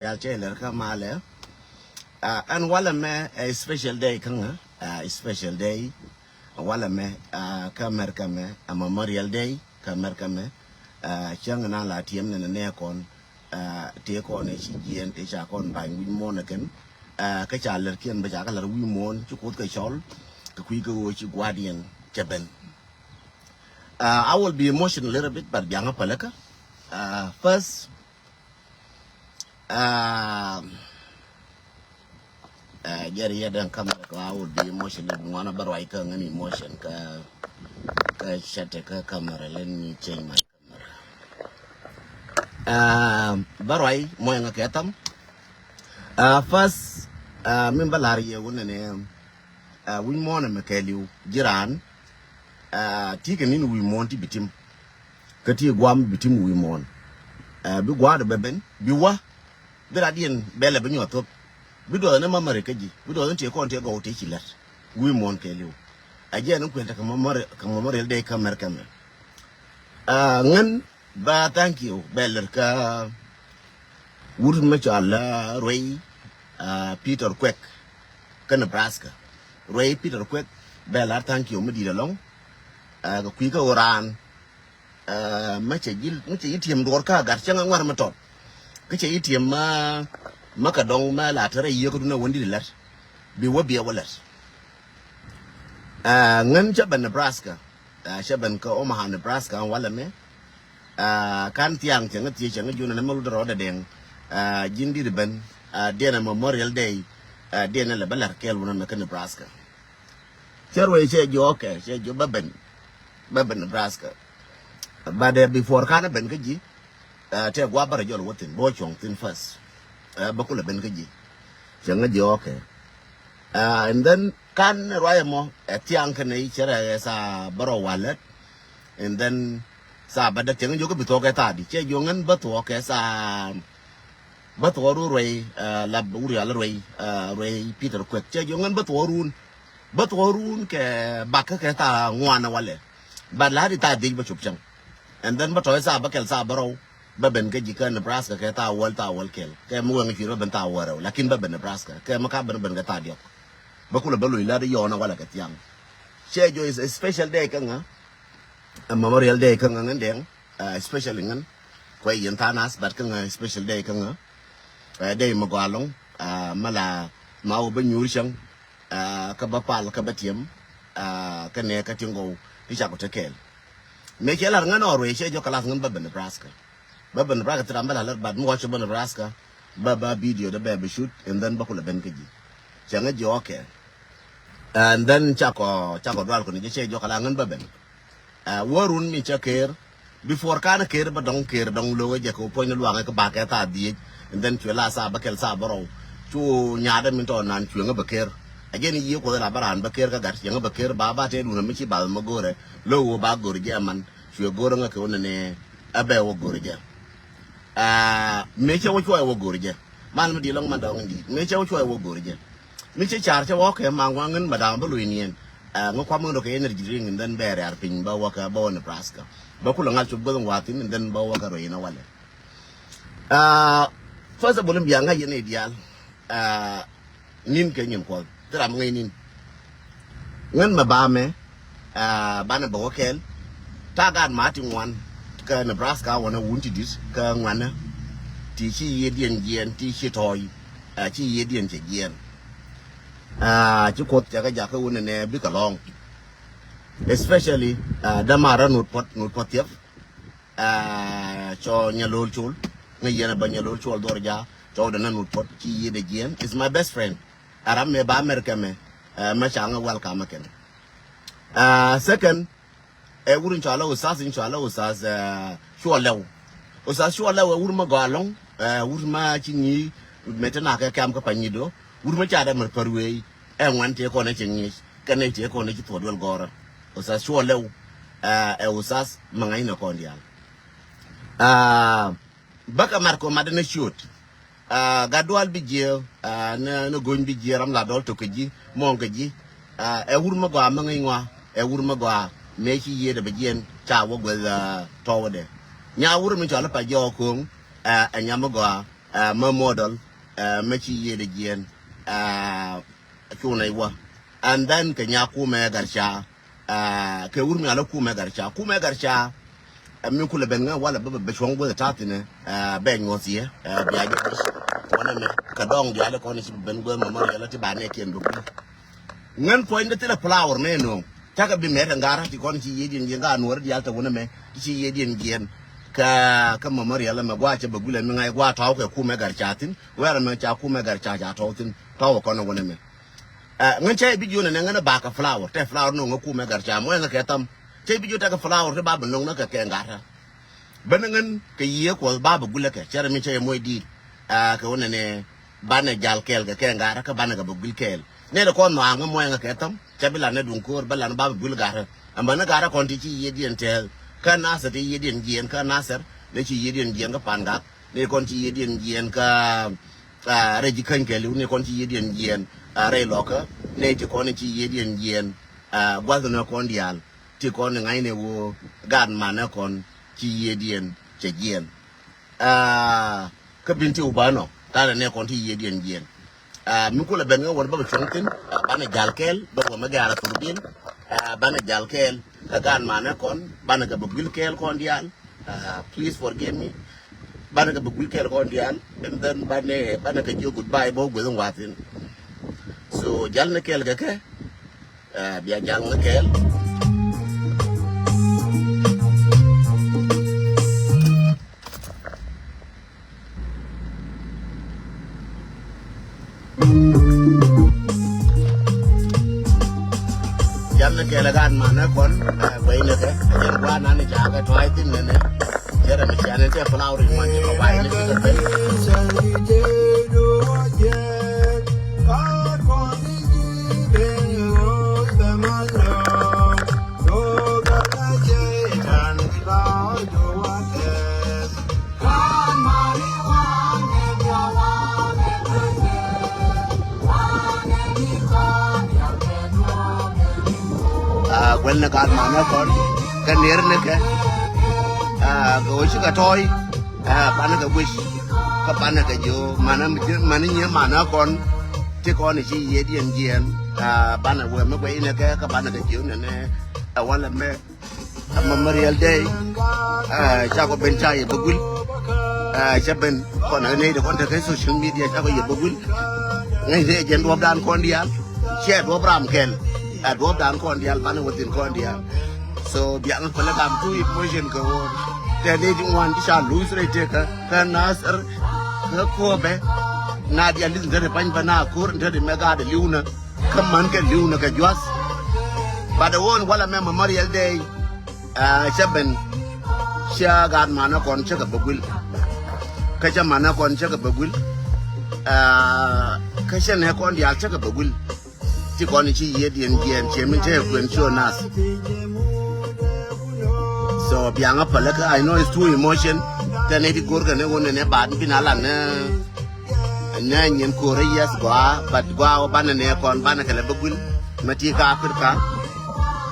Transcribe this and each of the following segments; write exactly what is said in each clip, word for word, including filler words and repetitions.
Yal cɛ lɛr kä malɛ. Ɛn walɛ mɛ ɛ special day kä ŋä, ɛ special day. Walɛ mɛ kä America mɛ ɛ Memorial Day kä America mɛ. Cäŋ na la tiɛm nɛ nɛ kɔn tëë kɔn ɛ ci jiɛn tëë ca kɔn bany wi̱c muɔ̱ɔ̱n ɛ kɛn. Kä ca lɛr kiɛn bɛ ca kä lɛr wi̱c muɔ̱ɔ̱n ci Kuoth kɛ cɔl kɛ kui̱ kɛ ɣöö ci guardian cɛ ben. I will be emotional a little bit, but biaŋä päläkä. First, jɛri yɛ den camera kɛ, I will be emotional. Ŋuana bä ruac kä ŋän emotion kä kä cɛtɛ kä camera, let me change my camera. Bä ruac muɔyɛ ŋä kɛ tham. First, min bä lar yɛ wunɛ ni wi̱c muɔnɛ mɛ kɛɛliw jiran. Ti kɛ nin wi̱i̱ muɔ̱ɔ̱n ti bi tim. Kä ti guam bi tim wi̱i̱ muɔ̱ɔ̱n. Bi gua̱a̱r bɛ ben bi wä. Bi rat yɛn bɛlɛ bi nyuɔth thop. Bi duɔth ni mamari kä ji̱ bi duɔth ni tiɛ kɔn tiɛ gɔw tiɛ ci lɛt. Wi̱i̱ muɔ̱ɔ̱n kɛɛliw. A jiɛn ni kuɛn tekɛ mamari kɛ mamari dee kä mɛr kɛmɛ. Ŋän ba thank you bɛlɛ kä wur mi cɔal ruɛy Peter Kuek kä Nebraska. Ruɛy Peter Kuek bɛlɛ thank you mi di̱i̱t alɔŋ. Kɛ kui̱ kä ɣöö raan mi cɛ ji̱ mi cɛ ji̱ ti̱em duɔɔr kä gat cäŋ aŋuar mi tɔt. Kä cɛ ji̱ ti̱em ma ma kɛ dɔŋ ma la tɛrɛ yiëë kä dun a wän di̱t lɛt. Bi wä biɛ wä lɛt. Ŋän cä ben Nebraska. Cä ben kä Omaha, Nebraska walɛ mɛ. Kan thiaŋ cɛ ŋä thiec cɛ ŋä junɛ ni mɛ wut rɔɔdɛ dɛŋ. Ji̱n di̱t ben diɛn a Memorial Day. Diɛn a lɛ bä lɛr kɛɛl wunɛ mɛ kä Nebraska. Cɛ ruɛy cɛ jiɔ kɛ cɛ jiɔ bä ben bä ben Nebraska. But before kan ben kä ji̱ tɛ gua̱a̱ bärɛ jɔl wä thi̱n bä wä cuɔ̱ŋ thi̱n first. Bä kulɛ ben kä ji̱ cɛ ŋä jiɔ kɛ. And then kan ruac ɛmɔ ɛ thiaŋ kɛ nɛy cɛ rɛ ɛ thaa bärɔ walɛt. And then thaa bä däk cɛ ŋä jiɔ kä bi thuɔ̱k ɛ thaa di cɛ jiɔ ŋän bä thuɔ̱k ɛ thaa. Bä thuɔɔrun ruɛy la wur yal ruɛy ruɛy Peter Kuek cɛ jiɔ ŋän bä thuɔɔrun. Bä thuɔɔrun kɛ bakä kɛ thaa ŋuan walɛ. But la di thaa dhiec bä cop cäŋ. And then bä tɔy thaa bä kɛl thaa bä rɔw. Bä ben kä ji̱ kä Nebraska kɛ thaa wäl thaa wäl kɛl kɛ mi wɛŋ cuir bä ben thaa wäl rɛw lakin bä ben Nebraska kɛ mi ka ben ben kɛ thaa diɔk. Bä kulɛ bä loc la di yɔɔn walɛ kɛ thiaŋ. Cɛ jiɔ is a special day kä ŋä. A Memorial Day kä ŋä ŋän dɛŋ. Especially ŋän kuɛ yɛn tha̱a̱ŋ nath but kä ŋä special day kä ŋä. Day mi gɔaa lɔŋ. Ma la ma wä bä nyuur cäŋ. Kä bä pal kä bä tiɛm. Kä nɛ kä ti ŋɔw ti cak kɛ te kɛɛl. Mëë cɛ lar ŋän ɔ ruëë cɛ jɔk kɛ lath ŋän bä ben Nebraska. Bä ben Nebraska ti ram bä la lät but mi wä cɛ bä Nebraska. Bä bä video dee bɛ bi shoot and then bä kulɛ ben kä ji̱. Cɛ ŋä jiɔ kɛ. And then cakɔ cakɔ dual kɔni jɛ cɛ jɔk kɛ lath ŋän bä ben. Wä run mi cä ker. Before kan ker bä dɔŋ ker dɔŋ lo̱k jɛ kɛ puɔ̱ny ni luaŋ kɛ bakɛ thaa dhiec. And then cuɛ la thaa bä kɛl thaa bä rɔw. Cu nyaadɛ min tɔ nan cuɛ ŋä bä ker. A jɛ ni yiëë kuɔth la bä raan bä ker kä gat cɛ ŋä bä ker ba ba tëë dun mi ci bath mɛ go̱rɛ. Lo̱k wä ba go̱r jɛ man cuɛ go̱r ŋä kɛ wä nɛnɛ. A bɛ wä go̱r jɛ. Mëë cɛ wä cuɔy wä go̱r jɛ. Mal mi di lɔŋ man dɔŋ in di̱i̱t mëë cɛ wä cuɔy wä go̱r jɛ. Mi cä car cä wä kɛ maŋ waŋ in madam bä lo̱c niɛn. Ŋä kuam in rɔ kɛ energy drink and then bɛ rɛ̈r piny bä wä kɛ bä wä Nebraska. Bä kulɛ ŋa̱l cop guäth in wa̱thi̱n and then bä wä kɛ rɔ in a walɛ. First of all in bia ŋa̱c yɛn i̱ diaal. Nin kɛ nyin kuɔth thil ram ŋäc nin. Ŋän mɛ ba mɛ. Banɛ bɛ wä kɛɛl. Ta̱a̱ gaat ma ti ŋuan kä Nebraska wanɛ wun ti di̱t kä ŋuanɛ. Ti ci yiëëdiɛn jiɛɛn ti ci tɔɔy. Ci yiëëdiɛn cɛ jiɛɛn. Ci kuoth cɛ kɛ jakä wun ɛnɛ bikɛ lɔ̱ɔ̱ŋ. Especially dämaarä nut puɔt nut puɔt thiɛp. Cɔ nyɛ lo̱l col ŋä yɛn ɛ bä nyɛ lo̱l col dhuɔr ja̱a̱. Cɔ wä dɛ nä nut puɔt ci yiëëdɛ jiɛɛn is my best friend. Ɛ ram mëë ba America mɛ. Mɛ ca ŋä welcome kɛn. Second, ɛ wur in cɔalä Usas in cɔalä Usas Cuɔl Lɛw. Usas Cuɔl Lɛw ɛ wur mä gɔaa lɔ̱ŋ. Ɛ wur mä ci ŋi̱i̱c mɛ te nakɛ kɛ̈m kä Panyidö. Wur mä ca dɛ mär pär wee ɛ ŋuan tëë kɔn ɛ cɛ ŋi̱i̱c kɛn ɛ tëë kɔn ɛ ci thuɔ̱ɔ̱t duel gɔ̱rä. Usas Cuɔl Lɛw ɛ Usas mä ŋa̱cnɛ kɔn diaal. Bäkɛ mat kɔ mat ni ciöt. Gat dual bi jiɛ ni go̱ny bi jiɛ ram la dɔl tok kɛ ji̱ mɔŋ kɛ ji̱. Ɛ wur mi gɔaa mi ŋi̱ny ŋɔa ɛ wur mi gɔaa mëë ci yiëëdɛ bɛ jiɛn ca wä gueth tɔwädɛ. Nya wur mi cɔl pa jɔɔk ko̱o̱ŋ. Ɛ nyam mi gɔaa. Ɛ, mɛ model, ɛ, mɛ ci yiëëdɛ jiɛn, ɛ, cunɛ iwä. And then kɛ nya kumɛ Garca, ɛ, kɛ wur mi alɛ kumɛ Garca. Kumɛ Garca, ɛ, mi kulɛ ben ŋä walɛ bä bɛ cuɔ̱ŋ guäth ta̱thinɛ, ɛ, bɛ nyuɔth yɛ, ɛ, bia jɛ guic. Wanɛ mɛ kɛ dɔŋ diaal kɔn ci ben guäth mɛ mɔr yɛlɛ ti ba nɛ kiɛn bɛ guic. Ŋän puɔ̱nydä thilɛ flower mɛ nööŋ. Cakɛ bi mɛt ɛn garä ti kɔn ci yiëëdiɛn jiɛn ka nuɔ̱ɔ̱ri diaal te wunä mɛ ti ci yiëëdiɛn jiɛn. Kä, kä memorial ɛmɛ gua̱a̱ cɛ bɛ guilɛ mi ŋa̱c gua̱a̱ tɔ̱w kɛ kumɛ Garca thi̱n. Wɛr ɛmɛ ca kumɛ Garca ca tɔ̱w thi̱n. Tɔ̱w kɔn ɛ wunä mɛ. Ɛ, ŋän cɛ bi jiön ɛnɛ ŋän ɛ bakɛ flower. Tɛ flower nööŋ ɛ kumɛ Garca muɔ̱yɛ ŋä kɛ tham. Cɛ bi jiön tekɛ flower ti ba bɛ nööŋ nä kɛ kɛ garä. Bänä ŋän kɛ Yiëë Kuɔth ba bɛ guilɛ kɛ cɛ rɛ mi cɛ yɛ moc di̱i̱t. Aa, kɛ wä nɛnɛ banɛ jal kɛɛl kɛ kɛ ŋa̱rä kä banɛ kɛ bɛ guil kɛɛl. Nɛnɛ kɔn nhɔaŋ ŋä muɔ̱yɛ ŋä kɛ thäm cɛ bi lan nɛ duŋ ko̱o̱r bä lan ba bɛ guil ga̱rä. Ɛmɛ ni ga̱rä kɔn ti ci yiëëdiɛn tɛɛl kä Nasir ti yiëëdiɛn jiɛɛn kä Nasir ni ci yiëëdiɛn jiɛɛn kä Pangak ni kɔn ci yiëëdiɛn jiɛɛn kä, aa, rɛy ji̱ käny kɛɛliw ni kɔn ci yiëëdiɛn jiɛɛn, aa, rɛy lɔkä ni ti kɔn ci yiëëdiɛn jiɛɛn, aa, gua̱th ni kɔn diaal. Ti kɔn ŋa̱cnɛ ɣöö gaat manɛ kɔn ci yiëëdiɛn cɛ jiɛɛn. Aa, kä bin ti wä bä nɔ ta̱nɛ nɛ kɔn ti yiëëdiɛn jiɛɛn. Aa, mi kulɛ ben ŋä wän bä bɛ cuɔ̱ŋ thi̱n, aa, banɛ jal kɛɛl bä wä mɛ gɛ̈ɛ̈r a thur bin. Aa, banɛ jal kɛɛl kä gaat manɛ kɔn banɛ kɛ bɛ guil kɛɛl kɔn diaal. Aa, please forgive me. Banɛ kɛ bɛ guil kɛɛl kɔn diaal. And then banɛ, banɛ kɛ jiök goodbye bä wä gueth in wathin. So jal ni kɛɛl kɛ kɛ. Ɛ, bia jal ŋä kɛɛl. Jal ni kɛɛl ɛ gaat manɛ kɔn, ɛ, guɛy ni kɛ, ɛ, jɛn gua̱a̱r nan ni ca kɛ tua̱a̱c thi̱n nɛnɛ. Jɛrɛ mi cianɛ tɛ flower in wan jɛ kɔ bay ni ci kɛ ben. Aa, guɛl ni gaat manɛ kɔn kɛ ner ni kɛ, aa, kɛ ɣöö cikɛ tɔ̱ɔ̱c, aa, banɛ kɛ guic kä banɛ kɛ jiök manɛ, manɛ nyiee manɛ kɔn ti kɔn ci yiëëdiɛn jiɛɛn, aa, banɛ wee mi guɛc ni kɛ kä banɛ kɛ jiök nɛnɛ ɛ walɛ mɛ. Ɛ Memorial Day, ɛ, cakɔ ben ca yɛ bä guil. Ɛ, cä ben kɔn ɛ nɛy ti kɔn tekɛ social media cakɔ yɛ bä guil. Ŋäcnɛ jɛn duɔ̱ɔ̱pdan kɔn diaal. Ciɛ duɔ̱ɔ̱p ram kɛl. Ɛ duɔ̱ɔ̱pdan kɔn diaal banɛ wä thi̱n kɔn diaal. So biaŋ pälɛ gam tu emotion kɛ ɣöö tɛ nɛy ti ŋuan ti ca lose rɛy tekä kä Nasir kä Kööbɛ. Na diaal li̱th in te ri pany bä na ko̱r in te ri mɛ gaat li̱wnä. Kä män kɛ li̱w ni kɛ jua̱th. But the one walɛ mɛ Memorial Day, aa, cä ben, cä gaat manä kɔn cä kɛ bä guil. Kä cä manä kɔn cä kɛ bä guil. Aa, kä cä nɛ kɔn diaal cä kɛ bä guil. Ti kɔn ci yiëëdiɛn jiɛɛn ciɛ min cä yɛ kuɛn cio nath. So biaŋä pälä kä I know it's too emotion. Tɛn iti go̱rkɛ ni ɣöö nɛnɛ baat bin a lan ni nɛ nyin ko̱rä yieth gɔaa, but gɔaa wä banɛ nɛ kɔn banɛ kɛ lɛ bä guil. Mɛ ti ka Africa.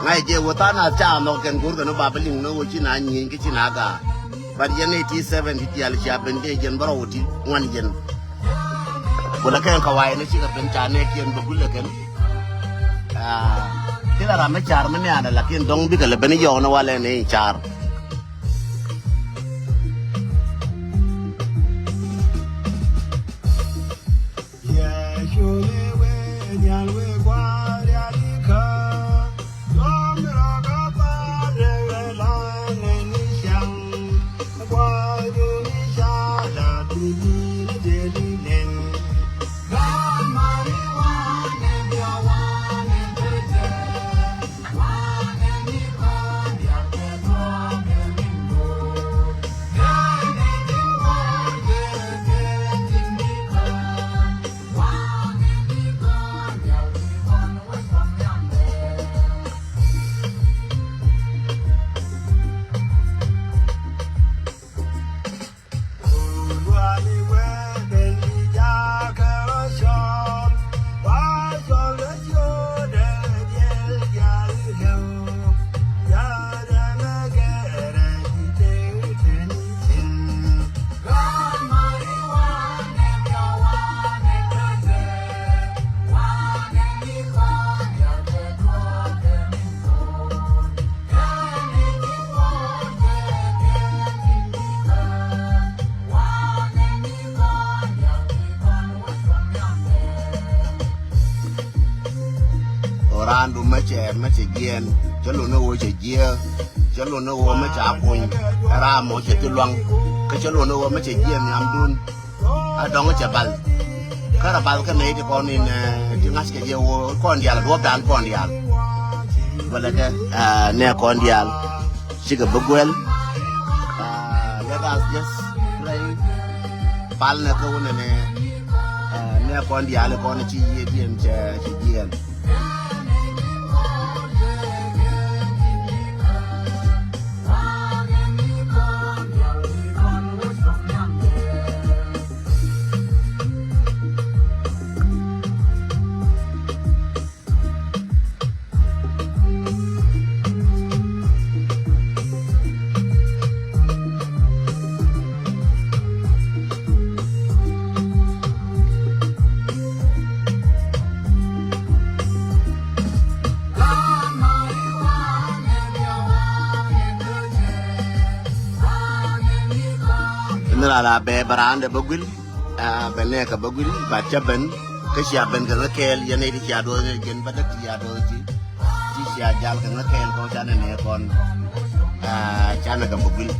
Ŋa̱c jɛ wä tha̱a̱ŋ nath ca nhɔk kɛn go̱rkɛ ni ba bä liŋ ni ɣöö ci na nyieny kä ci na gaak. But yɛn eighty seven ti diaal cia ben dee jɛn bä rɔw ti ŋuan yɛn. Kulɛ kɛn kɛ wa̱i̱ ni cikɛ ben ca nɛ kiɛn bä guil ɛ kɛn. Aa, kila ram mi car mi nianɛ lakin dɔ̱ŋ bikɛ lɛ ben yɔɔk ni walɛ ni car. Raandu mɛ cɛ, mɛ cɛ jiɛɛn, cɛ lon ni ɣöö cɛ jiääk, cɛ lon ni ɣöö mɛ cɛ a kuny, ɛ raa mɔ cɛ ti luaŋ, kä cɛ lon ni ɣöö mɛ cɛ jiɛɛn nhiamdun. A dɔŋ cɛ bal. Kä rɔ bal kä nɛy ti kɔn in, eh, ti ŋa̱ckɛ jɛ ɣöö kɔn diaal, duɔ̱ɔ̱pdan kɔn diaal. Bä lɛ kɛ, eh, nɛ kɔn diaal. Cikɛ bi guɛl. Ah, let us just pray. Pal nɛ kä wunɛ nɛ, ah, nɛ kɔn diaal kɔn ci yiëëdiɛn cɛ ci jiɛɛn. Ni la la bɛ bɛ raan dɛ bä guil. Ah, bɛ nɛ kɛ bä guil, but cä ben, kä cia ben kɛ ŋä kɛɛl, yɛn nɛy ti cia duɔth ni jɛn bä däk ti cia duɔth ti, ti cia jal kɛ ŋä kɛɛl kɔ canɛ nɛ kɔn. Ah, canɛ kɛ bä guil.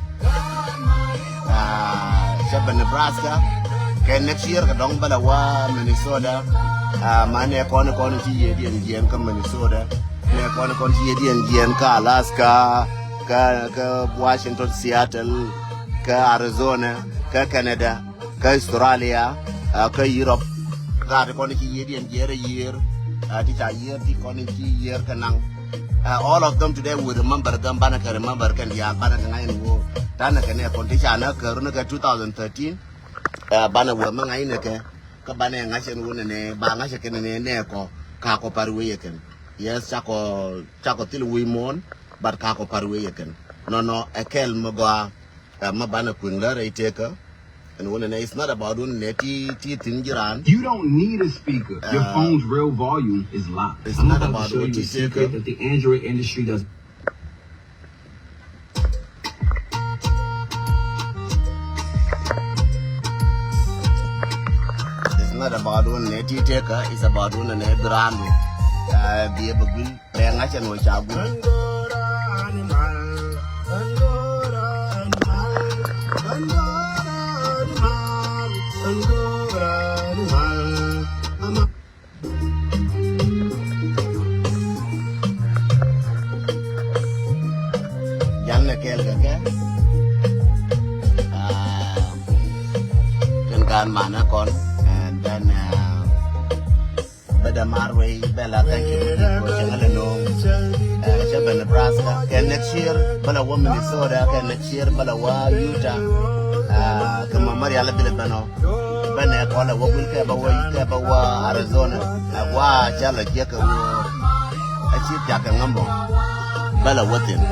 Ah, cä ben Nebraska, kɛ next year kɛ dɔŋ bä lɛ wa Minnesota. Ah, ma nɛ kɔn kɔn ci yiëëdiɛn jiɛɛn kä Minnesota. Nɛ kɔn kɔn ci yiëëdiɛn jiɛɛn kä Alaska, kä, kä Washington, Seattle, kä Arizona, kä Canada, kä Australia, ah, kä Europe. Gaat kɔn ci yiëëdiɛn jiɛɛr a yiëër, ah, ti ca yiëër ti kɔn ci yiëër kɛ naŋ. Ah, all of them today we remember them, banɛ kɛ remember kɛn diaal, banɛ kɛ ŋa̱c ɛn ɣöö tanɛ kɛ nɛ kɔn ti ca nä kɛ run kɛ two thousand thirteen. Ah, banɛ wee mi ŋa̱c nɛ kɛ, kä banɛ ŋa̱c ɛn wunɛ nɛ, ba ŋa̱c ɛ kɛn nɛ nɛ kɔ, ka kɔ par wee yɛ kɛn. Yes, cakɔ, cakɔ thil wi̱i̱ muɔ̱ɔ̱n, but ka kɔ par wee yɛ kɛn. Nɔnɔ, ɛ kɛl mi gɔaa, ɛ mi banɛ kui̱ŋ lär ɛ tekä. Ɛn wunɛ nɛ, it's not about wunɛ nɛ ti, ti thi̱n ji̱ raan. You don't need a speaker. Your Uh, phone's real volume is locked. It's I'm not about about to show what you a you secret think. That the Android industry does. It's not about wun nɛ ti tekä, it's about wun nɛ bi raandu. Uh, bi ɛ bɛ guil, bɛ ŋa̱cɛ ni wä ca guil. Jan nɛ kɛɛl kɛ kɛ. Ah, kɛn kan manɛ kɔn, and then, ah, bɛ dɛ mar wei bɛ la thank you ko cɛ ŋa lɛ no̱o̱ŋ. Eh, cɛ bɛ Nebraska kɛ next year bɛ la wä Minnesota kɛ next year bɛ la wä Utah. Ah, kɛ ma Marial bi lɛ bɛ nɔ. Bɛnɛ kɔlɛ wä guil kɛ bä wä, kɛ bä wä Arizona. Ɛ gua̱a̱ ca lɔ jiäk kɛ wä. A ci thiak kɛ ŋämɔ. Bä lɛ wä thi̱n.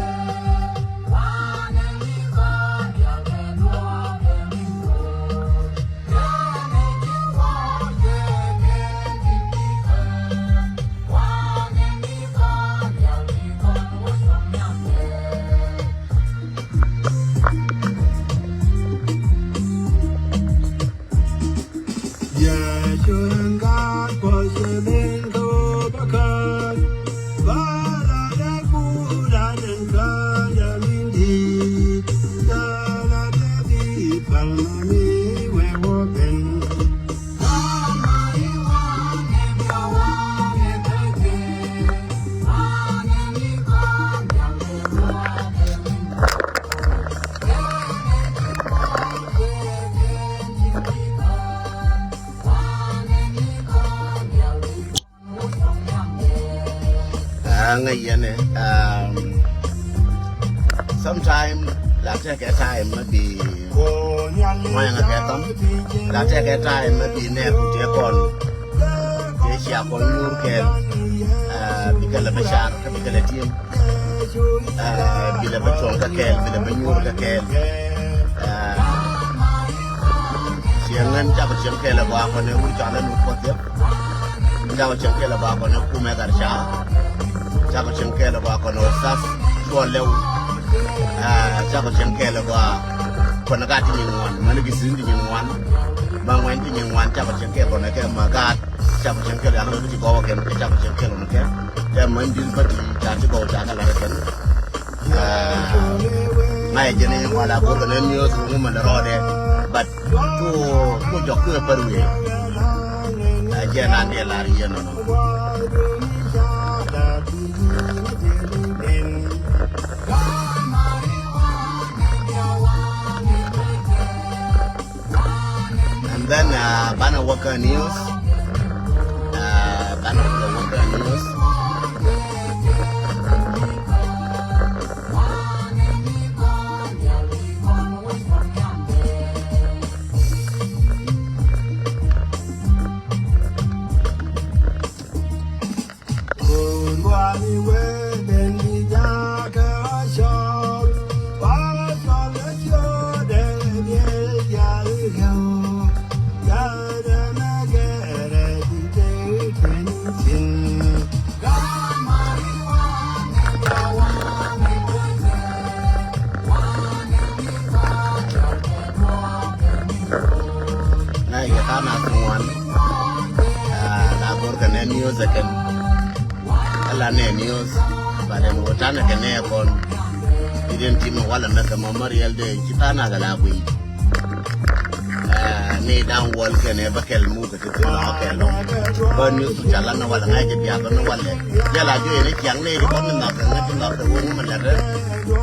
Aa, ŋäc yɛn ɛ, um, sometime la tekɛ time mi bi ŋua̱nyɛ ŋä kɛ thɔm. La tekɛ time mi bi nɛɛk ku tëë kɔn tëë cia kɔn nyuur kɛɛl. Aa, bikɛ lɛ bä car kä bikɛ lɛ ti̱em. Aa, bi lɛ bä cuɔ̱ŋ kä kɛɛl, bi lɛ bä nyuur kä kɛɛl. Aa, cieŋ ŋän cakɔ cieŋ kɛɛl ɛ gɔaa kɔn ɛ wur cɔal ɛ Nuɔr Puɔth Thiep. Cakɔ cieŋ kɛɛl ɛ gɔaa kɔn ɛ kumɛ Gat Ca. Cakɔ cieŋ kɛɛl ɛ gɔaa kɔn ɛ Ustaz Cuɔl Lɛw. Aa, cakɔ cieŋ kɛɛl ɛ gɔaa kɔn ɛ Gat ti nyin ŋuan, mɛn ki si̱n ti nyin ŋuan. Ma ŋuɛn ti nyin ŋuan, cakɔ cieŋ kɛɛl kɔn ɛ kɛ ma Gat. Cakɔ cieŋ kɛl yan ɣöö ti gɔw kɛn, cakɔ cieŋ kɛl ɣöö kɛn. Tɛ män din bä ti ca ti gɔw ca kɛ lar kɛn. Ŋa̱c jɛ ni ŋuan la go̱r kɛ ni news ŋu män rɔɔdɛ. But ku, ku jɔk ku pär wi̱i̱. Ɛ jɛ nan diɛ lar yɛ nɔnɔ. And then uh, banɛ wäkä news. Uh, banɛ wäkä news. Na yɛ ka na ŋuan. Ah, la gor kɛ nɛ news ɛ kɛn. Ala nɛ news. Ba den wä tanɛ kɛ nɛ kɔn. Di den tim walɛ mɛ kɛ mɔ mɔ riɛl de ci tha na kɛ la gui. Ah, ni dan wal kɛ nɛ bä kɛl mu kɛ ti ti la kɛ lɔ. Bä news ca la na walɛ ŋa̱c jɛ bia bä na walɛ. Jɛ la jo yɛ ni ciaŋ ni di kɔn ni nɔk kɛ ŋa̱c nɔk kɛ wä ni mɛ lɛ rɛ.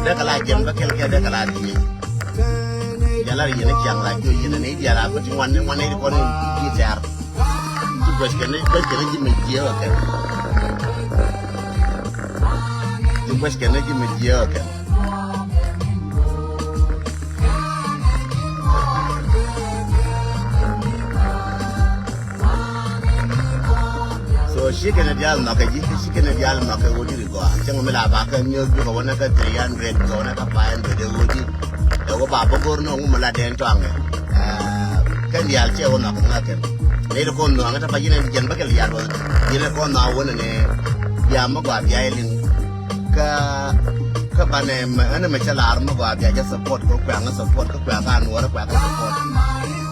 Dɛ kɛ la jɛn bä kɛl kɛ dɛ kɛ la di. Jɛ la yɛ ni ciaŋ la jo yɛ ni dial a bä ti ŋuan ni ŋuan ni di kɔn ni di tɛr. Ti guɛc kɛn, guɛc kɛn ji̱ mi jiɛ wä kɛn. Ti guɛc kɛn ji̱ mi jiɛ wä kɛn. So ci kɛn dial nhɔkɛ ji̱, ci kɛn dial nhɔkɛ wä di ri gɔaa. Cäŋ mi la ba kɛ news bikɛ wä nɛ kɛ three hundred, bikɛ wä nɛ kɛ five hundred ɛ wä di. Ɛ wä ba bä go̱r nɔ ŋu mi la dɛn tɔaŋɛ. Kɛn diaal cɛ wä nhɔk ŋa̱ kɛn. Nɛy ti kɔn nhɔaŋ ɛ tɛ pa yinɛ jɛn bä kɛ liaal wä. Yinɛ kɔn nhɔaŋ wä nɛnɛ. Bia mi gɔaa bia yɛ liŋ. Kä, kä banɛ mɛ ɛn mɛ cɛ laar mi gɔaa bia jɛ support kä kuɛ̈ŋ support kä kuɛ̈ŋ kä anuɔrɛ kuɛ̈ŋ kä support.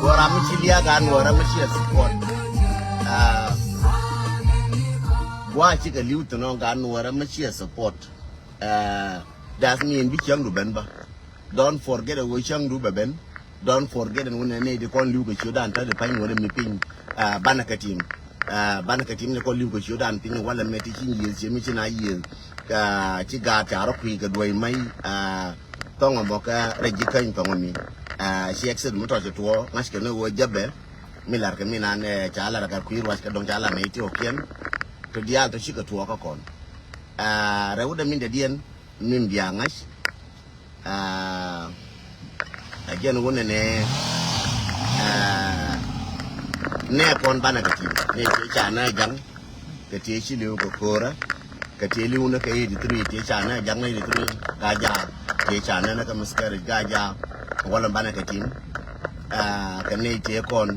Kɛ ram mi ci liaak anuɔrɛ mi ciɛ support. Gua̱a̱ cikɛ li̱w thin ɔ gat nuɔrɛ mi ciɛ support. That mean bi cäŋdu ben bä. Don't forget a wee cäŋdu bɛ ben. Don't forget ɛn wun ɛn nɛy di kɔn li̱w kɛ ciötdan ta̱t di pa̱ny wun ɛn mi piny. Banɛ kɛ tim. Banɛ kɛ tim ni kɔn li̱w kɛ ciötdan piny walɛ mɛ ti ci yiëth ciɛ mi ci na yiëth. Ci gaat ca rɔ kui̱ kɛ duɔ̱c mac. Thɔŋ ɛmɔ kɛ rɛc ji̱ käny thɔŋ ɛmi. Ci exit mi tɔ̱ ci tuɔɔ ŋa̱ckɛ ni ɣöö jäpɛ. Mi lar kɛ mi nan ca lar kɛ kui̱ ruac kɛ dɔ̱ŋ ca lar nɛy ti ɣɔ̱kiɛn. Tɔ diaal tɔ cikɛ tuɔɔkä kɔn. Rɛw wut ɛmin dɛdiɛn min bia ŋa̱c. A jɛn wun ɛnɛ nɛ kɔn banɛ kɛ tim nɛ cɛ ca nɛ jaŋ. Kɛ tëë ci li̱w kɛ ko̱rä kɛ tëë li̱w ni kɛ eighty three tëë ca nɛ ja̱ŋ ni eighty three. Ga jaak tëë ca nɛ ni kɛ miscarriage ga jaak. Walɛ banɛ kɛ tim. Kɛ nɛy tëë kɔn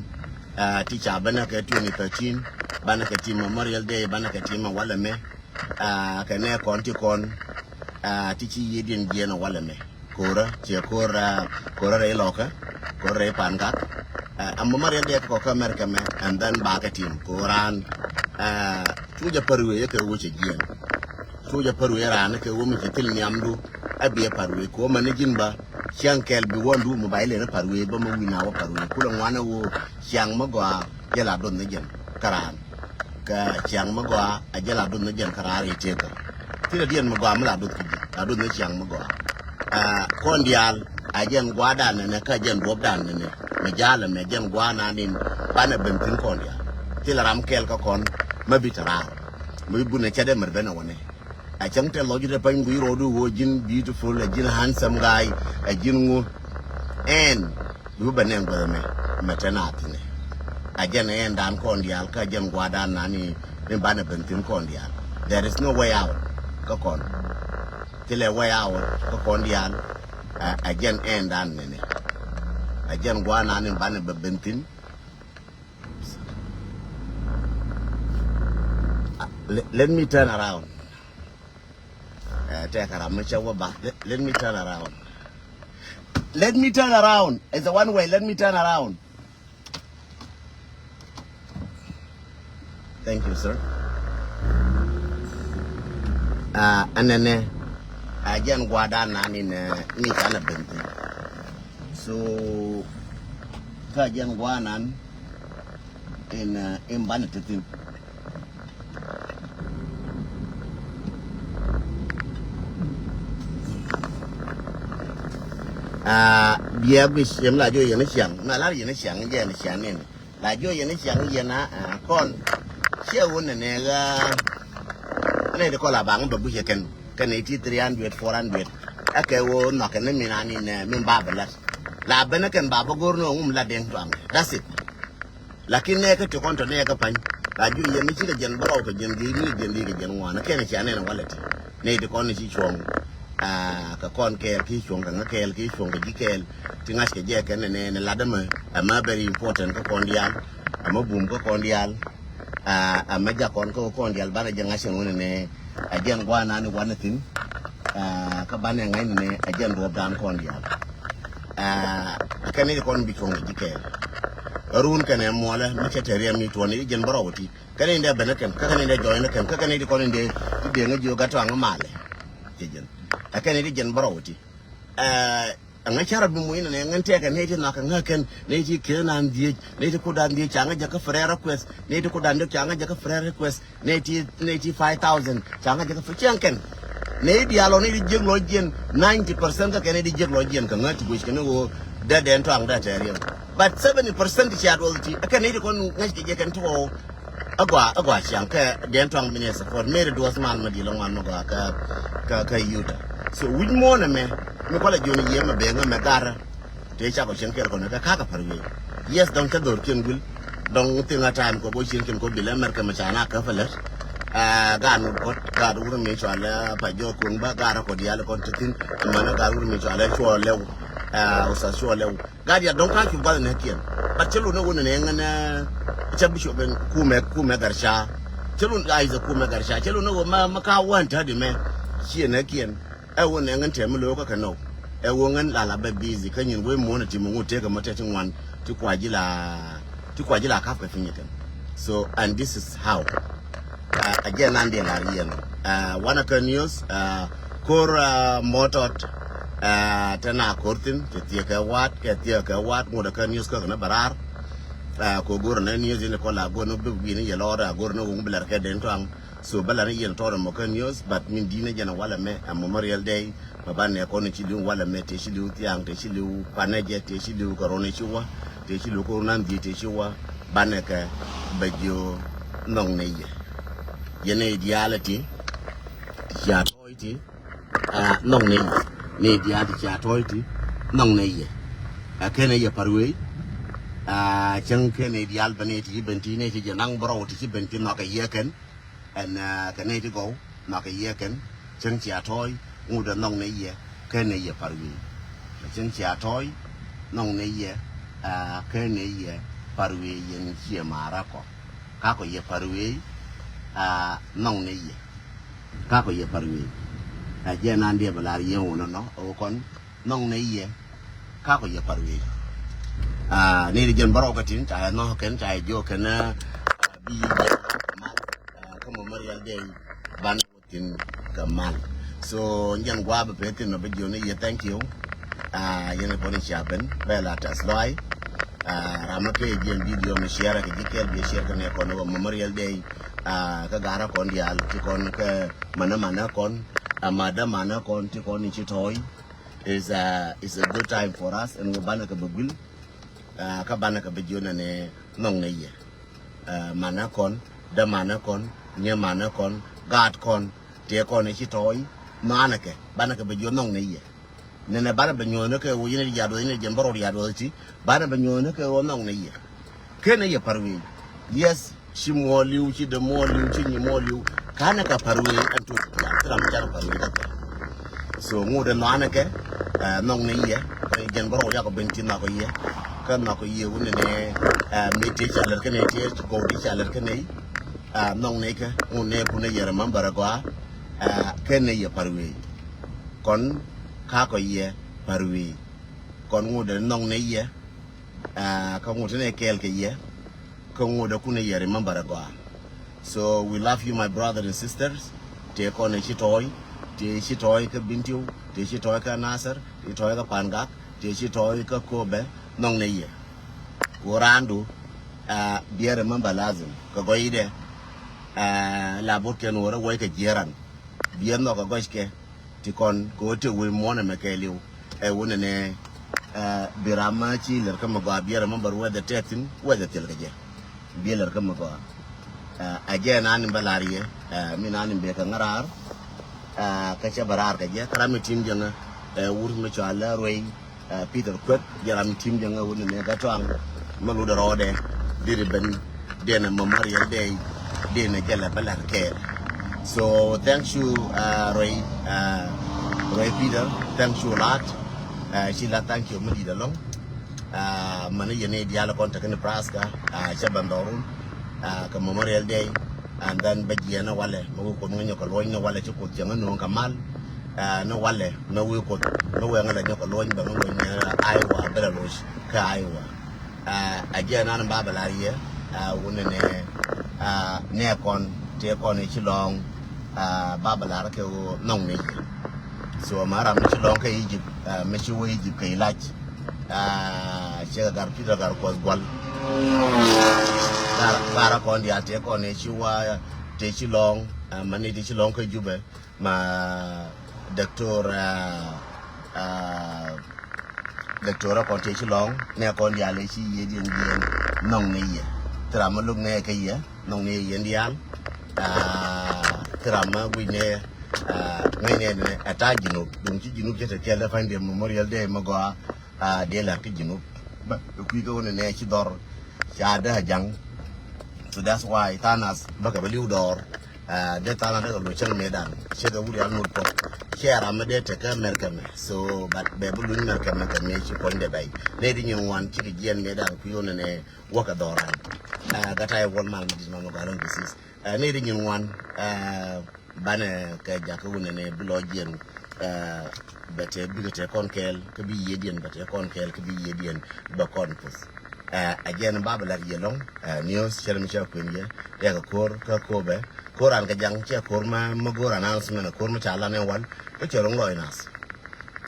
ti ca bänɛ kɛ twenty thirteen banɛ kɛ tim Memorial Day banɛ kɛ tim walɛ mɛ. Kɛ nɛ kɔn ti kɔn ti ci yiëëdiɛn jiɛn walɛ mɛ. Ko̱rä ciɛ ko̱rä, ko̱rä rɛy lɔkä, ko̱rä rɛy pankak. Ɛmɔ ma riɛk diɛk kɔkä America mɛ and then bakɛ tim ko̱ran. Cu jɛ pär wee kɛ wee cɛ jiɛn. Cu jɛ pär wee raan kɛ wee mi cɛ thil nhiamdu. Ɛ biɛ pär wee ko̱ mɛn ni ji̱n ba ciaŋ kɛl bi wä ndu mi ba ilɛn pär wee bä mi wi̱na wä pär wee kulɛ ŋuanɛ woo ciaŋ mi gɔaa. Jɛ la duɔth ni jɛn kä raan. Kä ciaŋ mi gɔaa a jɛ la duɔth ni jɛn kä raan rɛy tëëkä. Thilɛ diɛn mi gɔaa mi la duɔth ki ji̱ la duɔth ni ciaŋ mi gɔaa. Kɔn diaal a jɛn gua̱a̱dan nɛnɛ kä jɛn duɔ̱pdan nɛnɛ. Mi ja̱a̱lɛ mɛ jɛn gua̱a̱nan in banɛ ben thi̱n kɔn diaal. Thilɛ ram kɛɛl kä kɔn mi bi te raar mi bi bunɛ cɛ dee mɛr ben ɛ wä nɛ. A cäŋ tɛ lɔc te pany guic rɔɔdu ɣöö ji̱n beautiful, a ji̱n handsome guy, a ji̱n ŋu. Ɛn bi bä nɛn guäth ɛmɛ mɛ te na thi̱nɛ. A jɛn ɛn dan kɔn diaal kä jɛn gua̱dan nan ni, ni banɛ ben thi̱n kɔn diaal. There is no way out kä kɔn. Thilɛ way out kä kɔn diaal. A jɛn ɛn dan nɛnɛ. A jɛn gua̱dan ni banɛ ben thi̱n. Let, let me turn around. Let, let me turn around. Let me turn around. It's a one way. Let me turn around. Thank you, sir. Ah, ɛnɛnɛ, ah, jɛn gua̱a̱r dan nan in, eh, mi canɛ ben thin. So, kä jɛn gua̱a̱r nan in, eh, in banɛ te thin. Ah, biɛ bi ciem la jo yɛn ciaŋ, na lar yɛn ciaŋ, jɛn ciaŋ in. La jiɔ yɛn i̱ ciaŋ yɛn a, a, kɔn. Ciɛ wun nɛ nɛ ɣä. Nɛ ti kɔl a baŋ bɛ guic ɛ kɛn. Kɛn iti three hundred, four hundred. Ɛ kɛ wä nhɔk kɛn ni min ani nɛ min ba bɛ lät. La ben ɛ kɛn ba bɛ go̱r ni ɣä ŋum la deŋ tuaŋ. That's it. Lakin nɛ kɛ ti kɔn tɔ nɛ kɛ pa̱ny. La jiɔ yɛn i̱ cikɛ jɛn bärɔw kɛ jɛn dhiec ni kɛ jɛn dhiec kɛ jɛn ŋuan. Ɛ kɛn i̱ cia nɛn ɛ walɛ ti. Nɛy ti kɔn ni ci cuɔ̱ŋ, ah, kɛ kɔn kɛɛl ki cuɔ̱ŋ kɛ ŋä kɛɛl ki cuɔ̱ŋ kɛ ji̱ kɛɛl. Ti ŋa̱c kɛ jɛ kɛn nɛ nɛ lat ɛmɛ, ɛmɛ very important kä kɔn diaal. Ɛmɛ bum kä kɔn diaal. Ah, ɛmɛ jak kɔn kä kɔn diaal banɛ jɛ ŋa̱c ɛn wä nɛ nɛ. Ɛ jɛn gua̱a̱ nani wanɛ thi̱n. Ah, kä banɛ ŋa̱c nɛ nɛ ɛ jɛn duɔ̱ɔ̱p dan kɔn diaal. Ah, kɛn nɛy ti kɔn bi cuɔ̱ŋ kɛ ji̱ kɛɛl. Run kɛn ɛ muɔlɛ mi cɛ te riɛm ni tuɔ̱n ni jɛn bärɔw ti. Kä ni dee ben kä kɛn, kä ni dee jɔɔy ni kɛn, kä ni dee kɔn ni dee, ni dee ŋä jiök gat tɔaŋ malɛ. Cɛ jɛn. Ɛ kɛn ni dee jɛn bärɔw ti. Ɛ, ŋä carɛ bi muc ni nɛ ŋän tɛkɛ ni ti nhɔakɛ ŋä kɛn, ni ti kɛ nan dhiec, ni ti kudan dhiec ca ŋä jɛ kä prayer request, ni ti kudan dhiec ca ŋä jɛ kä prayer request, ni ti, ni ti five thousand ca ŋä jɛ kä prayer, ciɛŋ kɛn. Ni diaal ɔ ni ti jiek lɔ jiɛn, ninety percent kä kɛn ni ti jiek lɔ jiɛn kä ŋä ti guic kɛn ni ɣöö dee dɛn tɔaŋ dee tɛɛr yɛn. But seventy percent cia duɔth ti, ɛ kɛn ni ti kɔn ŋäc kɛ jɛ kɛn ti ɣɔw. Agua, agua ciaŋ kɛ jɛn tuaŋ mi ni support. Mary duɔth man ma di lɔ ŋuan ma gua kä, kä, kä Utah. So wi̱c muɔ̱ɔ̱n ɛmɛ mi kɔlɛ jiɔn yiëë mɛ bee ŋä mɛ garä. Tëë cakɔ cieŋ kɛl kɔn kɛ kakä pa̱r wi̱i̱. Yes, dɔ̱ŋ cä dhor kiɛn guil. Dɔ̱ŋ thiŋ a time kɔ bɔ cieŋ kiɛn kɔ bilɛ America mɛ ca na kä pɛ lät. Ah, gaat nut kɔt, gaat wur mi cɔalɛ pa jɔɔk kuŋ ba, gaat rɔ kɔ diaal kɔn ti thi̱n. Mɛn gaat wur mi cɔalɛ cuɔ lɛw. Ah, usas cuɔ lɛw. Gat ya dɔ̱ŋ ka cup gat nɛ kiɛn. But cɛ lun ni wun ni ŋän, eh, cɛ bi cup ben kumɛ, kumɛ gar ca. Cɛ lun a is a kumɛ gar ca. Cɛ lun ni wun ma, ma ka wan ta di mɛ. Ciɛ nɛ kiɛn. Ɛ wun ni ŋän tɛ mi lo̱o̱ kä kɛ nɔw. Ɛ wun ŋän la la bɛ busy. Kä nyin wee muɔ̱n ti mi ŋut tëë kɛ mɔ tɛ ti ŋuan. Ti kua ji̱ la, ti kua ji̱ la kap kɛ piny kɛn. So, and this is how. Ah, a jɛ nan diɛ lar yɛn. Ah, wanɛ kä news, ah, kor, ah, mɔtɔt, ah, te na kor thin, te thiɛ kɛ wat, kɛ thiɛ kɛ wat, ŋut kä news kä kɛ na barar. Ah, ko gor na news in kɔ la gor na bi win yɛ lɔr, ah, gor na wung bi lar kɛ den tuaŋ. So bä lar yɛn tɔr mɔ kä news, but min di na jɛn walɛ mɛ, ah, Memorial Day. Mɛ banɛ kɔn ci li̱w walɛ mɛ, tëë ci li̱w thiaŋ, tëë ci li̱w panɛ jɛ, tëë ci li̱w kɛ rɔn ci wä, tëë ci li̱w kɛ rɔn an dhiec, tëë ci wä, banɛ kɛ bɛ jiö nhɔŋ nɛ yɛ. Yɛ nɛ diaal ti, ti cia tɔɔy ti, ah, nhɔŋ nɛ yɛ. Nɛ diaal ti cia tɔɔy ti, nhɔŋ nɛ yɛ. Ɛ kɛn nɛ yɛ pa̱r wee, ah, cäŋ kɛn nɛ diaal ben nɛ ti ci ben ti, nɛ ti jɛ naŋ bärɔw ti ci ben ti nhɔk kɛ yɛ kɛn. Ɛn, ah, kɛ nɛy ti gɔw, nhɔakɛ yiëë kɛn, cäŋ cia tɔɔy, ŋut ɛ nhɔk nɛ yiëë, kä nɛ yiëë pa̱r wi̱i̱. Cäŋ cia tɔɔy, nhɔk nɛ yiëë, ah, kä nɛ yiëë pa̱r wi̱i̱ yɛn ciɛ ma̱a̱r akɔ. Kakɔ yiëë pa̱r wi̱i̱, ah, nhɔk nɛ yiëë. Kakɔ yiëë pa̱r wi̱i̱. Ɛ jɛ nan diɛ bɛ lar yiëë wun nɔ, ɛ wä kɔn, nhɔk nɛ yiëë, kakɔ yiëë pa̱r wi̱i̱. Ah, ni di jɛn bärɔw kä tin, ca yɛ nhɔk kɛn, ca yɛ jiök kɛn, ah, bi yiëë jɛ mal, ah, kä Memorial Day ban wä tin kä mal. So, jɛn gua̱a̱ bɛ pee thin mɛ bä jiök ni yiëë, thank you. Ah, yɛn kɔn i̱ cia ben, bɛ la tɛth lɔac. Ah, ram mɛ kɛ jɛn video mi share kɛ ji̱ kɛl bi share kɛ nɛ kɔn wä Memorial Day. Ah, kä garä kɔn diaal ti kɔn kɛ mänä mänä kɔn, ah, madä mänä kɔn ti kɔn i̱ ci tɔɔy. Is a, is a good time for us, and wä banɛ kɛ bä guil. Ah, kä banɛ kɛ bä jiön nɛ nhɔŋ nɛ yɛ. Ah, manɛ kɔn, dämanɛ kɔn, nyɛ manɛ kɔn, gaat kɔn, tëë kɔn i̱ ci tɔɔy, manɛ kɛ, banɛ kɛ bä jiön nhɔŋ nɛ yɛ. Nɛnɛ banɛ bä nyuɔ̱ɔ̱nä kɛ ɣöö yɛn i̱ diaat wä, yɛn i̱ jɛn bärɔw diaat wä ti, banɛ bä nyuɔ̱ɔ̱nä kɛ ɣöö nhɔŋ nɛ yɛ. Kenɛ yɛ pa̱r wi̱i̱. Yes, ci muɔɔr li̱w, ci dee muɔɔr li̱w, ci nyi muɔɔr li̱w. Kanɛ kɛ pa̱r wi̱i̱ ɛn tuɔt diaal, thil ram canɛ pa̱r wi̱i̱ kɛ. So ŋut ɛn nhɔanɛ kɛ, eh, nhɔk ni yɛ, eh, jɛn bärɔw yakɔ ben ti nhɔk yɛ. Kä nhɔk yɛ wun ni, eh, mi ti ca lɛr kɛ ni, ti gɔw ti ca lɛr kɛ ni. Ah, nhɔk ni kɛ, ŋut ni kun ni yɛ remember gɔaa, eh, kɛ ni yɛ pa̱r wi̱i̱. Kɔn kakɔ yɛ pa̱r wi̱i̱. Kɔn ŋut ɛn nhɔk ni yɛ, ah, kä ŋut ni kɛɛl kɛ yɛ, kä ŋut ɛ kun ni yɛ remember gɔaa. So we love you, my brothers and sisters. Tëë kɔn ɛ ci tɔɔy, tëë ci tɔɔy kä Bintiu, tëë ci tɔɔy kä Nasir, tëë tɔɔy kä Pangak, tëë ci tɔɔy kä Kobɛ, nhɔŋ ni yɛ. Ku raandu, ah, biɛ remember lazim kɛ gɔyidɛ, ah, la bot kɛn wä rɛ wɔy kɛ jiɛran. Biɛ nhɔk kɛ gɔckɛ ti kɔn kɛ wä tëë wä muɔnɛ mɛ kɛɛliw. Ɛ wä nɛnɛ, ah, bi ram ma ci lɛr kä mɛ gɔaa biɛ remember whether tɛthin whether thil kɛ jɛ. Biɛ lɛr kä mɛ gɔaa. Ah, a jɛ naan in bä lar yɛ, ah, mi naan in bɛ kɛ ŋäraar, ah, kä cɛ bä raar kɛ jɛ kä ram mi tim jɛ ŋä, ah, wur mi cɔal la ruɛy, ah, Peter Kuek, jɛ ram mi tim jɛ ŋä wur ni nɛ kä tuaŋ, mɛ lud rɔɔdɛ, diri ben, dee nɛ Memorial Day, dee nɛ jɛ lɛ bä lar kɛɛl. So thank you, ah, ruɛy, ah, ruɛy Peter, thank you a lot. Ah, ci la thank you mi dit alɔŋ. Ah, mani yɛn i̱ diaal kɔn tekä Nebraska, ah, cɛ bɛn dhɔrun, ah, kɛ Memorial Day, and then bä jiɛn ni walɛ, mɛ wi̱i̱ Kuoth ŋä nyɔk kɛ luɔ̱ny ni walɛ ci Kuoth cɛ ŋä nuɔ̱ŋ kɛ mal, ah, ni walɛ, mɛ wi̱i̱ Kuoth, mɛ wee ŋä lɛ nyɔk kɛ luɔ̱ny bɛ ŋä luɔ̱ny ni Iowa, bɛ lɛ loc kä Iowa. Ah, a jiɛn nan ba bɛ lar yɛ, ah, wunɛ nɛ, ah, nɛ kɔn, tëë kɔn i̱ ci lɔ̱ŋ, ah, ba bɛ lar kɛ ɣöö nhɔŋ ni yɛ. So ma ram mi ci lɔŋ kä Egypt, ah, mi ci wä Egypt kɛ ilac. Ah, cɛ kɛ gar Peter gar Kuɔth gual. Gar, gar kɔn diaal tëë kɔn i̱ ci wä tëë ci lɔŋ, ah, ma ni tëë ci lɔŋ kä Jubɛ. Ma Doctor, ah, ah, Doctor kɔn tëë ci lɔŋ nɛ kɔn diaal i̱ ci yiëë diɛn diɛn nhɔŋ ni yɛ. Thil ram mi luk nɛ kä yɛ. Nhɔŋ ni yɛn diaal, ah, thil ram ma guic ni, ah, ŋäc ni ni a ta̱a̱ Junub. Duŋ ci Junub cɛ te kɛl dee pa̱ny dee Memorial Day mɛ gɔaa, ah, dee la̱r kä Junub. Bä kui̱ kä wä ni nɛ ci dhɔr ca dee a jaŋ. So that's why tha̱a̱ŋ nath bä kɛ bä li̱w dɔɔr. Ah, dee tha̱a̱ŋ nath dee kɛ lo̱c cäŋ mëëdan. Cɛ kɛ wut yal ŋot puɔ̱t. Cɛ ram mi dee te kä Mɛrkɛ mɛ. So but bɛ bi luny Mɛrkɛ mɛ kɛ mëë ci puɔ̱ny dee bɛy. Nɛ di nyin ŋuan cikɛ jiɛn mëëdan kui̱ wä ni nɛ wäkɛ dhɔran. Ah, gat a i̱ wol mal mi di̱t ma mi gɔaa lɔŋ disease. Ah, ni ri nyin ŋuan, ah, banɛ kɛ jakä wunɛ ni bi lɔ jiɛn, ah, bɛ tɛ bikɛ tɛ kɔn kɛɛl kä bi yiëëdiɛn bɛ tɛ kɔn kɛɛl kä bi yiëëdiɛn bɛ kɔn puth. Ah, a jiɛn ba bɛ lat yɛ lɔŋ, ah, news cɛ ri mi cɛ kuën yɛ, yɛ kɛ ko̱r kä ko̱bɛ. Ko̱r an kɛ jaŋ cɛ ko̱r ma, ma go̱r announcement ko̱r ma ca lan ɛ wal. Kä cɛ ro̱ŋ lɔc nath.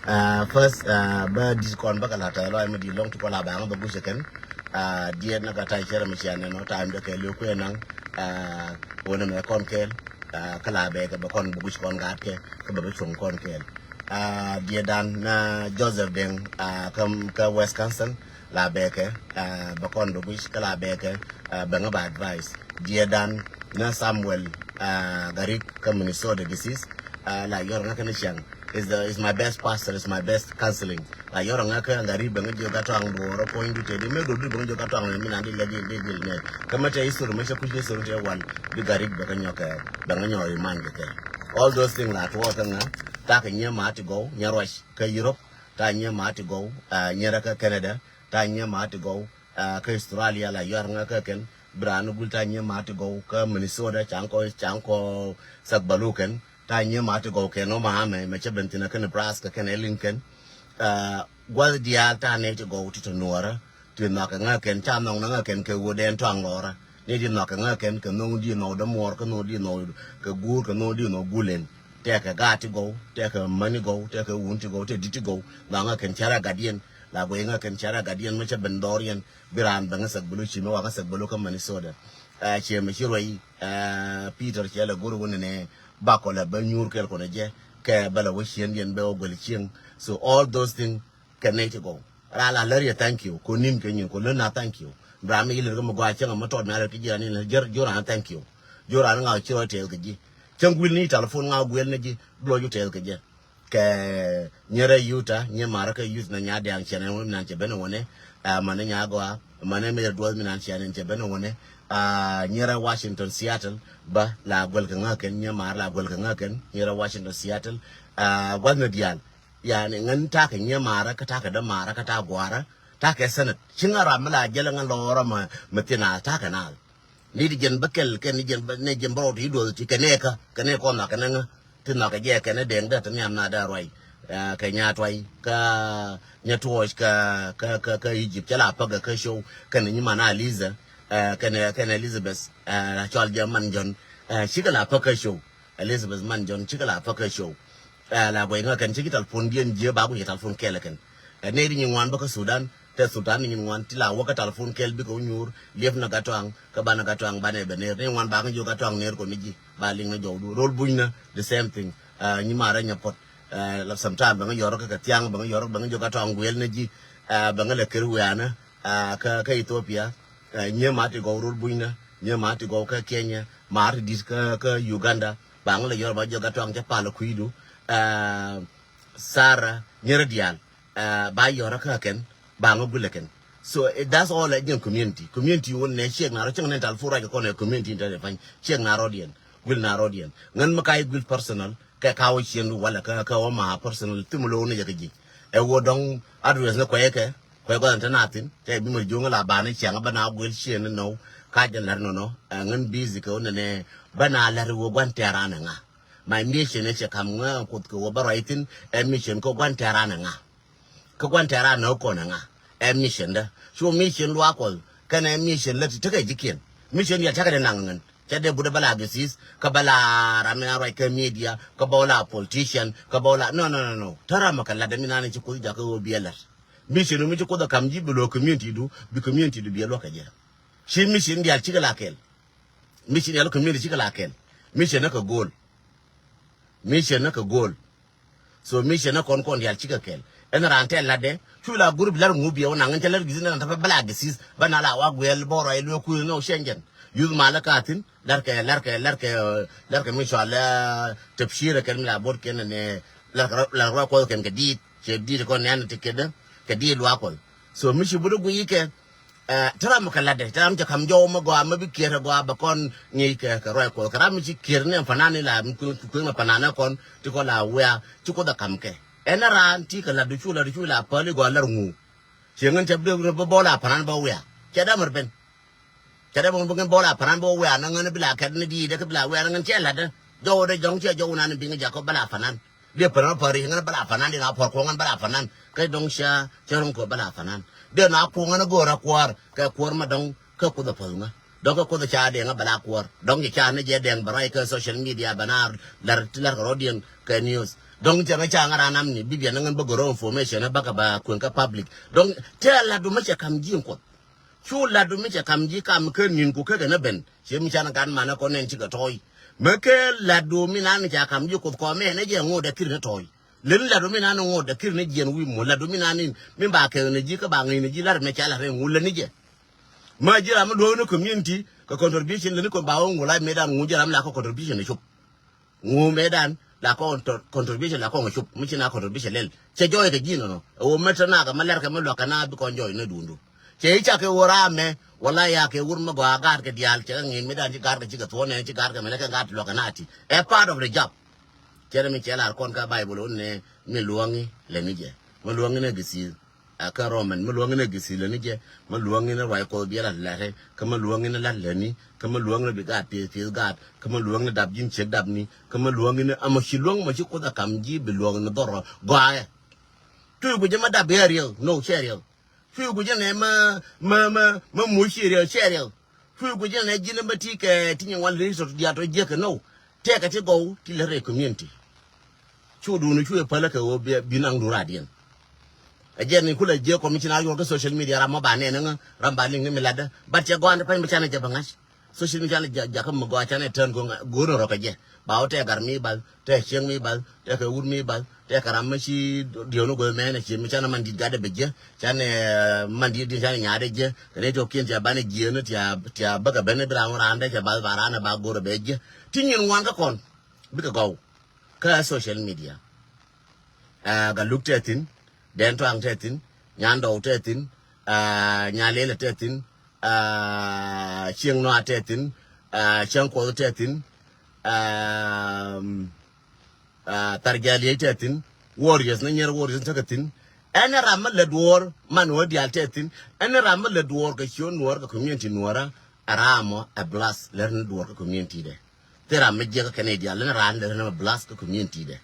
Ah, first, ah, bä di̱t kɔn bä kɛ la̱t tɛth lɔaac mi di̱t lɔ̱ŋ ti kɔn la bɛ ɣä bɛ gui̱c ɛ kɛn. Ah, diɛt ni kɛ ta̱y cɛ rɛ mi cia nɛn ɔ ta̱a̱ mi dee kɛɛl yio̱k kuëë naŋ. Ah, wä ni mɛ kɔn kɛɛl. Ah, kä la bɛ kɛ bɛ kɔn bɛ gui̱c kɔn gaat kɛ kä bɛ bɛ cuɔ̱ŋ kɔn kɛɛl. Ah, diɛt dan na Joseph Deng, ah, kä, kä Wisconsin la bɛ kɛ, ah, bɛ kɔn bɛ gui̱c kä la bɛ kɛ, ah, bɛ ŋä bɛ advice. Diɛt dan na Samuel, ah, Garik kä Minnesota disease, ah, la yɔr ŋä kɛn cɛŋ. Is the, is my best pastor, is my best counseling. La yɔr ŋä kä ŋa ri bɛ ŋä jiök gat tɔaŋ duɔɔr puɔ̱ny du tëë di mëë duɔr di bɛ ŋä jiök gat tɔaŋ mi nan di lɛ di di di nɛ. Kä mɛ tɛ history mɛ cɛ kuc history tɛ wal bi gat ri bɛ kä nyɔk kɛ bɛ ŋä nyɔk ri man kɛ kɛ. All those things la tuɔɔr kä ŋä takɛ nyɛ ma ti gɔw nyɛ ruac kä Europe, takɛ nyɛ ma ti gɔw, ah, nyɛ rɛ kä Canada, takɛ nyɛ ma ti gɔw, ah, kä Australia la yɔr ŋä kä kɛn. Bi raan gul takɛ nyɛ ma ti gɔw kä Minnesota caŋ kɔ caŋ kɔ thak balu kɛn. Ta̱a̱ nyiee ma ti gɔw kɛn ɔ ma mɛ mɛ cɛ ben thin ɛ kä Nebraska kɛn ɛ liŋ kɛn. Ah, gua̱th diaal ta̱a̱ nɛy ti gɔw ti tɔ nuɔɔrä ti nhɔakɛ ŋäk kɛn ca nhɔk ni ŋäk kɛn kɛ ɣöö dɛn tɔaŋ lɔɔrä. Ni ti nhɔakɛ ŋäk kɛn kɛ nho̱ŋ di nhɔk dämuɔɔr kä nho̱ŋ di nhɔk kɛ guur kɛ nho̱ŋ di nhɔk gulɛn. Tɛkɛ gaat ti gɔw tɛkɛ mäni gɔw tɛkɛ wun ti gɔw tɛkɛ di̱t ti gɔw. Nhɔak ŋäk kɛn cɛ rɛ gatdiɛn la guɛy ŋäk kɛn cɛ rɛ gatdiɛn mi cɛ ben dhɔriɛn. Bi raan bɛ ŋäk thɛk bulu ci mi wa ŋäk thɛk bulu kä Minnesota. Ah, ciɛ mi ci ruɛy, ah, Peter cɛ lɛ go̱r wä nɛnɛ. Bakɔ lɛ bä nyuur kɛl kɔnɛ jɛ kɛ bä lɛ wä ciëndiɛn bɛ wä guɛl cieŋ. So all those things kɛ nɛy ti gɔw. Raa la lär yɛ thank you kɔ nin kɛ nyin kɔ lär na thank you. Ram mi ilɛr kɛ mi gɔaa cäŋ mi tɔt mi alɛr kɛ ji̱ ran ilɛr jor ran thank you. Jor ran ŋaw ci rɔ tɛth kɛ ji̱. Cäŋ guil ni telephone ŋaw guil ni ji̱ bi lɔ ju tɛth kɛ jɛ. Kɛ nyerɛ Utah nyɛ marä kɛ youth na nya diaŋ cɛn ɛn wä mi nan cɛ ben wä nɛ. Ah, manɛ nya gɔaa manɛ mɛr duɔth mi nan cɛn ɛn cɛ ben wä nɛ. Ah, nyerɛ Washington Seattle ba la guɛl kɛ ŋäk kɛn nyɛ marä la guɛl kɛ ŋäk kɛn nyerɛ Washington Seattle. Ah, guath ni diaal. Yani ŋän takɛ nyɛ marä kä takɛ dämaarä kä takɛ gua̱a̱rä takɛ senate ci ŋä ram mi la jälä ŋä lɔɔrä mɛ thin a takɛ naal. Ni ti jɛn bä kɛl kɛn ni jɛn bä ni jɛn bä rɔw ti duɔth ti kɛ nɛɛkä kɛ nɛɛ kɔn nhɔakɛ nɛ ŋä. Ti nhɔakɛ jɛ kɛn ni dɛŋ dɛ ti nhiam na dɛ ruay. Kɛ nya tuay kä nya tuɔɔc kä kä kä Egypt cɛ la päkɛ kä show kɛn ni nyi man a Liza. Ɛ, kɛnɛ, kɛnɛ Elizabeth, ɛ, la cɔal jɛ Man Jɔn, ɛ, cikɛ la pä kä show. Elizabeth Man Jɔn cikɛ la pä kä show. Ɛ, la guɛy ŋä kɛn cikɛ telephone diɛn jiɛ ba guic telephone kɛɛl kɛn. Ɛ, nɛy di nyin ŋuan bä kä Sudan, te Sudan ni nyin ŋuan ti la wä kä telephone kɛɛl bikɛ wä nyuur, liep ni Gatɔaŋ, kä banɛ Gatɔaŋ banɛ bɛ ner. Nɛy ŋuan ba kä jiök Gatɔaŋ ner kɔn ni ji̱, ba liŋ ni jɔwdu. Rol buny ni, the same thing. Ɛ, nyi marɛ nyɛ puɔt. Ɛ, la sometime bɛ ŋä yɔrɔ kä kɛ thiaŋ, bɛ ŋä yɔrɔ, bɛ ŋä jiök Gatɔaŋ guɛl ni ji̱. Ɛ, bɛ ŋä lɛ ker wianä, ɛ, kä, kä Ethiopia. Ɛ, nyie ma ti gɔw rol buny ni, nyie ma ti gɔw kä Kenya, ma ti dit kä, kä Uganda. Ba ŋä lɛ yɔrɔ ba jiök Gatɔaŋ cɛ pal kui̱du. Ɛ, Sarah nyerɛ diaal, ɛ, ba yɔrɔ kä kɛn, ba ŋä gulɛ kɛn. So, eh, that's all, ɛ, jɛn community. Community wun nɛ ciek na rɔ cieŋ nɛ tal fu ruac kɔn ɛ community in tɛn ɛ pany. Ciek na rɔ diɛn, gul na rɔ diɛn. Ŋän mi ka i̱ gul personal, kɛ ka wä cien du walɛ kɛ, kɛ wä ma personal, thim lo ni jɛ kɛ ji̱. Ɛ wä dɔŋ address ni kuɛ kɛ, kuɛ gɔn tɛ na thin, tɛ bi mɛ juŋ la ba ni ciaŋ bä na gul cien ni nɔ, ka jɛ lɛr nɔ nɔ, ɛ ŋän busy kɛ wä nɛ nɛ, bä na lɛr wä guan tɛran ɛ ŋa. My mission ɛ cɛ kam ŋä kuth kɛ wä bä ruac thin, ɛ mission kɛ guan tɛran ɛ ŋa. Kä guan tɛran ɛ kɔn ɛ ŋa. Ɛ mission dä. Cu mission luaak kuɔth, kɛn ɛ mission lät ti tekɛ jikiɛn. Mission yɛ cakɛ dɛ naŋ ŋän. Cɛ dee but ɛ bä la disease, kä bä la ram mi na ruac kä media, kä bä la politician, kä bä la, no, no, no, no. Tɛ ram ɛ kɛ lat dɛ mi na ni ci kuth jakä wä biɛ lat. Mission mi ci kuth ɛ kam ji̱ bi luɔ community du, bi community du biɛ luɔk kɛ jɛ. Ci mission diaal cikɛ la kɛl. Mission diaal community cikɛ la kɛl. Mission ni kɛ goal. Mission ni kɛ goal. So mission ni kɔn kɔn diaal cikɛ kɛl. Ɛn raan tɛ latdɛ, cu la group lar ŋu biɛ wä naŋ, ɛn cɛ lar gisi ni raan tɛ bä bä la gisi, bä na la wa guɛl bä rɔ ilue kuth ni wä cɛn jɛn. Youth ma la ka thin, lar kɛ, lar kɛ, lar kɛ, lar kɛ mi cɔal, eh, tɛpshir kɛn mi la bot kɛn ni, lar kɛ, lar kɛ rɔ kuɔth kɛn kɛ dit, cɛ dit kɔn ni an ti kɛdɛ, kɛ dit luaak kuɔth. So mi ci bä dä guiy kɛ, Ɛ, te ram kɛ latdɛ, te ram cɛ kam jɔw mɛ gɔaa, mɛ bi kiɛr gɔaa bɛ kɔn ŋi̱i̱c kɛ, kɛ ruac kuɔth. Kɛ ram mi ci kiɛr ni panan ni la, mi kueŋ, kueŋ mɛ panan ni kɔn, ti kɔn la wia, ci kuoth a kam kɛ. Ɛn raan ti kɛ latdu cu, latdu cu la päli gɔaa lar ŋu. Ciɛ ŋän cɛ bi, bi bɔl a panan bä wia. Cɛ dämär ben. Cɛ dämär ben bɔl a panan bä wia, na ŋän bi la kɛt ni di, dee kɛ bi la wia, na ŋän cɛ latdɛ. Jɔw dee jɔŋ cɛ jɔw nan bi ŋä jakɔ bä la panan. Dee pän a päri ŋän bä la panan, dee na pɔr kuɔŋ ŋän bä la panan. Kä dɔŋ ca, ca rɔŋ kɔ bä la panan. Dee na kuɔŋ ŋän go̱o̱r a kuɔr, kɛ kuɔr ma dɔŋ, kä kuoth a päth ŋä. Dɔŋ kä kuoth a ca dee ŋä bä la kuɔr. Dɔŋ ci ca ni jɛ dɛŋ bä ruac kä social media bä na lar, ti lar kɛ rɔdiɛn kɛ news. Dɔŋ cɛ ŋä ca ŋä ran nam ni, bi biɛn ŋän bä gɔrɔ information bä kɛ bä kueŋ kä public. Dɔŋ tɛ latdu mɛ cɛ kam ji̱ in kuɔth. Cu latdu mi cɛ kam ji̱ kam kä ni̱n ku kä kɛ nä ben. Ciɛ mi can gat manɛ kɔn nɛn cikɛ tɔ̱ɔ̱c. Mɛ kɛ latdu mi nan ca kam ji̱ kuoth kɔmɛ nɛ jɛ ŋot dɛ kir ni tɔ̱ɔ̱c. Leni latdu mi nan ŋot dɛ kir ni jiɛn wi̱i̱ muɔ̱l, latdu mi nan in mi ba kɛ ni ji̱ kä ba ŋäc ni ji̱ lat mɛ ca lat rɛ ŋu leni jɛ. Mɛ ji̱ ram mi luɔ̱k ni community kɛ contribution leni kɔn ba wä ŋu la mɛ dan ŋu ji̱ ram la kɛ contribution ni cop. Ŋu mɛ dan la kɔn to-, contribution la kɔn cop, mi ci na contribution lɛl. Cɛ jɔɔy kɛ ji̱ nɔnɔ. Ɛ wä mɛ tɛ na kɛ mɛ lɛr kɛ mɛ luak kɛ na bi kɔn jɔɔy ni duundu. Cɛ i̱ cakɛ wä ram mɛ, wala ya kɛ wur mɛ gɔaa gaat kɛ diaal, cɛ kɛ ŋi̱i̱c mɛ dan ci gaat kɛ cikɛ thuɔ̱ɔ̱nɛ, ci gaat kɛ mɛ lɛ kɛ gaat luak kɛ na ti. Ɛ part of the job. Cɛ rɛ mi cɛ lar kɔn ka Bible wun nɛ mi luɔ̱ŋi lɛ ni jɛ. Mi luɔ̱ŋi nɛ gisi̱i̱. A kä Roman, mi luɔ̱ŋ in ɛ gisi lä ni jɛ, mi luɔ̱ŋ in ɛ ruac kuɔth biɛl a lɛrɛ, kä mi luɔ̱ŋ in ɛ lat lätni, kä mi luɔ̱ŋ in ɛ bi gaat pieth pieth gaat, kä mi luɔ̱ŋ in ɛ dap ji̱n ciek dapni, kä mi luɔ̱ŋ in ɛ amɔ ci luɔ̱ŋ mɔ ci kuoth a kam ji̱ bi luɔ̱ŋ in ɛ dhɔr rɔ gɔaaɛ. Cuc guic ɛmɛ dap bɛ riɛl, no, cɛ riɛl. Cuc guic ɛnɛ mɛ, mɛ, mɛ, mɛ muc ci riɛl, cɛ riɛl. Cuc guic ɛnɛ ji̱n ɛmɛ ti kɛ ti nyin wal ri tɔ diaal tɔ jiäk kɛ no. Tɛkɛ ti gɔw ti lät rɛy community. Cu duuni cu ɛ pälä kɛ ɣöö bi, bi naŋ duun radiɛn. Ɛ jɛn ni kulɛ jiɛ kɔm ci na yuɔr kä social media ram mɔ ba nɛn ŋä ram ba liŋ ni mi latdä. But cɛ gɔaan ti pany mi canɛ jɛ bä ŋa̱c. Social media canɛ jɛ, jakä mi gɔaa canɛ tɛn go̱o̱n rɔ kɛ jɛ. Ba wä tɛk gar mi bath, tɛk cieŋ mi bath, tɛk kɛ wut mi bath, tɛk kɛ ram mi ci diɛw ni go̱o̱th mɛn ɛ cie mi canɛ man dit gatdɛ bɛ jiɛ. Canɛ, eh, man dit din canɛ nyaatdɛ jiɛ. Kɛ ni tɔkiɛn tia banɛ jiɛ ni tia, tia bäkɛ ben ni bi ram randɛ cɛ bath ba randɛ ba go̱o̱r bɛ jiɛ. Ti nyin ŋuan kä kɔn. Bikɛ gɔw. Kä social media. Ah, Galuk te thi̱n, Dɛn Tuaŋ te thi̱n, Nyandɔw te thi̱n, ah, Nyalelɛ te thi̱n, ah, Cieŋ Nɔa te thi̱n, ah, Cieŋ Kuɔth te thi̱n, ah, ah, Thar Jaliec te thi̱n, Warriors ni nyier Warriors tekɛ thi̱n. Ɛn ram mi lɛ duɔɔr man wä diaal te thi̱n. Ɛn ram mi lɛ duɔɔr kɛ ciö nuɔɔr kɛ community nuɔɔrä. Ɛ ram mɔ ɛ blast lɛ rin duɔɔr kɛ community dɛ. Thil ram mi jiɛk kɛn i̱ diaal, lɛn raan lɛn rɛm blast kä community dɛ.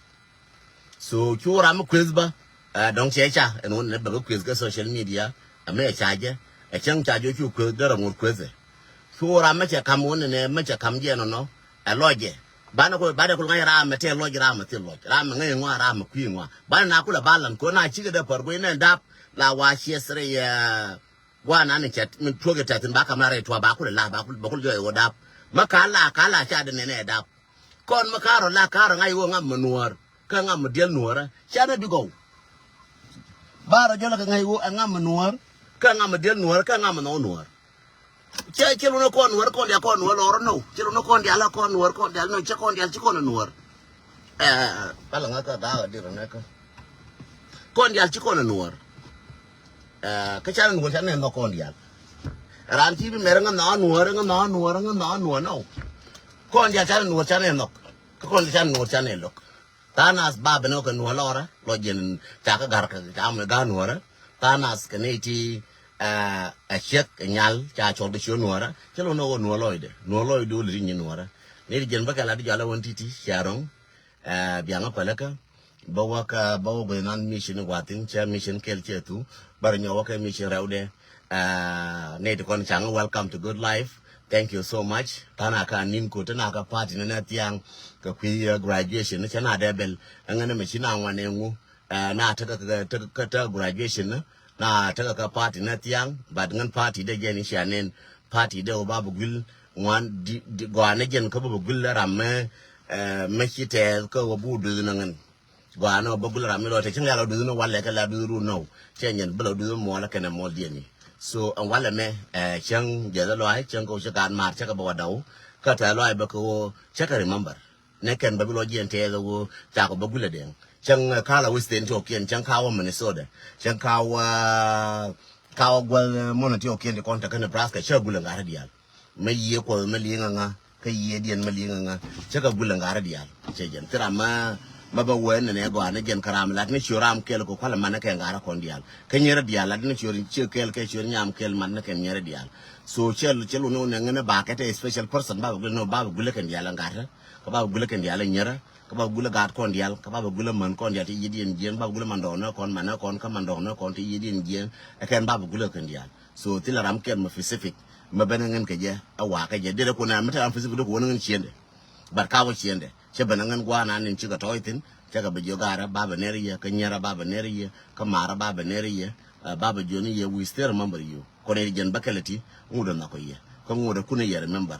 So cu ram mi kueth bä, ɛ, dɔ̱ŋ cɛ ca ɛn wun nɛ bɛ bä kueth kä social media. Ɛ mi ɛ ca jɛ, ɛ cäŋ ca jɛ cu kueth dee rɔ ŋot kueth ɛ. Ko ram mɛ cɛ kam wä nɛnɛ mɛ cɛ kam jɛ nɔnɔ. Ɛ lɔcɛ. Banɛ ko banɛ ko ŋa̱c ram mɛ tɛ lɔc ram mɛ thil lɔc. Ram mɛ ŋa̱c ŋɔa ram mɛ kui̱ ŋɔa. Banɛ na kulɛ balan ko na cikɛ dee pär guiy nɛ dap. La wa ciɛ sere yɛ. Guan an cɛ min tuɔk yɛ tɛthin ba kam na rɛy tuɔ ba kulɛ la ba kulɛ ba kulɛ jɔy wä dap. Mɛ ka la ka la ca de nɛnɛ dap. Kɔn mɛ ka rɔ la ka rɔ ŋa̱c wä ŋam mɛ nuɔr. Kä ŋam mɛ diɛl nuɔrä. Ca nɛ bi gɔw. Ba rɔ jɔlɛ kɛ ŋa̱c wä ɛ ŋam mɛ nuɔr. Kä ŋam mɛ diɛl nuɔrä kä ŋam mɛ nhɔw nuɔr. Cɛ cɛ lun kɔn nuɔr kɔn dial kɔn nuɔr lɔr nɔ. Cɛ lun kɔn dial kɔn nuɔr kɔn dial nɔ cɛ kɔn dial ci kɔn nuɔr. Ɛ bala ŋa kä daga dir nɛ kä. Kɔn dial ci kɔn nuɔr. Ɛ kä ca nuɔr ca nɛ nɔ kɔn dial. Ran ci bi mɛr ŋa nɔ nuɔr ŋa nɔ nuɔr ŋa nɔ nuɔr nɔ. Kɔn dial ca nuɔr ca nɛ nɔ. Kä kɔn dial ca nuɔr ca nɛ lok. Tha̱a̱ŋ nath ba ben ɣä kɛ nuɔ̱ɔ̱r lɔrä lɔ jiɛn ca kä ga̱r kɛ ca mɛ ga̱r nuɔ̱ɔ̱rä. Tha̱a̱ŋ nath kɛ nɛy ti ɛ ciek kɛ nyal ca cɔl kɛ ciöt nuɔ̱ɔ̱rä. Cä lo̱n ɣä nuɔ̱ɔ̱r lɔcdɛ nuɔ̱ɔ̱r lɔcdɛ wä lɛ ti nyin nuɔ̱ɔ̱rä. Nɛy ti jiɛn bä kɛ lat ti jɔal ɛ wän ti̱ti̱ cia rɔ̱ŋ. Ɛ biaŋä päläkä bä wä kä bä wä guɛy nan mission in gua̱thi̱n cɛ mission kɛl cɛ thu. Bä rɔ nyɔk wä kɛ mission rɛwdɛ. Ɛ nɛy ti kɔn caŋ welcome to good life. Thank you so much. Tha̱a̱ŋ nath kä ni̱n ko̱t tha̱a̱ŋ nath kä party ni nɛ thia̱a̱ŋ kɛ kui̱ graduation ni cɛ na dee bɛl. Ɛŋɛ ni mɛ ci na ŋuan ɛŋu. Ɛ na tekɛ kɛ tekɛ kä tekɛ graduation ni na tekɛ kä party ni thia̱a̱ŋ. But ŋän party dee jɛ ni cia nɛn party dee wä ba bi guil ŋuan di di gɔaa ni jɛn kä bä bi guil ram mɛ. Ɛ mɛ ci tɛth kä wä bu duth ni ŋän. Gɔaa ni wä bä gulɛ ram mi lɔ te cäŋ lial ɔ duth ni walɛ kɛ la duth run nɔw. Cɛ nyɛn bä lɔ duth muɔlɛ kɛnɛ muɔl diɛn ni. So ɛn walɛ mɛ ɛ cäŋ jɛth ɛ lɔac cäŋ kɛ wä cä gaat maar cä kɛ bä wa daw. Kä tɛ lɔac bä kɛ wä cä kɛ remember. Nɛ kɛn bä bi lɔ jiɛn tɛth ɛ wä cakɔ bä gulɛ dɛŋ. Cäŋ ɛ ka la Western ti ɔ kiɛn cäŋ ka wä Minnesota. Cäŋ ka wä ka wä guäth mɔnɔ ti ɔ kiɛn ti kɔn te kä Nebraska cä gulɛ ŋa̱rä diaal. Mä yiëë kuɔth mä li̱i̱ŋ aŋa kä yiëëdiɛn mä li̱i̱ŋ aŋa. Cä kɛ gulɛ ŋa̱rä diaal cɛ jɛn thil ram mä mä bä wee nɛnɛ gɔaa ni jɛn kä ram lat ni ciö ram kɛl kɛ kualɛ man ni kɛ ŋa̱rä kɔn diaal kä nyierä diaal lat ni ciö ciö kɛl kɛ ciö nyam kɛl man ni kɛ nyierä diaal. So cɛ cɛ lu ni wä nɛ ŋän ni ba kɛ te special person ba bɛ gulɛ ni ba bɛ gulɛ kɛn diaal ŋa̱rä kä ba bɛ gulɛ kɛn diaal nyierä. Kä ba bɛ gulɛ gaat kɔn diaal kä ba bɛ gulɛ män kɔn diaal ti yiëëdiɛn jiɛn ba bɛ gulɛ man dɔɔnɛ kɔn manɛ kɔn kä man dɔɔnɛ kɔn ti yiëëdiɛn jiɛn. Ɛ kɛn ba bɛ gulɛ kɛn diaal. So thilɛ ram kɛl mɛ specific mɛ ben ŋän kɛ jɛ ɛ wakä jɛ derɛ kun ɛ mi te ram specific dok wä ni ŋän ciendɛ. But ka wä ciendɛ cɛ ben ŋän gua̱a̱r na nin cikɛ tɔ̱ɔ̱c thi̱n. Cɛ kɛ bi jiök gaarä ba bɛ ner yɛ kä nyierä ba bɛ ner yɛ kä maarä ba bɛ ner yɛ. Ba bɛ jiök ni yɛ, we still remember you. Kɔn ɛ jɛn bä kɛlɛ ti ŋut ɛ nhɔk kɛ yɛ kä ŋut ɛ kun ɛ yɛ remember.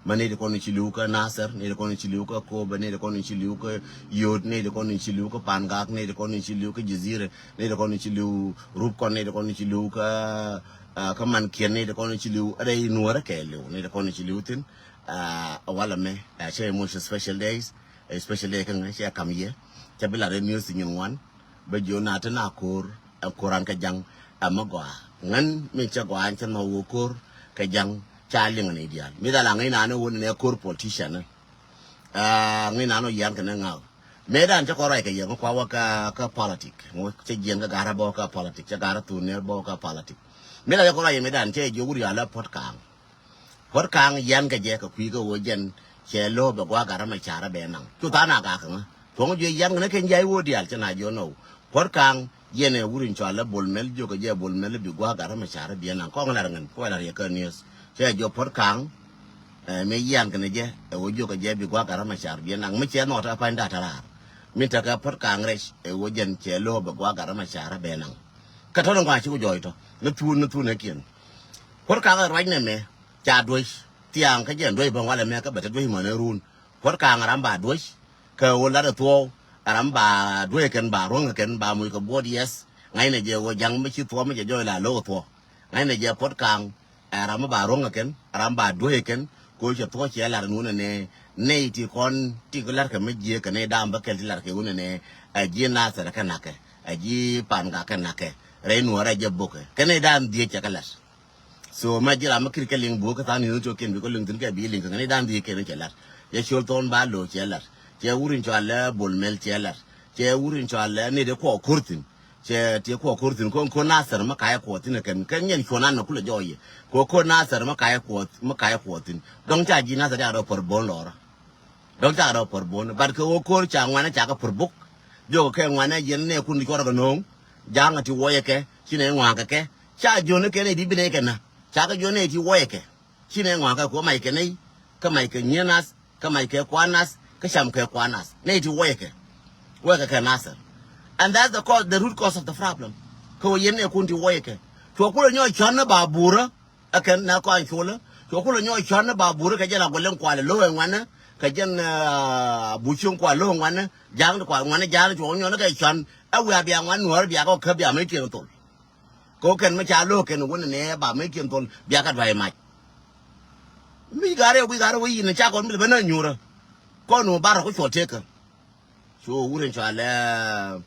Ma nɛy ti kɔn ci li̱w kä Nasir, nɛy ti kɔn ci li̱w kä Kobe, nɛy ti kɔn ci li̱w kä Yot, nɛy ti kɔn ci li̱w kä Pangak, nɛy ti kɔn ci li̱w kä Jizire, nɛy ti kɔn ci li̱w Rubkɔn, nɛy ti kɔn ci li̱w kä kä Mankiɛn, nɛy ti kɔn ci li̱w rɛy nuɔ̱ɔ̱rä kɛ li̱w, nɛy ti kɔn ci li̱w thi̱n. Walɛ mɛ cɛ emotion special days, special day kä ŋä cɛ kam yɛ cɛ bi lat rɛ news nyin ŋuan. Bä jiö na te na ko̱r ɛ ko̱ran kɛ ja̱ŋ. Ɛ mi gɔaa ŋän mi cɛ gɔaa ɛn cɛ nhɔk wä ko̱r kɛ ja̱ŋ. Ca liŋ ni diaal mi dhal a ŋäc naan wä ni nɛ ko̱r politician ni. Ɛ ŋäc naan wä yian kɛ ni ŋa̱k. Mëë dan cɛ kɔn ruac kɛ yɛ mi kua wä kä kä politic. Cɛ jiɛn kä ga̱rä bä wä kä politic cɛ ga̱rä thun ni bä wä kä politic. Mi dhal cɛ kɔn ruac yɛ mi dan cɛ jiö wur yalä puɔ̱t ka̱a̱ŋ. Puɔ̱t ka̱a̱ŋ yian kɛ jɛ kɛ kui̱ kä ɣöö jɛn cɛ lo̱o̱ bɛ gua̱a̱k gat ram ɛ ca̱rä bɛ naŋ cu tha̱a̱ŋ na gak kɛ ŋä. Tuɔ̱ŋ jiö yian kɛ ni kɛn jiac ɣöö diaal cɛ na jiö nɔw. Puɔ̱t ka̱a̱ŋ yɛn ɛ wur in cɔal ɛ Bol Mel jiökɛ jɛ Bol Mel bi gua̱a̱k gat ram ɛ ca̱rä biɛ naŋ kɔŋ lar ŋän kɔc lar yɛ kä niöth. Cɛ jiö puɔ̱t ka̱a̱ŋ. Ɛ mi yian kɛ ni jɛ ɛ ɣöö jiökɛ jɛ bi gua̱a̱k gat ram ɛ ca̱rä biɛ naŋ mi cɛ nhɔt ɛ pa̱ny dat raar. Mi tekɛ puɔ̱t ka̱a̱ŋ rɛc ɛ ɣöö jɛn cɛ lo̱o̱ bɛ gua̱a̱k gat ram ɛ ca̱rä bɛ naŋ. Kä tɔ̱ ni ŋɔac ci ku jɔɔc tɔ̱ ni thuun ni thuun ɛ kiɛn. Puɔ̱t ka̱a̱ŋ ɛ ruac nɛmɛ ca duec thia̱a̱ŋ kä jɛn duec bä walɛ mɛ kä bɛ te duec män ɛ run. Puɔ̱t ka̱a̱ŋ ɛ ram ba duec kɛ ɣöö lat ɛ thuɔɔk ɛ ram ba duec kɛn ba ruɔ̱ŋ kɛn ba muc kɛ buɔt yɛth. Ŋa̱cnɛ jɛ ɣöö ja̱ŋ mi ci thuɔɔk mi jɛ jɔɔc la lo̱k ɛ thuɔɔk. Ŋa̱cnɛ jɛ puɔ̱t ka̱a̱ŋ ɛ ram mi ba ruɔ̱ŋ kɛn ɛ ram ba duec kɛn. Kɛ ɣöö cɛ thuɔɔk cɛ lar ɛn wunɛ nɛ nɛy ti kɔn ti kɛ la̱rkɛ mi jiëëk kɛ nɛy da̱a̱m bä kɛl ti la̱rkɛ wunɛ nɛ. Ɛ ji̱ Nathɛr kɛ na̱kɛ ɛ ji̱ Pangak kɛ na̱kɛ rɛy nuɔ̱ɔ̱rɛ jɛ bokɛ kɛ nɛy da̱a̱m dhieec cɛ kɛ la̱t. So ma ji̱ ram mi kir kɛ liŋ buɔ̱k kä tha̱a̱ŋ ni̱n cɔk kiɛn bi kɛ liŋ thi̱n kɛ bi liŋ kɛ ŋäni da̱a̱ŋ dhiec kɛn cɛ la̱t. Cɛ Col Thɔn Ba Lo̱o̱ cɛ la̱t. Cɛ wur in cɔal lɛ Bol Mel cɛ la̱t. Cɛ wur in cɔal lɛ ni dee kuɔ ko̱r thi̱n. Cɛ ti kuɔ ko̱r thi̱n ko̱n ko̱n Nathɛr mi ka̱yɛ kuɔ thi̱n kɛn kɛn nyɛn cuɔ̱n an nɛ kulɛ jɔɔc yɛ. Ko̱ ko̱n Nathɛr mi ka̱yɛ kuɔ mi ka̱yɛ kuɔ thi̱n dɔ̱ŋ ca ji̱ Nathɛr ca rɔ pär bo̱o̱n lɔrä. Dɔ̱ŋ ca rɔ pär bo̱o̱n but kɛ ɣöö ko̱r ca ŋuanɛ ca kɛ pär buk. Jiɔkɛ kɛ ŋuanɛ jiɛn nɛ kun di cuɔrɛ kɛ no̱o̱ŋ. Ja̱a̱ŋ ti wuɔyɛ kɛ ci nɛ ŋua̱a̱ŋ kɛ kɛ ca jiön kɛ nɛ di bi nɛ kɛ nä. Ca kɛ jiön nɛ ti wuɔyɛ kɛ. Ci nɛ ŋɔakä kɛ mac kɛ nɛy, kä mac kɛ nyiee nath, kä mac kɛ kuan nath, kä cam kɛ kuan nath. Nɛy ti wuɔyɛ kɛ, wuɔyɛ kɛ kɛ Nasir. And that's the cause, the root cause of the problem. Kɛ wä yɛn nɛ kun ti wuɔyɛ kɛ. Cuɔ kulɛ nyɔɔ cɔn ni ba burä, ɛ kɛn nɛ kɔn culä. Cuɔ kulɛ nyɔɔ cɔn ni ba burä kɛ jɛn a guɛl in kualɛ lo̱ ɛ ŋuanɛ, kɛ jɛn, ah, buciöŋ kualɛ lo̱ ɛ ŋuanɛ, ja̱a̱ŋ ti kualɛ ŋuanɛ, ja̱a̱ŋ cuɔ nyɔɔ ni kɛ cɔn. Ɛ wiaa bia ŋuan nuɔ̱ɔ̱r bia kɔ kä bia mec kiɛn thol. Kɛ wä kɛn mi ca lo̱ kɛn wä ni nɛ ba mec kiɛn thol bia kɛ duay mac. Mi garɛ wi̱i̱ garɛ wi̱i̱ yin ca kɔn mi lɛ ben a nyuurä. Kɔn wä barä ku cuɔ tekä. Cu wurɛ cualɛ,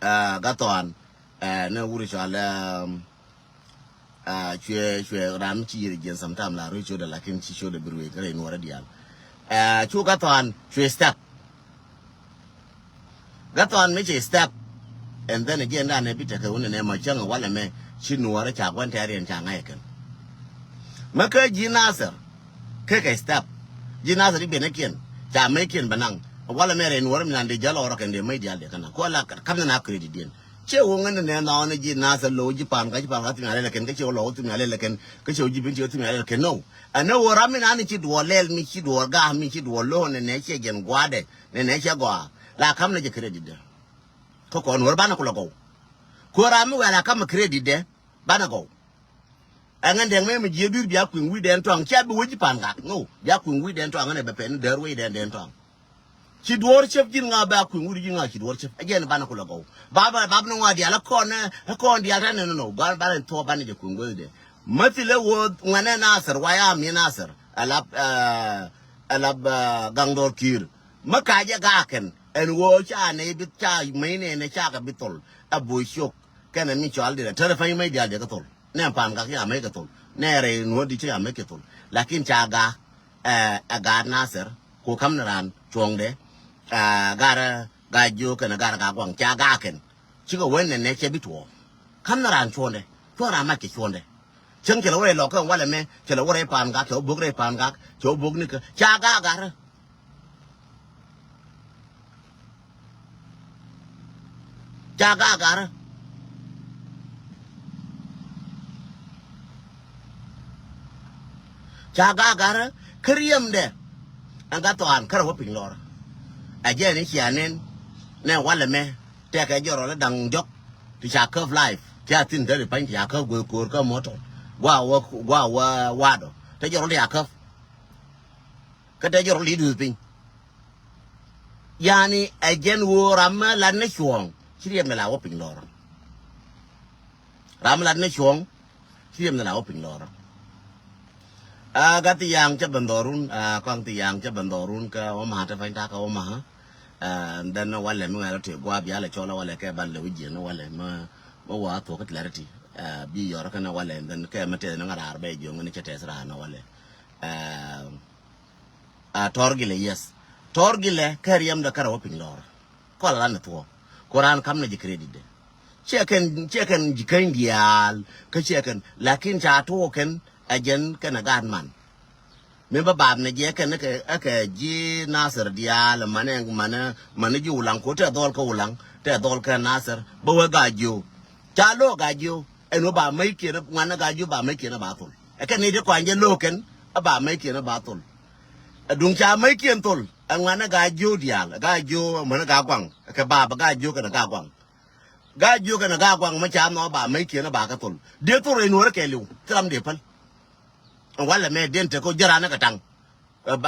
ah, Gathɔan, ah, ne wurɛ cualɛ, ah, cuɛ, cuɛ ram ci yir jiɛn sometime la rui codɛ lakin ci codɛ bi rui kɛ rɛy nuɔrɛ dial. Ah, cu Gathɔan cuɛ step. Gathɔan mi ci step. And then again dan ɛ bi tekɛ wun nɛ ma cäŋ walɛ mɛ ci nuɔrɛ ca guan tɛriɛn ca ŋa̱c kɛn. Mɛ kä ji̱ Nasir kɛ kɛ step. Ji̱ Nasir i̱ biɛnɛ kiɛn ca mɛ kiɛn bɛ naŋ. Walɛ mɛ rɛy nuɔrɛ mi nan di jäl ɔrɔ kɛn di mɛ dial di kɛn na kuɔ la kam ni na credit diɛn. Ciɛ wä ŋän ni nɛ nɔɔni ji̱ Nasir lo̱w ji̱ pan ka ji̱ pan ka thim ya lɛl kɛn kä ciɛ wä lɔw thim ya lɛl kɛn kä ciɛ wä ji̱ bin ciɛ wä thim ya lɛl kɛn no. Ɛn ni wä ram mi nan ni ci duɔl lɛl mi ci duɔl ga̱a̱ mi ci duɔl lo̱w ni nɛ ciɛ jɛn gua̱dɛ ni nɛ ciɛ gɔaa la kam ni jɛ credit dɛ. Kä kɔn wä banɛ kulɛ gɔw. Kuɛ ram mi wɛl a kam credit dɛ. Banɛ gɔw. Ɛŋɛ dɛŋ mɛ mi jiɛ dui̱r bia kui̱ŋ wi̱i̱dɛn tɔaŋ cia bi wec ji̱ pan gak no bia kui̱ŋ wi̱i̱dɛn tɔaŋ ɛnɛ bɛ pɛn däär wecdɛn dɛn tɔaŋ. Ci duɔ̱ɔ̱r cep ji̱n ŋa bɛ a kui̱ŋ wi̱i̱d ji̱ ŋa ci duɔ̱ɔ̱r cep ɛ jɛn banɛ kulɛ gɔw. Ba ba ba ni ŋɔa dial ɛ kɔn ɛ kɔn dial tɛn ɛn no ba ba ni thuɔ̱ɔ̱p banɛ jɛ kui̱ŋ wecdɛ. Mäthilɛ wä ŋuɛnɛ Nasir waya mi Nasir. Ɛlap ɛlap gaŋ dɔr ki̱i̱r. Mä kacɛ gakɛn ɛn wä ca nɛ bi ca mäy nɛ nɛ ca kɛ bi thol. Ɛ bo̱o̱c ciök kɛn ɛ mi cɔal dirɛ tɛrɛ pɛny mäy dial jɛ kɛ thol. Nɛ pan gak ya mec kɛ thol. Nɛ rɛy nuɔ̱t di cä ya mec kɛ thol. Lakin ca gak ɛ ɛ gaat Nasir ku kam ni raan cuɔ̱ŋdɛ. Ɛ gaat ɛ gaat jiök kɛn ɛ gaat ɛ gaat guaŋ ca gak kɛn. Cikɛ wen nɛ nɛ cɛ bi tuɔɔk. Kam ni raan cuɔ̱ndɛ cuɔ̱n raan mac kɛ cuɔ̱ndɛ. Cäŋ cɛ lɛ wä rɛy lɔk kɛ walɛ mɛ cɛ lɛ wä rɛy pan gak cɛ wä bök rɛy pan gak cɛ wɛ bök ni kä ca gak gat rä. Ca gagarä. Ca gagarä kä riɛmdɛ. Ɛn Gathɔan kärɛ wä piny lɔr. Ɛ jɛ ni cia nen nɛ walɛ mɛ tɛkɛ jɔrɔ lɛ daŋ jɔk. Ti ca käp life ti a thin däri pany ti ca käp go̱o̱k ko̱o̱r kä mɔtɔ. Gua wä gua wä wadɔ te jɔrɔ ti ca käp. Kä te jɔrɔ li duth piny. Yani ɛ jɛn ɣöö ram mi lat ni cuɔ̱ɔ̱ŋ ci riɛm ni la wä piny lɔr. Ram mi lat ni cuɔ̱ɔ̱ŋ ci riɛm ni la wä piny lɔr. A gat thi yaŋ cä ben dhɔrun a kɔaŋ thi yaŋ cä ben dhɔrun kä wä ma̱a̱ te pany takä wä ma̱a̱. Dɛn walɛ mi ŋɛl ti gua̱a̱ bialɛ cɔl walɛ kɛ ban lɛ wi̱c jiɛn walɛ mi mi wa thuɔ̱k kä clarity. Bi yɔr kɛn walɛ dɛn kɛ mi tɛth ni ŋa̱ raar bɛ jiɔŋ ni cä tɛth raar ni walɛ. A tɔr gilɛ yes. Tɔr gilɛ kɛ riɛmdɛ kärɛ wä piny lɔr. Kɔl ran ni thuɔ̱k ku ran kam ni ji̱ credit dɛ. Ciɛ kɛn ciɛ kɛn ji̱ käny diaal kä ciɛ kɛn lakin ca tuɔɔk kɛn. Ɛ jɛn kɛn ɛ gaat man. Mi bä baap ni jɛ kɛn ɛ kɛ ji̱ Nasir diaal manɛ manɛ manɛ ji̱ Ulaŋ ko tɛ dhɔl kä Ulaŋ tɛ dhɔl kä Nasir bä wä gaa ji̱. Ca lo̱o̱ gaa ji̱ ɛn wä ba mäc kiɛn ŋuan ɛ gaa ji̱ ba mäc kiɛn ɛ ba thol. Ɛ kɛn ni ti kɔany jɛ lo̱o̱ kɛn ɛ ba mäc kiɛn ɛ ba thol. Ɛ duŋ ca mäc kiɛn thol ɛ ŋuan ɛ gaa ji̱ diaal ɛ gaa ji̱ ɛ män ɛ gaa guaŋ ɛ kɛ baap ɛ gaa ji̱ kɛn ɛ gaa guaŋ. Gaa jiök kɛn a gaa guaŋ mi ca nhɔk ba mec kiɛn a ba kä thol. Dee thol rɛy nuɔ̱ɔ̱rä kɛɛliw thil ram dee päl. Walɛ mɛ den te kä järan ni kɛ taŋ.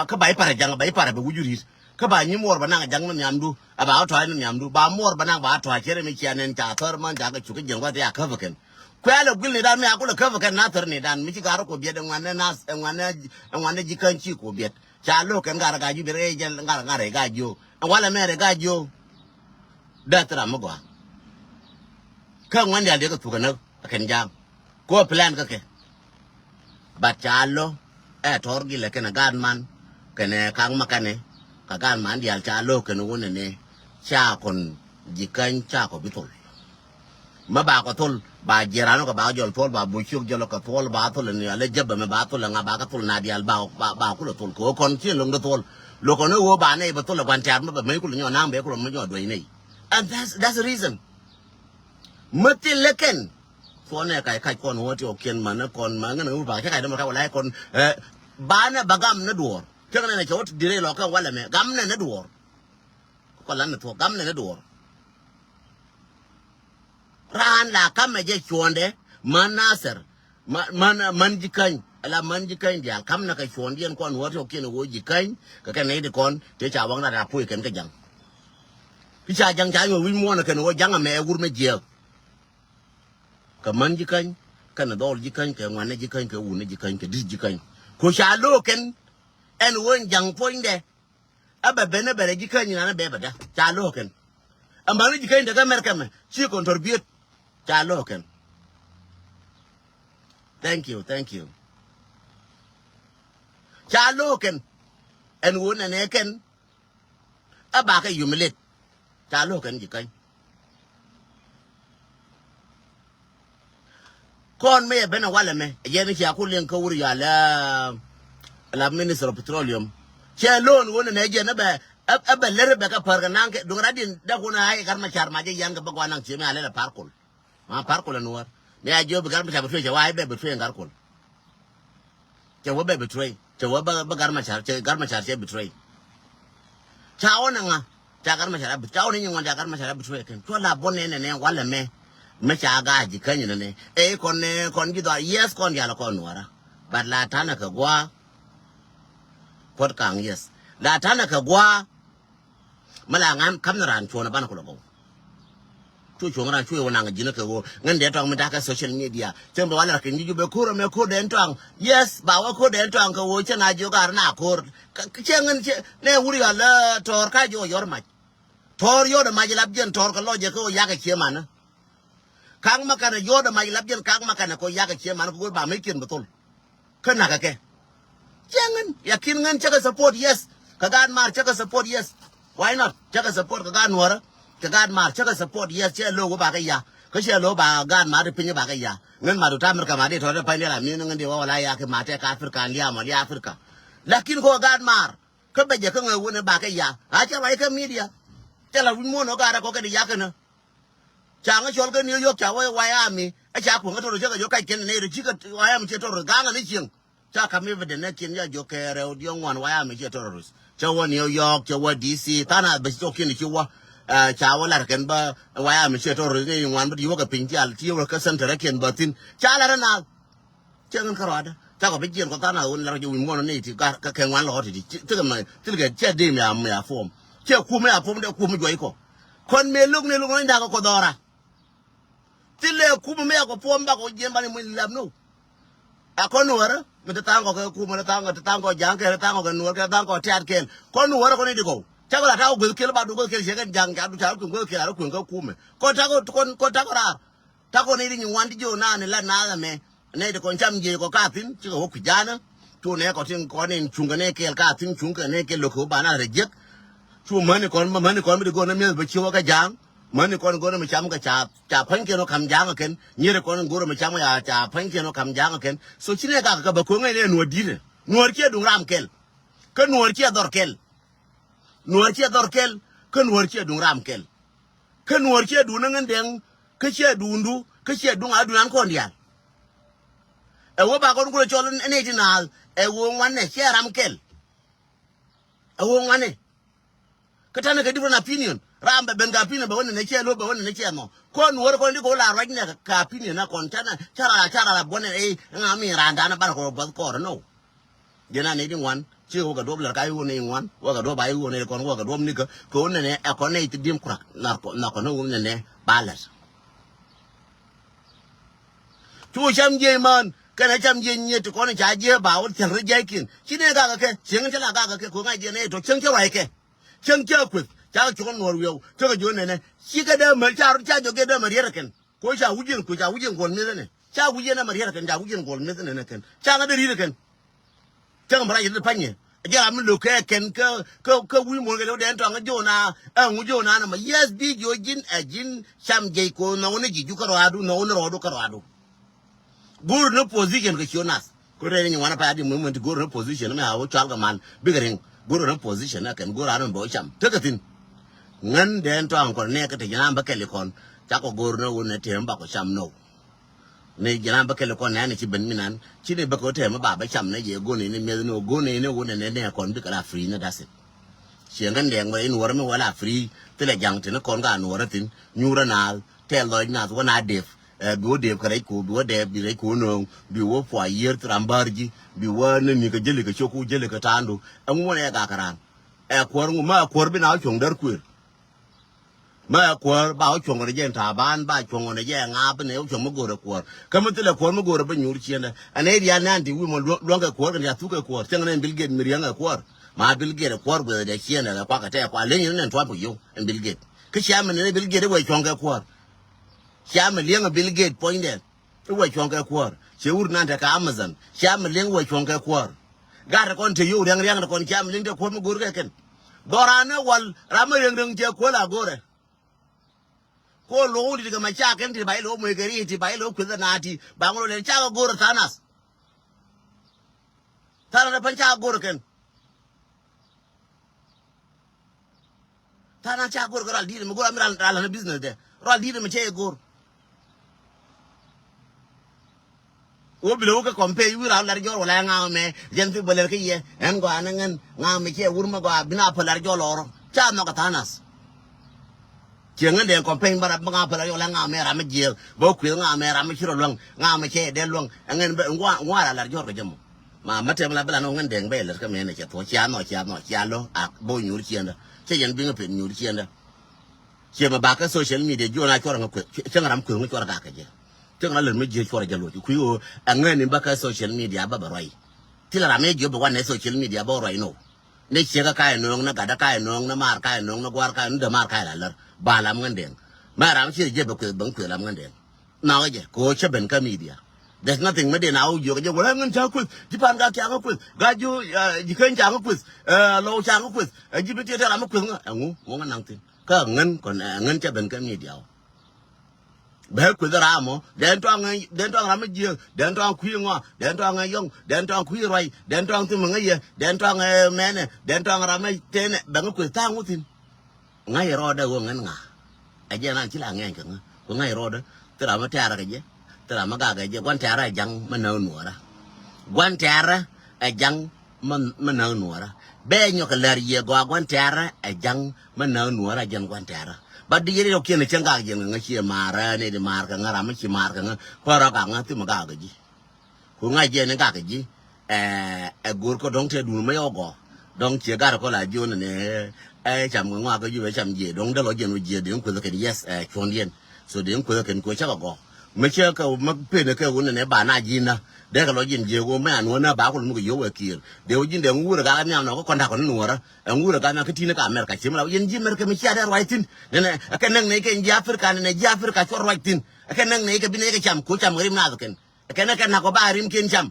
Kä ba i̱ parɛ jaŋ ba i̱ parɛ bɛ wi̱c ri̱t. Kä ba nyi muɔɔr ba naŋ jaŋ ni nhiamdu a ba kä tɔ̱a̱c ni nhiamdu ba muɔɔr ba naŋ ba kä tɔ̱a̱c cɛ rɛ mi cia nɛn ca thɔr man ca kɛ cuk kä jiɛn gua̱th ya käp kɛn. Kuɛ alɛ guil ni dan mi a kulɛ käp kɛn na thɔr ni dan mi ci garä kuɔ biɛt ɛŋuan ni nath ɛŋuan ni ji̱ käny ci kuɔ biɛt. Ca lo̱k kɛn ŋa̱r ŋa̱ ji̱ bi rɛy jɛn ŋa̱r ŋa̱r rɛy ŋa̱ ji̱ o. Ɛn walɛ mɛ rɛy ŋa̱ ji̱ o. Dee thil ram mi gɔaa. Kä ŋuan diaal diɛ kɛ thuk kɛ näk kɛn ja̱a̱ŋ. Kɛ ɣöö plan kä kɛ. But ca lo̱ ɛ tɔ̱r gilɛ kɛnɛ gaat man kɛnɛ ka̱ŋ ma kɛnɛ kɛ gaat man diaal ca lo̱ kɛnɛ wunɛ ni ca kɔn ji̱ käny ca kɔ bi thol. Ma ba kɔ thol ba jiɛran kɔ ba jɔl thol ba buc ciök jɔl kɔ thol ba thol ni alɛ jɛbɛ mɛ ba thol ŋa ba kɛ thol na dial ba ba kulɛ thol kɛ kɔn ci loŋ de thol. Lokɔn wä ba nɛ bɛ thol guan tiar mɛ bɛ mɛ kulɛ nyɔ naŋ bɛ kulɛ mɛ nyɔ duec nɛ. And that's that's the reason. Mɛ thil lɛ kɛn tuɔnɛ kac kac kɔn wä ti ɔ kiɛn man ni kɔn ma ŋän ŋu ba cä kac dämɛ ka wä la kɔn. Banɛ ba gam ni duɔɔr. Cä ŋän ni cɛ wä ti dirɛ lɔ kɛ walɛ mɛ gam nɛ ni duɔɔr. Kɔ lan ni thuɔk gam nɛ ni duɔɔr. Raan la kamɛ jɛ cuɔndɛ man Nasir. Man, man, man Jikäny, ala man Jikäny diaal kamnɛ kɛ cuɔndiɛn kɔn wä ti ɔ kiɛn wä Jikäny kɛ kɛ nɛy ti kɔn ti ca waŋ rat a puɔc kɛn kɛ jaŋ. Ti ca jaŋ ca nyuɔth wi̱c muɔ̱ɔ̱n kɛn wä jaŋ amɛ wur mɛ jiääk. Kɛ man Jikäny kɛnɛ dhɔl Jikäny kɛ ŋuanɛ Jikäny kɛ wunɛ Jikäny kɛ di̱t Jikäny. Ko ca lo̱o̱ kɛn ɛn ɣöö ɛn ja̱ŋ puɔ̱nydɛ. Ɛ bɛ ben ɛ bɛ rɛ Jikäny nan ɛ bɛ bɛ dä ca lo̱o̱ kɛn. Ɛ man Jikäny dee kɛ mɛr kɛmɛ ci contribute ca lo̱o̱ kɛn. Thank you, thank you. Ca lo̱o̱ kɛn ɛn ɣöö nɛnɛ kɛn. Ɛ bakɛ humiliate ca lo̱k kɛn Jikäny. Kɔn mëë ben ɛ walɛ mɛ ɛ jɛn cia ku liŋ kä wur yal la, la Minister of Petroleum. Cɛ lo̱o̱n wun nɛ jɛn ɛ bɛ ɛ bɛ lɛr bɛ kɛ pär kɛ naŋ kɛ duŋ rat din dee kun a i̱ gat ma car ma jɛ yan kɛ bä guan naŋ cie mi a lɛl ɛ par kol. Ma par kol ɛ nuɔr mi a jiɔ bi gat ma car bɛ tuee cɛ wa i̱ bɛ bɛ tuee ɛ gat kol. Cɛ wä bɛ betray. Cɛ wä bä bä Gat Macar cɛ Gat Macar cɛ betray. Ca wä nɛ ŋa ca Gat Macar a betray ca wä nɛ nyin ŋuan ca Gat Macar a betray kɛn cua la bɔ nɛ nɛ nɛ walɛ mɛ. Mɛ ca ga Jikäny nɛ nɛ ɛ kɔn nɛ kɔn ji̱ dhɔa yes kɔn dial kɔn nuɔra. But la tanɛ kɛ gua. Puɔt kaŋ yes la tanɛ kɛ gua. Mä la ŋa̱n ka̱m ni raan cuɔ̱n ɛ banɛ kulɛ gɔw. Cu cuɔ̱n raan cu yɛ wä naŋ ji̱n kɛ ɣöö ŋän dee tɔŋ mi da̱kä social media. Cäŋ bɛ wä lar kɛ nyi ju bɛ ko̱r ɛmɛ ko̱r dee tɔŋ. Yes ba wä ko̱r dee tɔŋ kɛ ɣöö cɛ na jiök ar na ko̱r. Cɛ ŋän cɛ nɛ wur yɔl tɔɔr ka jiök yɔr mac. Tɔɔr yɔr mac lap jiɛn tɔɔr kɛ lɔc jɛ kɛ ɣöö yakɛ cie manä. Ka̱ŋ ma kanɛ yɔɔt ɛmac lap jiɛn ka̱ŋ ma kanɛ kɔ yak ɛ ciɛ man kɛ go̱o̱r ba mec kiɛn bi thol. Kä nakä kɛ ciɛ ŋän yakin ŋän cä kɛ support yes. Kɛ gaat maar cä kɛ support yes. Why not cä kɛ support kɛ gaat nuɔrä. Kɛ gaat maar cä kɛ support yes cɛ lo̱o̱k wä ba kɛ ya. Kä cɛ lo̱o̱k ba gaat maar ti piny ba kɛ ya. Ŋän mat wä ta America ma di tɔt pany di la mi ŋän di wä wala ya kɛ ma tɛk Africa liam wala Africa. Lakin kɔ gaat maar kä bɛ jɛ kä ŋä wun ba kɛ ya a cɛ ruac kä media. Cɛ la wun muɔn wä gaat kɔ kɛ di ya kɛ nä. Ca ŋä cɔl kä New York ca wä White Army ɛ ca kueŋ kä terrorist cä kɛ jɔ kac kɛn nɛ rɛ ci kä White Army ciɛ terrorist gaŋ ni cieŋ. Ca kam evidence nɛ kiɛn ca jɔ kɛ rɛw diɔŋ ŋuan White Army ciɛ terrorist cä wä New York cä wä D C tha̱a̱ŋ nath bɛ ci cɔk kiɛn ci wä. Ca wä lar kɛn bä White Army ciɛ terrorist ni ŋuan bä ti wä kɛ piny ti al ti wä kä center kiɛn bä thi̱n ca lar nath. Cɛ ŋän kärɔadä cakɔ bi jiɛn kɔ tha̱a̱ŋ nath wä ni lar jɛ wi̱i̱ muɔnɔ ni ti kɛ ŋuan lɔ ti ti ti kɛ mɛ thil kɛ cɛ dim ya mɛ ya form cɛ kum ya form dɛ kum juɔc kɔ. Kɔn mëë lo̱k ni lo̱k ni da̱k kɔ dhɔra. Thilɛ kum mi a kɔ puɔm bak kɔ jiɛn bani muny lap no. A kɔn nuɔrä mi ti thaŋ kɔ kɛ kum mi ti thaŋ kɔ ti thaŋ kɔ ja̱a̱ŋ kɛl ti thaŋ kɔ kɛ nuɔr kɛl ti thaŋ kɔ tiat kɛl kɔn nuɔrä kɔn i̱ di kɔw. Cakɔ la ta̱kɔ gueth kɛl ba duk gueth kɛl ciɛ kɛn ja̱a̱ŋ ca du ca rɔ kueŋ gueth kɛl a rɔ kueŋ kä kum mi kɔn ta̱kɔ kɔn ta̱kɔ raar. Ta̱kɔ ni di nyin wan ti jiɔ naan ni la naath ɛmɛ. Nɛy ti kɔn cam jiɛc kɔ ka thi̱n cikɛ wä kui̱ ja̱a̱nä. Cu nɛ kɔ tin kɔn in cuŋ kɛ nɛ kɛɛl ka thi̱n cuŋ kɛ nɛ kɛɛl lo̱k kɛ wä ba na rɛ jiäk. Cu mäni kɔn mäni kɔn mi di go̱o̱r nä mi̱eth bä ci wä kɛ ja̱a̱ŋ. Mäni kɔn go̱o̱r nä mi cam kɛ ca ca pa̱ny kɛn wä ka̱m ja̱a̱ŋ kɛ kɛn. Nyier kɔn go̱o̱r mi cam kɛ ca ca pa̱ny kɛn wä ka̱m ja̱a̱ŋ kɛ kɛn. So ci nɛ gak kɛ bä ko̱ŋ ɛn ɛ nuɔ̱r di̱t ɛ nuɔ̱r ciɛ duŋ ram kɛl. Kä nuɔ̱r ciɛ dhɔr kɛl. Nuɔ̱r ciɛ dhɔr kɛl. Kä nuɔ̱r ciɛ duŋ ram kɛl. Kä nuɔ̱ɔ̱r ciɛ duun ni ŋän dɛŋ kä ciɛ duundu kä ciɛ duŋ a dunan kɔn diaal. Ɛ wee ba kɔn kulɛ cɔl ɛ nɛy ti naath ɛ wee ŋuanɛ ciɛ ram kɛl. Ɛ wee ŋuanɛ. Kä tanɛ kɛ different opinion ram bɛ ben kɛ opinion bɛ wä nɛnɛ ciɛ lo̱p bɛ wä nɛnɛ ciɛ nhɔ kɔn nuɔ̱ɔ̱r kɔn di kɛ wä la ruac nɛ kɛ opinion na kɔn canɛ ca ral ca ral a buɔnɛ ɛ ŋa mi ran danɛ bar kɔ buɔth kɔɔr nɔ. Jɛn a nɛy ti ŋuan ci wä kɛ duɔp lɛr ka iwä nɛy ŋuan wä kɛ duɔp a iwä nɛy kɔn wä kɛ duɔp nikä kɛ wä nɛnɛ ɛ kɔn nɛy ti dim kurak na kɔn wä nɛnɛ ba lɛr. Cu cam jiɛc man kɛnɛ cam jiɛc nyiet ti kɔn ca jiɛ ba wä thiaŋ ri jiɛc kiɛn ci nɛy gakɛ kɛ cieŋ cä la gakɛ kɛ kɛ wä ŋa̱c jiɛn nɛy tɔ cieŋ cä ruac kɛ cieŋ cä kueth ca kɛ cuɔ̱ŋ nuɔr wiɛw cä kɛ jiɔ nɛnɛ ci kɛ dee mɛ ca rot ca jɔ kɛ dee mɛ riɛt kɛ kɛn. Ko ca wi̱c yɛn ko ca wi̱c yɛn gɔl mi̱th ɛnɛ ca wi̱c yɛn ɛmɛ riɛt kɛn ca wi̱c yɛn gɔl mi̱th ɛnɛ kɛn ca ŋä dee ri̱t kɛn. Cäŋ bä rac yɛn panyɛ jɛ ram mi lo̱k kɛ kɛn kä kä kä wi̱i̱ muɔ̱n kɛ lɛ wä dɛn tɔaŋ jo̱o̱na. Ɛŋu jo̱o̱na ɛmɛ yes bi jiɔ ji̱n ɛ ji̱n cam jɛy ko nhɔk ni ji̱ ju kä rɔadu nhɔk ni rɔadu kä rɔadu. Go̱o̱r ni position kɛ ciö nath. Ko rɛy ni nyin wan a pay a di muhimu ti go̱o̱r ni position mi a wä cual kɛ mal bikɛ riŋ. Go̱o̱r ni position ni kɛn go̱o̱r a ni bɛ wä cam tekɛ thi̱n. Ŋän dɛn tɔ̱ aŋ kɔn nɛɛk kä te ji̱n a bä kɛl ikɔn. Cakɔ go̱o̱r ni wun ni tëë mi bakɔ cam nɔw. Ni jiɛn an bä kɛl kɔn nɛn ci ben mi nan ci ni bä kɛ wä tɛm ba bä cam ni jɛ gon ni miɛth ni gon ni wun ni ni kɔn bikɛ la free ni, that's it. Ciɛ ŋän dɛŋ bä in wä rɛ mi wä la free thilɛ jaŋ ti ni kɔn ka nuɔrɛ thin nyurɛ naath tɛl dhɔc nath wä na dep. Bi wä dep kɛ rɛc ku bi wä dep bi rɛc ku nööŋ bi wä pua yier thi ram bär ji̱ bi wä ni ni kɛ jeli kɛ cok ku jeli kɛ ta̱a̱ndu. Ɛŋu wä nɛ gak kɛ raan ɛ kuäär ŋu ma ɛ kuäär bi na wä cuɔ̱ŋ där kuëër. Ma ɛ kuäär ba wä cuɔ̱ŋ ni jɛ in ta̱a̱ ban ba cuɔ̱ŋ ni jɛ ŋaap ni wä cuɔ̱ŋ mi go̱o̱r ɛ kuäär. Kä mi thilɛ kuäär mi go̱o̱r ɛ bä nyuur ciëndɛ ɛn ɛ rial ni an ti wi̱i̱ mɔ luäŋ kɛ kuäär kɛn ca thuk kɛ kuäär cäŋ ni ɛn Bill Gates mi riɛŋ ɛ kuäär. Ma Bill Gates ɛ kuäär guɛth ɛ dɛ ciëndɛ kɛ kuak kɛ tɛɛ kua leny ni nɛn tuam kɛ yio̱w ɛn Bill Gates. Kä cia mi ni Bill Gates ɛ wee cuɔ̱ŋ kɛ kuäär. Cia mi liɛŋ ɛ Bill Gates puɔ̱nydɛn. I̱ wee cuɔ̱ŋ kɛ kuäär ciɛ wur nan tekɛ Amazon cia mi liŋ wee cuɔ̱ŋ kɛ kuäär. Gat kɔn te yio̱w ria̱ŋ ria̱ŋ kɔn cia mi liŋ te kuäär mi go̱o̱r kɛ kɛn. Dhɔran ni wal ram mi riäŋ riäŋ cɛ kuäär a go̱o̱rɛ. Ko lo̱o̱ dit kɛ ma ca kɛn ti ba ilo̱o̱ muec kɛ ri ti ba ilo̱o̱ kueth na ti ba ŋulo lɛ ca kɛ go̱o̱rɛ thanas. Thanas ni pan ca kɛ go̱o̱rɛ kɛn. Thanan ca go̱r kɛ rual di̱i̱t mi go̱r ami ral ral ni business dɛ rual di̱i̱t mi cɛ go̱r. Wä bilɛ wä kɛ kɔm pec wi̱i̱ ral lar jɔr wala ŋa̱a̱ŋ mɛ jɛn thi bä lɛr kä yɛ ɛn gɔaa ni ŋän ŋa̱a̱ŋ mɛ cɛ wur mi gɔaa bi na pä lar jɔr lɔrɔ ca nhɔk kɛ thanas. Ciɛ ŋän dee kɔm pec bä rap mi ŋa̱a̱ŋ pä lar jɔr wala ŋa̱a̱ŋ mɛ ram mi jiɛɛk bä kueth ŋa̱a̱ŋ mɛ ram mi ci rɔ luäŋ ŋa̱a̱ŋ mɛ cɛ dee luäŋ ɛŋɛn bä ŋuan ŋuan ral lar jɔr kɛ jɛ mɔ. Ma ma tɛm la bi la nɔ ŋän dɛŋ bɛ lät kä mɛn cɛ thuɔ cia nɔ cia nɔ cia lo a bo nyuur ciɛndä. Cɛ yɛn biŋ pet nyuur ciɛndä. Ciɛ mɛ bakä social media jiɔ na cuɔr ŋä kueth cäŋ ram kueth ŋä cuɔr gakɛ jɛ. Cäŋ ram lät mi jiɛ cuɔr jɛ loc kui̱ ɣöö a ŋän in bakä social media ba bɛ ruac. Thilɛ ram mi jiɔ bɛ wanɛ social media bä ruac nɔ. Ni ciɛ kä ka̱yɛ nööŋ ni gatdä ka̱yɛ nööŋ ni maar ka̱yɛ nööŋ ni gua̱a̱r ka̱yɛ ni dämaar ka̱yɛ la lär ba lam ŋän dɛŋ. Mɛ ram ciɛ jiɛ bɛ kueth bäŋ kueth lam ŋän dɛŋ. Nhɔkɛ jɛ kɛ ɣöö cä ben kä media. There's nothing mi den a wä jiök jɛ wala ŋän ca kueth ji̱ pan gak ca ŋä kueth gak ji̱ ji̱ keny ca ŋä kueth. Lɔw ca ŋä kueth ji̱ bi tiɛt ram mi kueth ŋä ɛŋu ŋu ŋä naŋ thin kä ŋän kɔn ŋän cä ben kä media wä. Bɛ kueth ram mɔ den tɔŋ den tɔŋ ram mi jiök den tɔŋ kui̱ ŋɔ den tɔŋ yɔŋ den tɔŋ kui̱ ruac den tɔŋ thim ŋä yɛ den tɔŋ mɛnɛ den tɔŋ ram mi tenɛ bɛ ŋä kueth tha̱a̱ŋ wä thin. Ŋa̱c rɔɔdɛ ɣöö ŋän ŋa. Ɛ jɛ nan ci la ŋɛny kɛ ŋä ku ŋa̱c rɔɔdɛ. Thil ram mi tɛ̈rɛ kɛ jɛ. Thil ram mi gak kɛ jɛ gua̱n tɛ̈rɛ ɛ ja̱ŋ mi näk nuɔɔrä. Gua̱n tɛ̈rɛ ɛ ja̱ŋ mi näk nuɔɔrä. Bɛ nyɔk kɛ lɛr yɛ gɔaa gua̱n tɛ̈rɛ ɛ ja̱ŋ mi näk nuɔɔrä jɛn gua̱n tɛ̈rɛ. Ba di yɛ ri yɔk kiɛn ɛ cäŋ gak jɛ ŋä ŋä ciɛ maarä ni di maar kɛ ŋä ram mi ci maar kɛ ŋä. Kuäär rɔ gak ŋä thim mi gak kɛ ji̱. Ku ŋa̱c jɛ ni gak ji̱. Ɛ go̱r kä dɔ̱ŋ te dun mä yɔ gɔ dɔ̱ŋ ciɛ gar kɔ la ji̱ wä ni nɛ. Ɛ cam kɛ ŋɔak kä ji̱ bɛ cam jiɛ dɔ̱ŋ dee lɔ jɛn wä jiɛ dee kueth kɛn yes ɛ cuɔ̱n diɛn. So dee kueth kɛn kuɛ cä kɛ gɔ. Mä cä kɛ mä pen kɛ wä ni nɛ ba na ji̱ na dee kɛ lɔ jɛn jiɛ wä mä an wä na ba kul mi kɛ yio̱w ɛ kiɛɛr dee wä ji̱n dee ŋuurɛ gak ni an nɔ kä kɔn dak kɔn ni nuɔrä. Ɛ ŋuurɛ gak ni kä ti̱n kä America cim la wä yɛn ji̱ America mi cia dee ruac thi̱n. Nɛ nɛ kɛ näk nɛ kɛ ji̱ Africa nɛ nɛ ji̱ Africa cuɔ ruac thi̱n. Kɛ näk nɛ kɛ bi nɛ kɛ cam ku cam kɛ rim nath kɛn. Kɛn ɛ kɛ nak kɔ ba rimkiɛn cam.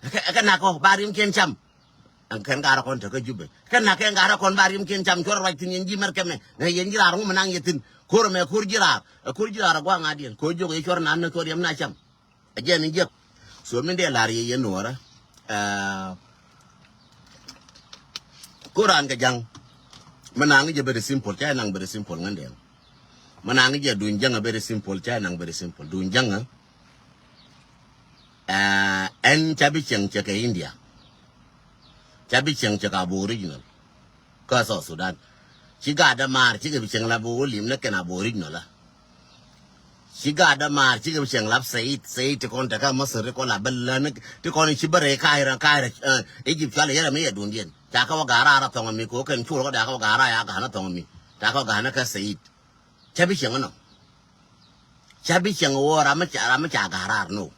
Ɛ kɛ nak kɔ ba rimkiɛn cam. Ɛn kɛn garä kɔn tekä Jubɛ kɛ nak kɛn garä kɔn ba rimkiɛn cam cuɔr ruac thi̱n yɛn ji̱ mɛr kɛmɛ. Nɛ yɛn ji̱ raar ŋu mi naŋ yɛ thi̱n ko̱r ɛmɛ ko̱r ji̱ raar. Ɛ ko̱r ji̱ raar ɛ gua̱a̱ŋ adiɛn ko̱r jiök yɛ cuɔr nan ni ko̱r yɛm na cam. Ɛ jɛn in jiäk. So min dee lar yɛ yɛn nuɔrä. Ɛ ko̱r raan kɛ ja̱ŋ. Mi naŋ jɛ very simple ca yɛ naŋ very simple ŋän dee. Mi naŋ jɛ duny ja̱ŋ ɛ very simple ca yɛ naŋ very simple duny ja̱ŋ ɛ. Ɛn ca bi cieŋ cɛ kɛ India. Ca bi cieŋ cɛ kɛ Aboriginal. Kä South Sudan. Ci gaat dä maar cikɛ bi cieŋ la bi wä lim ni kɛn Aboriginal la. Ci gaat dä maar cikɛ bi cieŋ la Said Said ti kɔn tɛ kä Masir ti kɔn la bä lä ni ti kɔn ci bä rɛy ka̱a̱c rɛ ka̱a̱c rɛ Egypt cual yɛrɛ mi yɛ dundiɛn. Ca kä wä gaat raar a thɔŋ mi ko kɛn cur kɔ da kä wä gaat raar ya gaat na thɔŋ mi. Ca kä wä gaat na kä Said. Ca bi cieŋ nɔ. Ca bi cieŋ wä ram mi ca ram mi ca ga̱r raar no.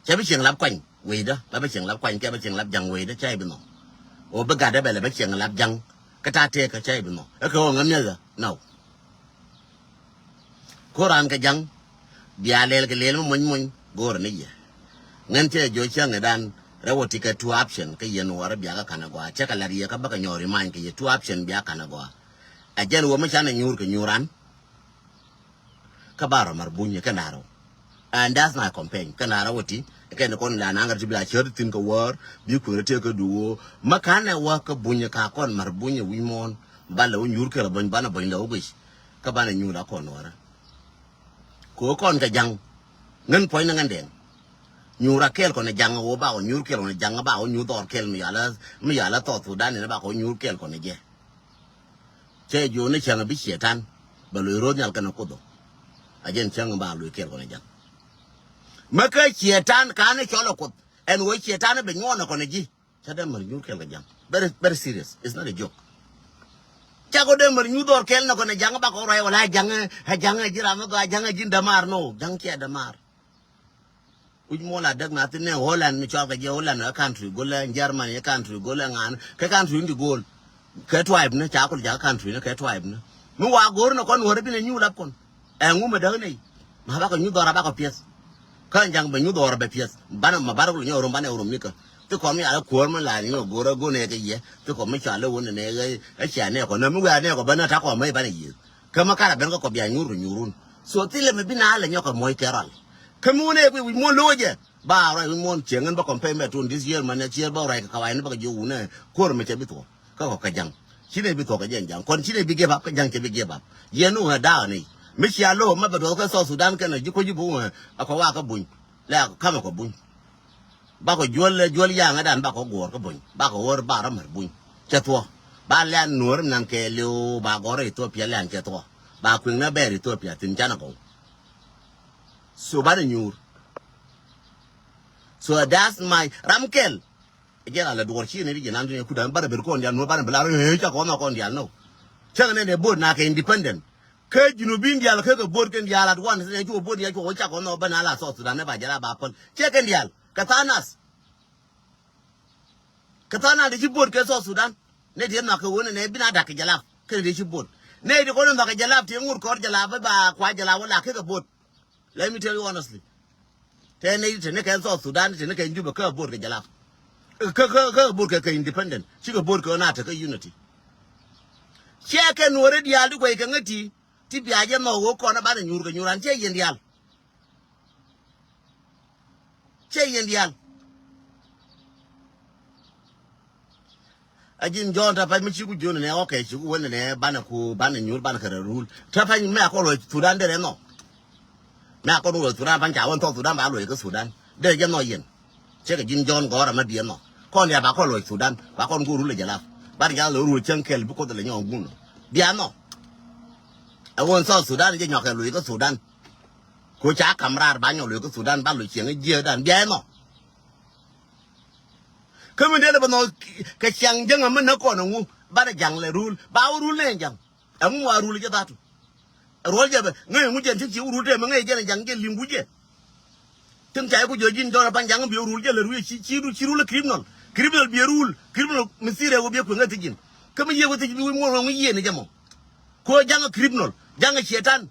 Ca bi cieŋ lap kuany wecdä la bi cieŋ lap kuany kɛ bi cieŋ lap ja̱ŋ wecdä ca i̱ bi nhɔ. Wä bi gatdä bɛ lɛ bi cieŋ lap ja̱ŋ kä ta̱a̱ tëëkä ca i̱ bi nhɔ ɛ kɛ wä ŋä miɛthä no. Ko raan kɛ ja̱ŋ bia lɛl kɛ lɛl mi mony mony go̱o̱rä ni yɛ. Ŋän cɛ jo̱o̱c cäŋ idan rɛw wä ti kɛ two option kä yɛn wä rɛ bia kä kanɛ gɔaa cɛ kɛ lat yɛ kä bä kɛ nyɔɔri many kɛ yɛ two option bia kanɛ gɔaa. Ɛ jɛn wä mi canɛ nyuur kɛ nyuur an. Kä ba rɔ mar buny kɛ narɔ. And that's my campaign kɛ narɔ wä ti kɛ ni kɔn la naŋ rɛ ti bi la cär ti thin kɛ wär bi kuɛrɛ tëë kɛ duwoo. Ma kanɛ wä kä buny ka kɔn mar buny wi̱i̱ muɔ̱ɔ̱n ba lɛ wä nyuur kɛ rɛ buny banɛ buny lɛ wä guic. Kä banɛ nyuur a kɔn wärä. Ko kɔn kɛ ja̱ŋ. Ŋän puɔ̱ny ni ŋän dɛŋ. Nyuur a kɛɛl kɔn ɛ jaŋ ɣöö ba ɣɔ nyuur kɛɛl kɔn ɛ jaŋ ba ɣɔ nyuur dhɔr kɛɛl mi yala, mi yala South Sudan ni ba kɔ nyuur kɛɛl kɔn ɛ jɛ. Cɛ jiö ni cäŋ bi Cietan bɛ lo̱c ro̱o̱ nhial kɛnɛ Kuoth ɔ. A jɛn cäŋ ba lo̱c kɛɛl kɔn ɛ jaŋ. Mä kä Cietan ka̱n i̱ cɔl ɛ Kuoth ɛn ɣöö Cietan i̱ bɛ nyuɔɔn ɛ kɔn ɛ ji̱. Cä dee mär nyuur kɛl kɛ jaŋ. Very, very serious. It's not a joke. Cä kɔ dee mär nyuur dhɔr kɛl nɔ kɔn ɛ jaŋ bakɔ ruac wala ɛ jaŋ, ɛ jaŋ ɛ ji̱ ram ɛ gɔaa, ɛ jaŋ ɛ ji̱n dämaar, no. Jaŋ ciɛ dämaar. Wi̱c muɔl a däk na thin ni Holland mi cɔal kɛ jɛ Holland ɛ country go̱l ɛ Germany ɛ country go̱l ɛ ŋa̱a̱n kɛ country ni ti go̱l. Kɛ tribe ni ca kul jakä country ni kɛ tribe ni. Mi wa go̱o̱r ni kɔn wär bi ni nyuur lap kɔn. Ɛŋu mi däk nɛy. Ma bakɔ nyuur dhɔr a bakɔ piɛth. Kä jaŋ bɛ nyuth ɣɔr bɛ piɛth banɛ ma bar kul nyɛ rum banɛ rum nikä. Thi kɔm yal kuɔr mi la nyɛ go̱r a go̱n ɛ kɛ yɛ. Thi kɔm mi cɔal ɛ wun nɛ ɛ cia nɛ kɔ nä mi wiaa nɛ kɔ bä nä ta kɔ mɛ banɛ yieth. Kä mi karɛ ben kä kɔ bia nyur kɛ nyurun. So thilɛ mi bi na lɛ nyɔk kɛ muɔc kɛ rɔl. Kä mi wun ɛ kui̱ wi̱c muɔn lo̱cɛ ba rɔy wi̱c muɔn cieŋ in bä kɔm pɛy mɛ tun this year ma next year bä rɔy kɛ kawai ni bä kɛ jiök wun ɛ kuɔr mi cɛ bi thuɔk. Kä kɔ kä jaŋ. Ci nɛ bi thuɔk kɛ jɛ jaŋ. Kɔn ci nɛ bi give up, kä jaŋ cɛ bi give up. Yɛn ni ɣöö da̱a̱ ni. Mi cia lo̱o̱ ma bɛ duɔth kä South Sudan kɛn ji̱ kuec ji̱ bi ɣöö a kɔ wa kä buny. Lɛ a kɔ kamɛ kɔ buny. Bakɔ juɔl, juɔl yaŋä dan bakɔ guɔ̱ɔ̱r kä buny. Bakɔ ɣöör ba rɔ mär buny. Cɛ thuɔ̱. Ba lɛn nuɔ̱ɔ̱r nan kɛ liw ba gɔ̱r Ethiopia lɛn cɛ thuɔ̱. Ba kui̱ŋ na bɛɛr Ethiopia thi̱n canɛ gɔw. So banɛ nyuur. So that's my ram kɛl. Jɛ la lɛ duɔr ci ni di jɛ nan ti ni kudan banɛ ber kɔn dial no banɛ ber la ri ca kɔn kɔn dial no. Cɛ ne ne bot na kɛ independent. Kɛ Junubin dial kɛ kɛ bot kɛn dial at once ne cu bot dial cu ca kɔn banɛ la South Sudan ne ba jɛ la ba pal. Cɛ kɛn dial kɛ thanas. Kɛ thanas di ci bot kɛ South Sudan. Ne di na kɛ wone ne bina dak kɛ jalap kɛ di ci bot. Ne di kɔn na kɛ jalap ti ngur kɔr jalap ba kwa jalap wala kɛ kɛ bot. Let me tell you honestly. Tɛn nɛy tɛn ni kɛ South Sudan tɛn ni kɛ Juba kä bot kɛ jalap. Kä kä kä bot kɛ kɛ independent. Ci kɛ bot kɛ na tekɛ unity. Cɛ kɛ nuɔrɛ diaal di guɛy kɛ ŋä ti. Ti bia jɛ nhɔk wä kɔn a banɛ nyuur kɛ nyuur an cɛ yɛn diaal. Cɛ yɛn diaal. A ji̱n Jɔ̱ɔ̱n tɛ pɛc mi ci ku jiön nɛ ɣɔkɛ ci ku wen nɛ banɛ ku banɛ nyuur banɛ kɛ rɛ rul. Tɛ pɛc mɛ a kɔn wä Thudan derɛ nɔ. Mɛ a kɔn wä Thudan pan ca wä thɔk Thudan ba luɔc kä Thudan. Derɛ jɛ nɔ yɛn. Cɛ kɛ ji̱n Jɔ̱ɔ̱n gɔ̱rä mɛ biɛ nɔ. Kɔn ya ba kɔn luɔc Thudan ba kɔn ku rul lɛ jɛ lap. Ba ri jɛ lap lɛ rul cäŋ kɛl bi Kuoth lɛ nyɔk gun nɔ. Bia nɔ. Ɛ wä thɔk Thudan jɛ nyɔk kɛ luɔc kä Thudan. Ku ca kam raar ba nyɔk luɔc kä Thudan ba luɔc cieŋ jiɛ dan bia nɔ. Kä min dee lɛ bɛ nhɔk kɛ ciaŋ jäŋ ɛmɛ näk kɔn ɛŋu banɛ jaŋ lɛ rul ba wä rul nɛ jaŋ. Ɛŋu wa rul jɛ dhatu. Ruɔl jɛ bɛ ŋäc ɛŋu jɛn cä ci wä rul tɛmɛ ŋäc jɛn ɛ jaŋ jɛ liŋ ku jɛ. Tin ca iku jɔ ji̱n jɔn ɛ pan jaŋ bi rul jɛ lɛ rul ci ci rul ci rul ɛ criminal. Criminal bi rul criminal mi thirɛ wä bi kueŋ ɛ thi̱c ji̱n. Kä mi yiëë wä thi̱c bi wi̱c muɔr wä ŋui̱ yiëë ni jɛ mɔ. Ko jaŋ ɛ criminal jaŋ ɛ cietan.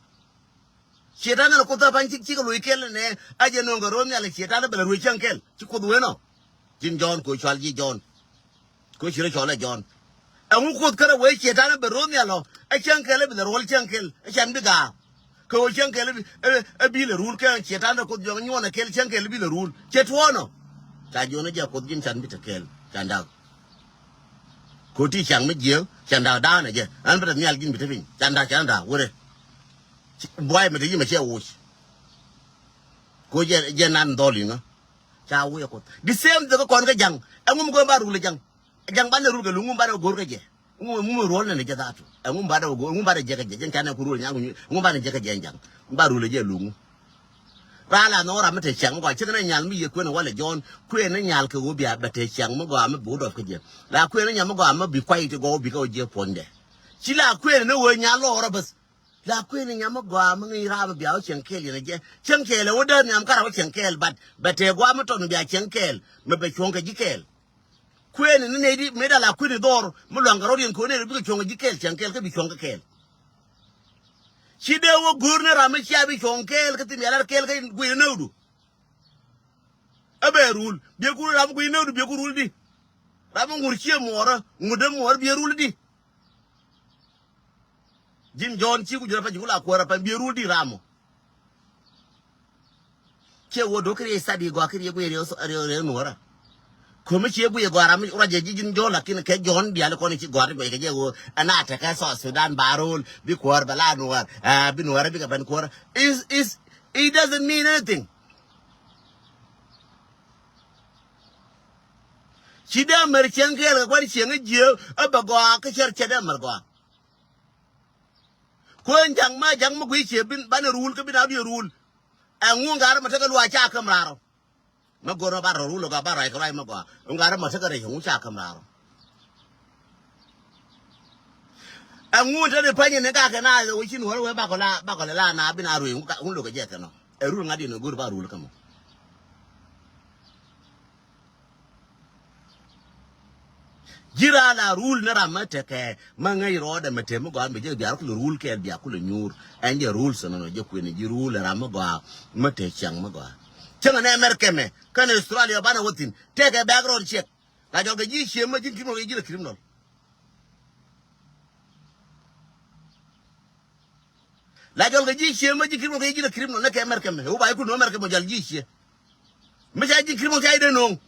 Cietan ɛn kuoth a pa̱ny cik cik loc kɛl nɛ a jɛ no̱o̱ŋ kɛ ro̱o̱n nhial cietan bɛ lɛ ruëc cäŋ kɛl ci kuoth wen ɔ. Ji̱n Jɔ̱ɔ̱n ko cual ji̱ Jɔ̱ɔ̱n. Ko ci rɔ cɔl ɛ Jɔ̱ɔ̱n. Ɛŋu kuoth kärɛ wee cietan bɛ ro̱o̱n nhial ɔ ɛ cäŋ kɛl bi lɛ ruɔl cäŋ kɛl ɛ can bi gaak. Kɛ ɣöö cäŋ kɛl bi ɛ bi lɛ rul kɛ cietan kuoth jɔŋ nyuɔn ɛ kɛl cäŋ kɛl bi lɛ rul cɛ tuɔɔn ɔ. Ca jiɔn ɛ jɛ kuoth ji̱n can bi te kɛl can dak. Ko ti caŋ mi jiääk can dak da̱a̱n ɛ jɛ ɛn bi te nhial ji̱n bi te piny can dak can dak wurɛ. Buay mi te yim ɛ cɛ wuc. Ko jɛ jɛ nan dhɔl iŋä. Ca wuc ɛ kuoth the same thing kä kɔn kä jaŋ. Ɛŋu mi go̱o̱r ba rul ɛ jaŋ. Ɛ jaŋ banɛ rul kɛ luŋ ŋu banɛ go̱o̱r kä jɛ. Ŋu ŋu mi ruɔl nɛ ni jɛ dhatu. Ɛŋu mi banɛ go̱o̱r ŋu banɛ jɛ kä jɛ jɛn canɛ ku rul nyaŋ ŋu banɛ jɛ kä jɛ jaŋ. Ba rul ɛ jɛ luŋ ŋu. Raa la nhɔk ram mi te ciaŋ mi gɔaa cik ni nyal mi yɛ kuën walɛ Jɔ̱ɔ̱n kuën ni nyal kɛ ɣöö bia bɛ te ciaŋ mi gɔaa mi bi wä dɔp kä jɛ. La kuën ni nyal mi gɔaa mi bi kuay ti gɔw bi kä wä jiɛ puɔ̱nydɛ. Ci la kuën ni ɣöö nyal lɔɔrä bäth. La kuëëni nyam mi gɔaa mi ŋi̱i̱c raam mi bia wä cieŋ kɛɛl yɛn a jɛ. Cieŋ kɛɛl ɛ wä däär nhiam kärɛ wä cieŋ kɛɛl bat bɛ tɛɛ gua̱a̱m mi tɔn mi bia cieŋ kɛɛl mi bɛ cuɔ̱ŋ kɛ ji̱ kɛɛl. Kuëëni ni nɛy di mëë da la kuëëni dhɔr mi lua̱ŋ kɛ rɔ̱diɛn ko̱n nɛy di bikɛ cuɔ̱ŋ kɛ ji̱ kɛɛl cieŋ kɛɛl kä bi cuɔ̱ŋ kɛ kɛɛl. Ci dee wä go̱o̱r ni ram mi cia bi cuɔ̱ŋ kɛɛl kä thim yɛ lar kɛɛl kä guiy ni nääkdu. Ɛ bɛ rul biɛ ku ram guiy ni nääkdu biɛ ku rul di. Ram mi ŋur cië muɔɔrä ŋur dee muɔɔrä biɛ rul di. Ji̱n Jɔ̱ɔ̱n ci ku jurɛ pa ji̱ ku la kuäärä pa biɛ rul di ram mɔ. Ciɛ wä do̱k kɛ riɛ sat di gɔaa kɛ riɛ guiɛ riɛ riɛ nuɔrä. Ko̱mi ciɛ guiɛ gɔaa ram mi ruacɛ ji̱ Ji̱n Jɔ̱ɔ̱n lakin kɛ Jɔ̱ɔ̱n diaal kɔn ci gɔaa ti guiɛ kɛ jɛ wä ɛn a tekɛ South Sudan ba rul bi kuäär bɛ la nuɔr ɛ bi nuɔrä bikɛ ben kuäär. Is is it doesn't mean anything. Ci dee mɛr cieŋ kɛɛl kɛ kuan cieŋ i̱ jiee ɛ bɛ gɔaa kä cär cɛ dee mɛr gɔaa. Kueeny ja̱ŋ ma ja̱ŋ mi guiy cie bin banɛ rul kä bin a duiɛ rul. Ɛŋu ŋa̱r mɛ tekɛ luaac ca käm raar ɔ. Mɛ go̱r mɛ ba rɔ rul ɔ gɔaa ba rɔy kɛ ruac mɛ gɔaa. Ŋa̱r mɛ tekɛ rɛy ɛŋu ca käm raar ɔ. Ɛŋu te di pany ni gak kɛ na wecin wä wee bakɔ la bakɔ la na bin a ruëë ŋu lokɛ jɛ kɛ nɔ. Ɛ rul ŋa̱t in ɛ go̱r ba rul kä mɔ. Ji̱ raa la rul ni ram mä tekɛ mä ŋäc rɔɔdɛ mä te mi gɔaa mi jɛ bia kulɛ rul kɛɛl bia kulɛ nyuur. Ɛn jɛ rul sɛ nɔnɔ jɛ kuëni ji̱ rul ram mi gɔaa mä te ciaŋ mi gɔaa. Cäŋɛ nɛ mɛr kɛmɛ kɛn Australia banɛ wä thi̱n tekɛ background check. La jɔl kɛ ji̱ cië mä ji̱n criminal kɛ ji̱n a criminal. La jɔl kɛ ji̱ cië mä ji̱ criminal kɛ ji̱n a criminal ni kɛ America mɛ. Wu ba ikun America mɔ jɔl ji̱ cië. Mi ca ji̱ criminal ca idɛ no̱o̱ŋ.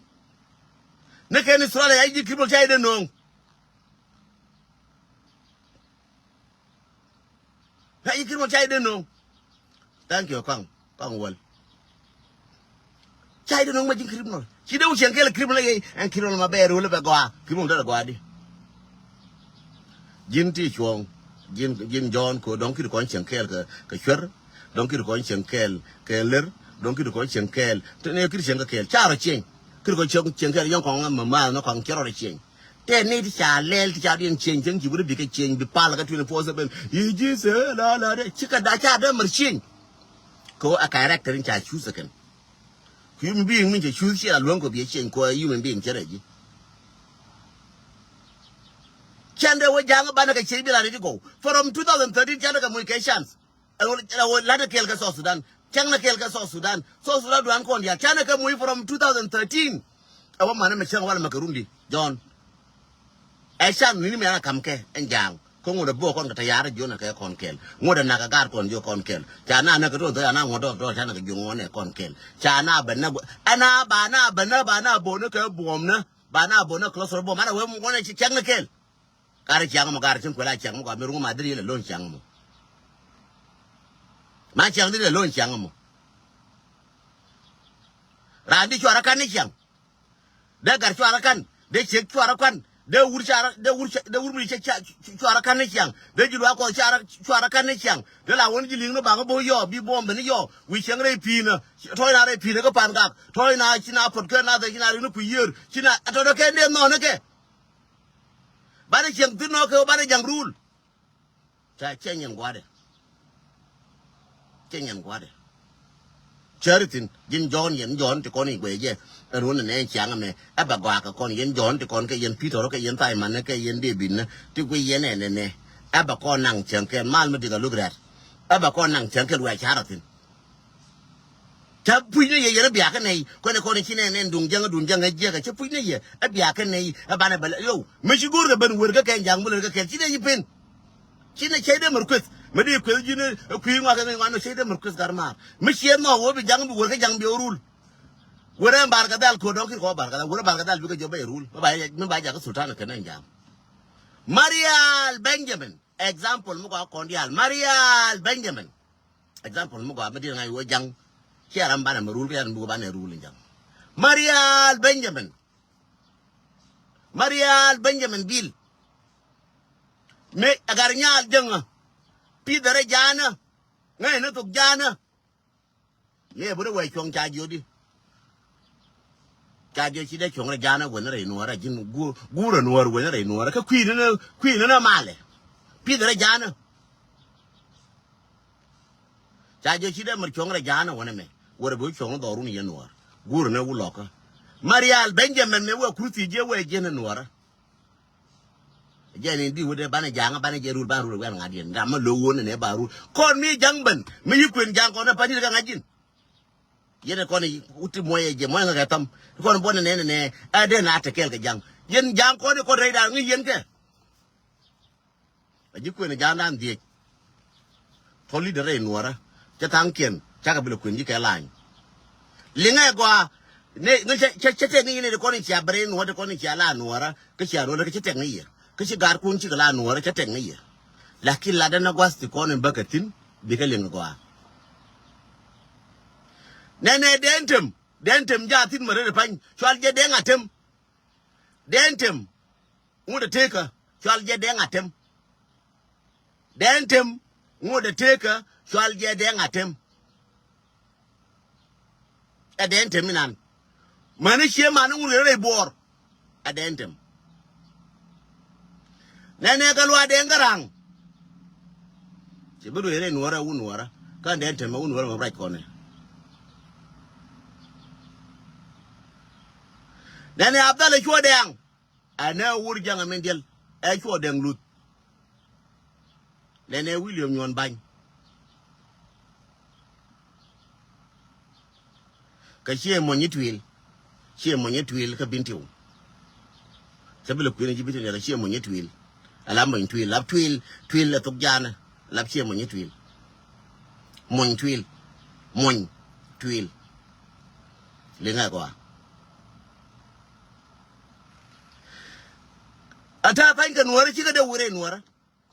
Ni kɛ ni Australia ca ji̱ criminal ca idɛ no̱o̱ŋ. Ca ji̱ criminal ca idɛ no̱o̱ŋ. Thank you kɔŋ kɔŋ wäl. Ca idɛ no̱o̱ŋ ma ji̱n criminal. Ci dee wä cieŋ kɛɛl criminal yɛ ɛn criminal ma bɛ röl bɛ gɔaa criminal dee gɔaa di. Ji̱n ti cuɔ̱ɔ̱ŋ ji̱n ji̱n Jɔ̱ɔ̱n ko dɔ̱ŋ kiri kɔn cieŋ kɛɛl kɛ kɛ cuer. Dɔ̱ŋ kiri kɔn cieŋ kɛɛl kɛ lër. Dɔ̱ŋ kiri kɔn cieŋ kɛɛl te ne kiri cieŋ kɛ kɛɛl ca rɔ cieŋ. Kiri kɔn cieŋ cieŋ kɛɛl yɔ̱ŋ kɔn ŋa ma ma na kɔn cɛ rɔ cieŋ. Tɛ ni ti ca lɛl ti ca diɛn cieŋ cieŋ ci wuri bi kɛ cieŋ bi pal kɛ twenty four seven. Yi ji̱ sɛ la la de ci kɛ da ca dee mɛr cieŋ. Kɛ wä a character in ca choose kɛn. Ku human being min cɛ choose ci a luäŋ kɔ bi a cieŋ kɔ human being cɛ rɛ ji̱. Cɛn dee wä ja̱a̱ŋ banɛ kɛ cieŋ bi la ri ti gɔw from two thousand thirteen cɛn dee kɛ muc kɛ chance. Ɛ wä ɛ wä lat ɛ kɛɛl kɛ South Sudan cɛn dee kɛɛl kɛ South Sudan South Sudan duan kɔn diaal cɛn dee kɛ muc from two thousand thirteen. Ɛ wä manɛ mɛ cäŋ walɛ mɛ kɛ run di Jɔ̱ɔ̱n. Ɛ can ni ni mɛ na kam kɛ ɛn ja̱a̱ŋ kä ŋot ɛ bo̱o̱ kɔn kɛ tɛ̈ ya̱r ɛ jiön ɛ kɛ kɔn kɛl ŋot ɛ nak ɛ ga̱a̱r kɔn jiö kɔn kɛl. Ca na näk kɛ to̱n thɔ̱ ca na ŋuɔ̱t dɔɔk dɔɔk ca näk kɛ jiö ŋuɔ̱n ɛ kɔn kɛl. Ca na bɛ näk ɛn a ba na bɛ näk ba na bo̱o̱n kɛ buɔ̱m nä ba na bo̱o̱n kɛ lɔs rɔ buɔ̱m an ɛ wee ŋuɔ̱n ɛ ci cɛŋ ni kɛl. Ga̱r ciaŋ mɔ ga̱r cin kuɛl a ciaŋ mɔ gɔaa mi ruŋ ma dhil yɛl ɛ lo̱n ciaŋ mɔ. Ma ciaŋ dhil yɛl ɛ lo̱n ciaŋ mɔ. Raan di cuarɛ kan ni ciaŋ. Dee gat cuarɛ kan dee ciek cuarɛ kan dee wur cuarɛ dee wur dee wur mi cɛ cuarɛ kan ni ciaŋ dee ji̱ luaak kɔth cuarɛ cuarɛ kan ni ciaŋ dee la wän ji̱ li̱ŋ ni baŋ bo̱o̱ yɔɔ bi buɔm ben yɔɔ wi̱i̱ cieŋ rɛy pi̱i̱nä. Tɔ̱ɔ̱c na rɛy pi̱i̱nä kä pa̱n gak tɔ̱ɔ̱c na ci na puɔt kɛ na dhɛ ci na rik ni kui̱ yiër ci na tɔ̱ dee kɛ dee nɔɔni kɛ. Banɛ cieŋ thi̱n nɔɔkɛ banɛ ja̱ŋ ruul. Ca cɛ nyɛn gua̱dɛ. Cɛ nyɛn gua̱dɛ. Cäri thi̱n ji̱n Jɔ̱ɔ̱n yɛn Jɔ̱ɔ̱n ti kɔn i̱ guɛy jɛ. Ɛn wun nɛ nɛ ciaŋ ɛmɛ ɛ bɛ gɔaa kɛ kɔn yɛn Jɔ̱ɔ̱n ti kɔn kɛ yɛn Pi̱tɔr kɛ yɛn Thaymannɛ kɛ yɛn Dee-bid nɛ ti guiy yɛn ɛnɛ nɛ. Ɛ bɛ kɔn naŋ cäŋ kɛ mal mi di̱k a luk rɛ̈t. Ɛ bɛ kɔn naŋ cäŋ kɛ luɛc ca̱rä thi̱n. Cä puc ni yɛ yɛn ɛ biakä nɛy kuɛn ɛ kɔn ci nɛn nɛn duŋ jäŋ duŋ jäŋ ɛ jiɛk ɛ cä puc ni yɛ ɛ biakä nɛy ɛ banɛ bɛ lɛ yow mi ci go̱o̱r kɛ ben wer kä kɛn ja̱ŋ mi lät kä kɛn ci nɛy ci pen. Ci nɛ cɛy dee mär kueth mi di kueth ji̱n ɛ kui̱ ŋɔak kɛ ŋɔak nɔ cɛy dee mär kueth gat maar mi ciɛ nhɔk wä bi ja̱ŋ bi wer kä ja̱ŋ bi ɛ rul. Wer ɛn bar kɛ dhal ko̱r dɔ̱ŋ kir kɔ bar kɛ dhal wer ɛ bar kɛ dhal bikɛ jɔ bɛ rul mi ba jakä sultan kɛ nɛn ja̱ŋ. Marial Benjamin example mi kɔ kɔn diaal Marial Benjamin. Example mi gɔaa mi diet ŋa̱c wä ja̱ŋ. Ciɛ ram banɛ mi rul kiɛ ram buk banɛ rul in ja̱ŋ. Marial Benjamin. Marial Benjamin Bil. Mi agar nyal jäŋä. Pith rɛ ja̱a̱nä. Ŋäcnä thok ja̱a̱nä. Mi ɛ bä rɛ wee cuɔ̱ŋ ca jiötdi. Ca jɛ ci dee cuɔ̱ŋ rɛ ja̱a̱n ɛ wen rɛy nuɔ̱ɔ̱rä ji̱n guur ɛ nuɔ̱ɔ̱r wen rɛy nuɔ̱ɔ̱rä kä kui̱n ni kui̱n ni malɛ. Pith rɛ ja̱a̱n ɛ. Ca jɛ ci dee mär cuɔ̱ŋ rɛ ja̱a̱n ɛ wen ɛmɛ. Wärɛ bi wä cuɔ̱ŋ ni dhɔrun yɛn nuɔ̱ɔ̱r guur ni wä lɔkä. Marial Benjamin mi wee kurthi jiɛ wee jiɛn ɛ nuɔ̱ɔ̱rä. Jɛ ni di wä dee banɛ ja̱a̱ŋ banɛ jɛ rul banɛ rul ɛ wɛn ŋa̱t yɛn ram mɛ lo̱k wä ni nɛ ba rul kɔn mi ja̱ŋ ben mi yi kuën ja̱a̱ŋ kɔn ɛ pa̱ny ri kɛ ŋa̱c ji̱n. Yɛn kɔn wut ti muɔyɛ jɛ muɔyɛ ŋa kɛ tham kɔn buɔn nɛ nɛ nɛ ɛ dee na te kɛɛl kɛ ja̱ŋ. Yɛn ja̱ŋ kɔn kɔn rɛy da̱a̱n ŋi̱ yɛn kɛ. A ji̱ kuën ja̱a̱n da̱a̱n dhiec. Thɔl li̱t rɛy nuɔrä cɛ tha̱a̱ŋkiɛn cakɛ bi lɛ kuën ji̱ kɛ lany. Liŋɛ gɔaa. Ni cɛ tɛk ni yɛn ni kɔn in cia bi rɛy nuɔrä ti kɔn in cia la nuɔrä kä cia nuɔrä kä cɛ tɛk ni yɛ. Kä ci ga̱a̱rkun cikɛ la nuɔrä cɛ tɛk ni yɛ. Lakin latdä na gua̱th ti kɔn in bäkɛ thi̱n bikɛ liŋ gɔaa. Nɛnɛ dee tem dee tem jaathin mɛ ret pany cual jɛ dee ŋa tem. Dɛn Tem ŋut ɛ tekä cual jɛ Dɛŋ Atem. Dɛn Tem ŋut ɛ tekä cual jɛ Dɛŋ Atem. Ɛ Dɛn Tem inan. Mäni cie mani ŋut kɛ rɛy Buɔɔr. Ɛ Dɛn Tem. Nɛnɛ kɛ luaak Dɛn Garaŋ. Ci bi duee rɛy Nuɔrä wun Nuɔrä. Kä Dɛn Tem ɛ wun Nuɔrä mɛ ruac kɔnɛ. Nɛnɛ Abdalla Cuɔ Dɛŋ. Ɛnɛ wur Jaŋ ɛ min diɛl ɛ Cuɔ Dɛŋ Luth. Nɛnɛ William Nyuɔn Bany. Kä ciɛ mɔny i̱ Tuil. Ciɛ mɔny i̱ Tuil kä Bintiu. Cä bi lɛ kui̱n i̱ ji̱ Bintiu nɛ kä ciɛ mɔny i̱ Tuil. Ala mɔny Tuil, lap Tuil, Tuil ɛ thok Jaanɛ. Lap ciɛ mɔny i̱ Tuil. Mɔny Tuil. Mɔny Tuil. Liŋɛ kɔa. A ta̱a̱ pa̱ny kɛ Nuɔrä cikɛ dee wurɛ Nuɔrä.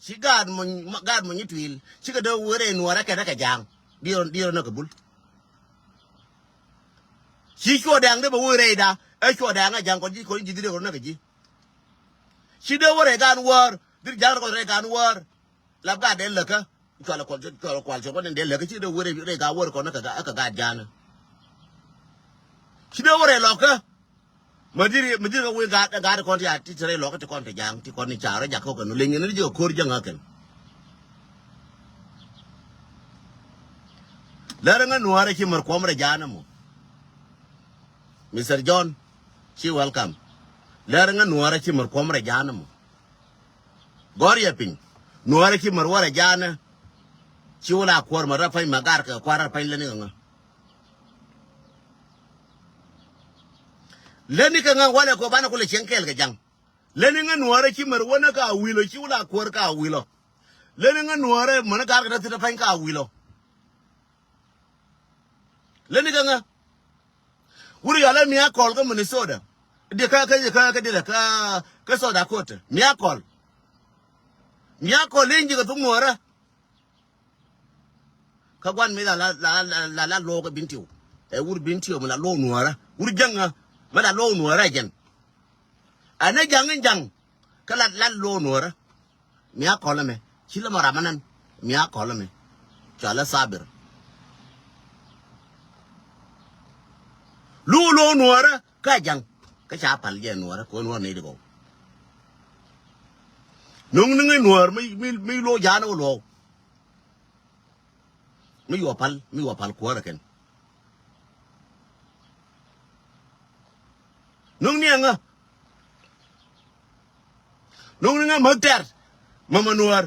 Ci gaat mony, gaat mony i̱ Tuil cikɛ dee wurɛ Nuɔrä kɛnɛ kɛ Ja̱a̱ŋ. Diɛɛr, diɛɛr nä kɛ bul. Ci Cuɔ Dɛŋ dee bɛ wurɛ da ɛ Cuɔ Dɛŋ ɛ Ja̱a̱ŋ kɔn ji̱, kɔn ji̱ dee wurɛ nä kɛ ji̱. Ci dee wurɛ gaan wäär, dhil Ja̱a̱ŋ rɛ kɔn rɛ gaan wäär. Lap gaat dee läkä. Cual kual, cual kual, cual kual dee läkä, ci dee wurɛ rɛ gaat wäär kɔn kä gaat, kä gaat Ja̱a̱ŋ. Ci dee wurɛ lɔkä. Mä dhiri, mä dhiri kä wec gaat, gaat kɔn ti a ti te rɛy lɔkä ti kɔn te Ja̱a̱ŋ, ti kɔn ni ca rɔ jak kɔk kɛn. Leny ni ji̱ kɛ ko̱r Ja̱a̱ŋ kä kɛn. Lär ŋä Nuɔrä ci mär kuɔm rɛ Ja̱a̱ŋ mɔ. Mister John, ci welcome. Lär ŋä Nuɔrä ci mär kuɔm rɛ Ja̱a̱ŋ mɔ. Gɔr yɛ piny. Nuɔrä ci mär wä rɛ Ja̱a̱ŋ. Ci wä la kuɔr mär rɛ pa̱ny ma gar kɛ kuar rɛ pa̱ny lä ni ŋä. Lätni kɛ ŋä walɛ kɔ banɛ kulɛ cieŋ kɛɛl kɛ Ja̱ŋ. Lätni ŋä Nuɔrä ci mär wänä ka Awilɔ, ci wä la kuäär ka Awilɔ. Lätni ŋä Nuɔrä mänä ga̱r kɛ rä thi̱n pa̱ny ka Awilɔ. Lätni kɛ ŋä. Wur yɔalɛ Miracle kä Minnesota. Di kä, kä, kä, kä, di kä, kä South Dakota. Miracle. Miracle in ji̱ kɛ thuk Nuɔrä. Kä gua̱n mi la la la la la lo̱o̱k ɛ Bintiu. Ɛ wur Bintiu mi la lo̱o̱k Nuɔrä. Wur Jäŋä mi la lo̱o̱k Nuɔrä ɛ jɛn. Ɛn ɛ Ja̱ŋ in Ja̱ŋ kä la la lo̱o̱k Nuɔrä. Miracle ɛmɛ ci lä mɔ ram ɛnɛn. Miracle ɛmɛ cɔalɛ Thabir. Lo̱o̱k lo̱o̱k Nuɔrä kä Ja̱ŋ kä ca pal jɛ Nuɔrä kɛ wä Nuɔrä nɛy di gɔw. No̱ŋ ni ŋäc Nuɔrä mi mi mi lo̱o̱k Ja̱a̱ŋ ni wä lo̱o̱k. Mi yuɔ pal, mi yuɔ pal kuäärä kɛn. No̱ŋ ni ɛŋä. No̱ŋ ni ŋä mäk tɛr. Mama Nuɔr.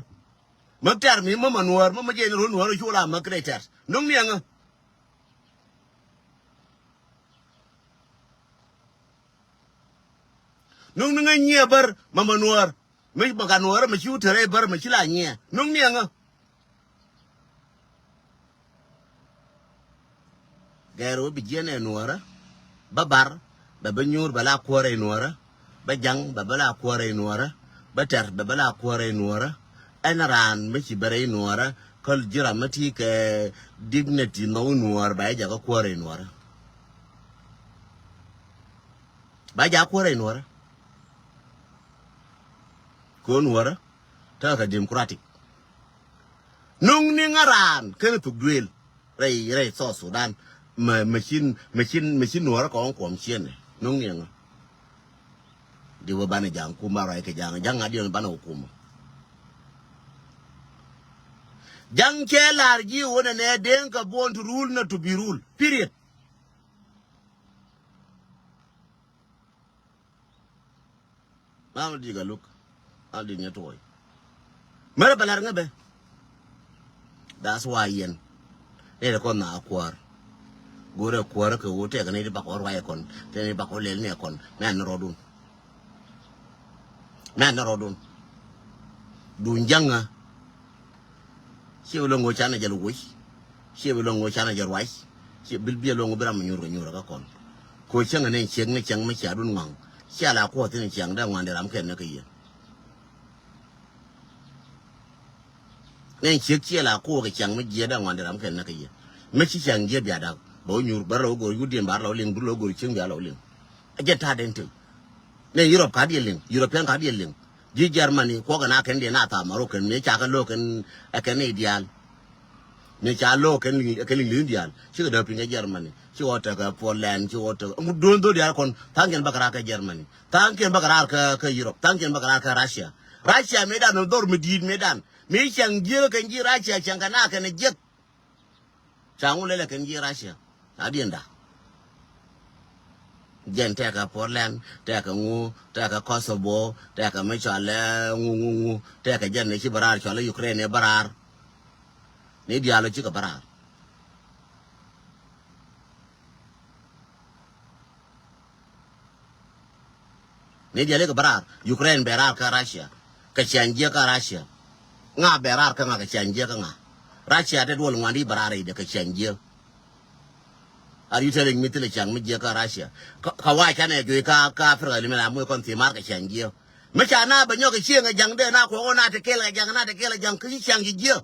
Mäk tɛr mi mama Nuɔr, mama jɛ ni ro̱l Nuɔr cu la mäk rɛy tɛr. No̱ŋ ni ɛŋä. No̱ŋ ni ŋä nyiɛ bär mama Nuɔr. Mi maka Nuɔrä mi ci wä tɛrɛ bär mi ci la nyiɛ. No̱ŋ ni ɛŋä. Gɛr wä bi jiɛn ɛ Nuɔrä. Bä bar bɛ bä nyuur bɛ la kuɔrɛ Nuɔrä. Bä Ja̱ŋ bɛ bä la kuɔrɛ Nuɔrä. Bä tɛr bɛ bä la kuɔrɛ Nuɔrä. Ɛn raan mi ci bɛ rɛy Nuɔrä kä ji̱ ram mi ti kɛ dignity nhɔw Nuɔr bɛ jɛ kä kuɔrɛ Nuɔrä. Ba ja kuɔrɛ Nuɔrä. Kɛ Nuɔrä tekɛ democratic. No̱ŋ ni ŋä raan kɛn thuk duëël rɛy rɛy South Sudan. Mɛ mɛ cin mɛ cin mɛ cin Nuɔrä kɔn kuɔm ciɛn ɛ no̱ŋ ni ŋä. Di wä banɛ Ja̱ŋ kum ba ruac kɛ Ja̱ŋ, Ja̱ŋ a diɛn banɛ wä kum. Ja̱ŋ cɛ lar ji̱ wä nɛ nɛ den kɛ born to rule, not to be rule. Period. Mam di ga luk. Al di nyɛ tuɔy. Mɛrɛ bɛ lar ŋä bɛ. That's why yɛn. Nɛ kɔn na kuäär. Go̱rɛ kuäär kɛ wä tɛk ni di bakɔ ruay kɔn. Tɛk ni bakɔ lɛl ni kɔn. Mɛ ni rɔdun. Mɛ ni rɔdun. Dun Ja̱ŋä. Ciɛ bi loŋ ɣöö canɛ jɛ luc. Ciɛ bi loŋ ɣöö canɛ jɛ ruac. Ciɛ bil biɛ loŋ ɣöö bi ram mi nyuur kɛ nyuur kɛ kɔn. Kɛ ɣöö cäŋ ni ciek ni cäŋ mi cia dun ŋɔaŋ. Cia la kuɔth ni ciaŋ dee ŋuan di ram kɛn ni kɛ yɛ. Ni ciek ciɛ la kuɔth kɛ ciaŋ mi jiɛ dee ŋuan di ram kɛn ni kɛ yɛ. Mi ci ciaŋ jiɛ bia dak. Bɛ wä nyuur bär la wä go̱r yut diɛn bar la wä liŋ dur la wä go̱r cieŋ bia la wä liŋ. A jɛ ta̱a̱ den tem. Ni Europe ka diɛ liŋ, European ka diɛ liŋ. Ji̱ Germany kuɔkɛ na kɛn diɛ na thamaruk kɛn mëë ca kɛ lo̱k kɛn, ɛ kɛn ni diaal. Mëë ca lo̱k kɛn liŋ, kɛn liŋ liŋ diaal. Cikɛ dee piny kɛ Germany. Ci wä tekɛ Poland, ci wä tekɛ. Ɛŋu duɔ̱n dho̱r diaal kɔn. Tha̱a̱ŋkiɛn bä kɛ raar kä Germany. Tha̱a̱ŋkiɛn bä kɛ raar kä, kä Europe. Tha̱a̱ŋkiɛn bä kɛ raar kä Russia. Russia mëë dan dhor mi di̱i̱t mëë dan. Mëë cäŋ jiäkä kɛn ji̱ Russia cäŋ kɛ na kɛn jiäk. Ca ŋu lɛlɛ kɛn ji̱ Russia. A diɛn da. Jɛn tɛkɛ Poland, tɛkɛ ŋu, tɛkɛ Kosovo, tɛkɛ mi cɔalɛ ŋu, ŋu, ŋu, tɛkɛ jɛn ni ci bä raar cɔalɛ Ukraine bä raar. Ni diaal ɔ cikɛ bä raar. Ni diɛl ikɛ bä raar. Ukraine bɛ raar kä Russia. Kɛ ciaŋ jiäk kä Russia. Ŋa bɛ raar kä ŋa kɛ ciaŋ jiäk kä ŋa? Russia te duɔl ŋuan di bä raar i̱dɛ kɛ ciaŋ jiäk. Are you telling me thilɛ ciaŋ mi jiäk kä Russia? Kä, kä wa canɛ juɔc kä, kä Africa limɛ la muc kɔn thimar kɛ ciaŋ jiäk. Mi ca na bɛ nyɔk kɛ cieŋ kɛ jaŋ dee na kuɔk wä na te kɛl kɛ jaŋ na te kɛl kɛ jaŋ kä ci ciaŋ jiäk.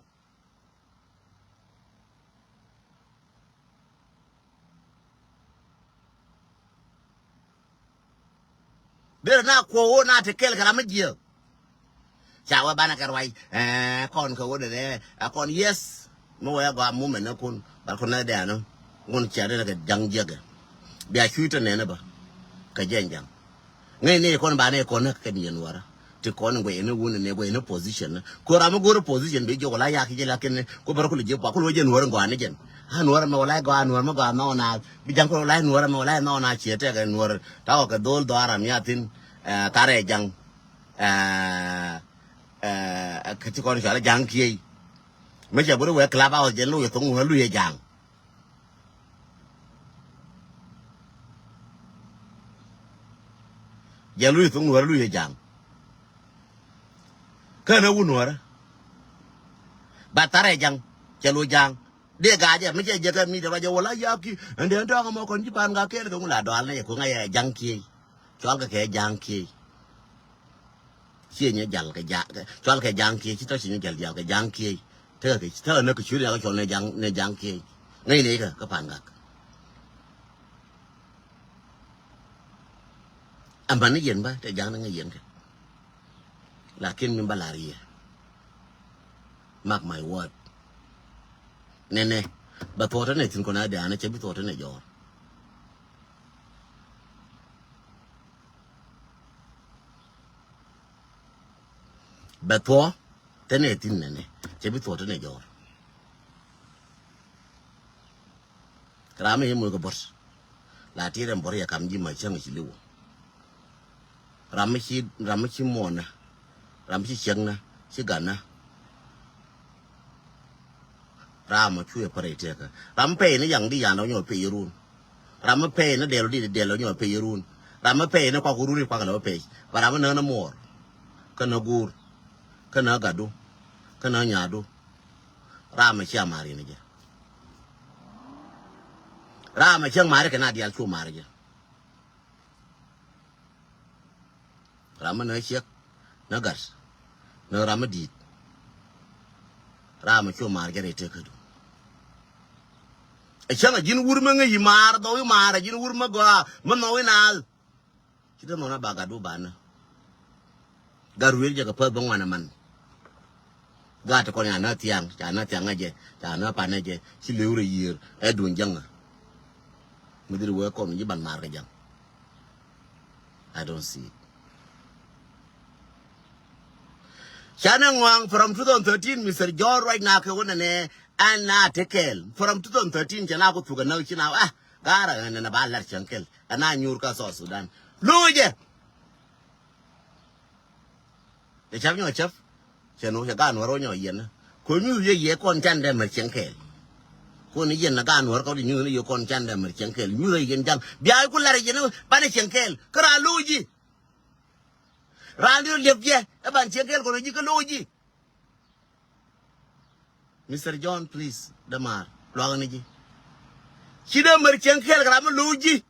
Derɛ na kuɔk wä na te kɛl kɛ ram mi jiäk. Ca wee banɛ kɛ ruac, eh, kɔn kɛ wä dee, eh, kɔn, yes. Mi wee gɔaa mumɛ ni kun, bat kun nɛ dɛɛn ni kun cɛ dee kɛ jaŋ jiäkɛ. Bia cuc te nɛn ni bä kɛ jɛn jaŋ. Ŋäcni kɔn banɛ kɔn näk kɛn yɛn wärä. Ti kɔn guɛcni wun ni guɛcni position ni. Ku ram mi go̱o̱r position bi jiök wala yak ji̱ lakin ni ku bär kul ji̱ bua kul wä jɛ nuɔ̱ɔ̱r in gɔaa ni jɛn. A nuɔ̱ɔ̱r mɛ wala gɔaa nuɔ̱ɔ̱r mɛ gɔaa nɔɔna. Bi ja̱ŋ kul wala nuɔ̱ɔ̱r mɛ wala nɔɔna ciɛ tɛk nuɔ̱ɔ̱r. Ta wä kɛ dhol dhɔaar ram yathin, eh, tharɛ ja̱ŋ. Eh, eh, kä ti kɔn cɔal ja̱ŋ kiɛy. Mi cɛ buri wee club house jɛn lu yɛ thoŋ wä lu yɛ ja̱ŋ. Jɛ luc thuŋ nuɔrä luc ɛ ja̱ŋ. Känä wun nuɔrä. Ba tharɛ ja̱ŋ cɛ lu ja̱ŋ. Dee ga̱a̱c ɛ mi cɛ jɛ kɛ mi dee ba jɛ wä la yap ki. Ɛn dee ɛn tɔ̱ɔ̱ŋ ɛmɔ kɔn ji̱ ban ga kɛɛl kɛ ŋun la dɔal nɛ yɛ kuŋ ɛ ja̱ŋ kiɛc. Cɔal kɛ kɛ ja̱ŋ kiɛc. Ciɛ nyɛ jal kɛ ja̱ŋ, cɔal kɛ ja̱ŋ kiɛ ci tɔ ci nyɛ jal jal kɛ ja̱ŋ kiɛ. Tekɛ kɛ tekɛ nɛ kɛ cuuri akɛ cɔl nɛ ja̱ŋ, nɛ ja̱ŋ kiɛ. Ŋäc nɛ ikɛ kä pa̱n gak. Ɛmɛ ni yɛn bä tɛ ja̱ŋ ni ŋäc yɛn kɛ. Lakin min bä lar yɛ. Mark my word. Nɛnɛ bɛ thuɔɔtɛ nɛ thi̱n kɔn a dɛ̈ɛ̈n cɛ bi thuɔɔtɛ nɛ jɔɔr. Bɛ thuɔ̱ɔ̱ tɛnɛ thi̱n nɛnɛ cɛ bi thuɔ̱ɔ̱ tɛnɛ jɔɔr. Ram mi moc kɛ bɔt la ti rɛm bɔt yɛ kam ji̱ ma cäŋ ci liwä. Ram mi ci, ram mi ci muɔnä, ram mi ci ciɛknä, ci ganä. Ram mi cuɛ pärɛ tɛkä. Ram mi pɛy ni yaŋ di yaŋ dɔ̱ŋ nyɔ pɛy run. Ram mi pɛy ni dɛl di dɛl dɔ̱ŋ nyɔ pɛy run. Ram mi pɛy ni kuak run ni kuak lɛ pɛy. Ba ram mi nä ni muɔr. Kä nä guur. Kä nä gatdu. Kä nä nyaatdu. Ram mi cia mari ni jɛ. Ram mi cäŋ mari kɛ na dial cu mari jɛ. Ram mi nä ciek nä gat nä ram mi di̱i̱t. Ram mi cu maar jɛ rɛy tekädu. Ɛ cäŋ a ji̱n wur mi ŋäc i̱ maar dhɔw i̱ maar a ji̱n wur mi gɔaa mi nhɔw i̱ naath. Ci te nhɔn a ba gatdu ba nä. Gat ruëël jɛ kɛ päth bä ŋuan ɛ man. Gaat ti kɔn ca nä thiaŋ, ca nä thiaŋ ɛ jɛ, ca nä pan ɛ jɛ, ci lëw rɛ yiër ɛ duun jäŋä. Mi dhil wee kɔn ji̱ ban maar kɛ jäŋ. I don't see it. Ca nɛ ŋɔaŋ from two thousand thirteen, Mister John ruac na kɛ wä nɛnɛ ɛn na te kɛɛl. From two thousand thirteen ca na ku thuk ɛ näk ci na ah, ga̱a̱r ɛ nɛnɛ ba lɛr cäŋ kɛl. Ɛ na nyuur kä South Sudan. Lo̱o̱cɛ. Cɛ cäp nyɔ cäp. Cɛ nu cɛ gaat nuɔ̱r wä nyɔ yɛn. Ko nyuth yɛ yɛ kɔn can dɛ mɛr cieŋ kɛɛl. Ko ni yɛn na gaat nuɔ̱r kɔ di nyuth ni yɛ kɔn can dɛ mɛr cieŋ kɛɛl. Nyuth yɛ yɛn jaŋ. Bia ku lar yɛn banɛ cieŋ kɛɛl. Kä raan lo̱o̱ ji̱. Raan di liɛp yɛ. Ɛ ban cieŋ kɛɛl kɔn ji̱ kä lo̱o̱ ji̱. Mister John, please, dämaar luakä ni ji̱. Ci dee mɛr cieŋ kɛɛl kɛ ram mi lo̱o̱ ji̱.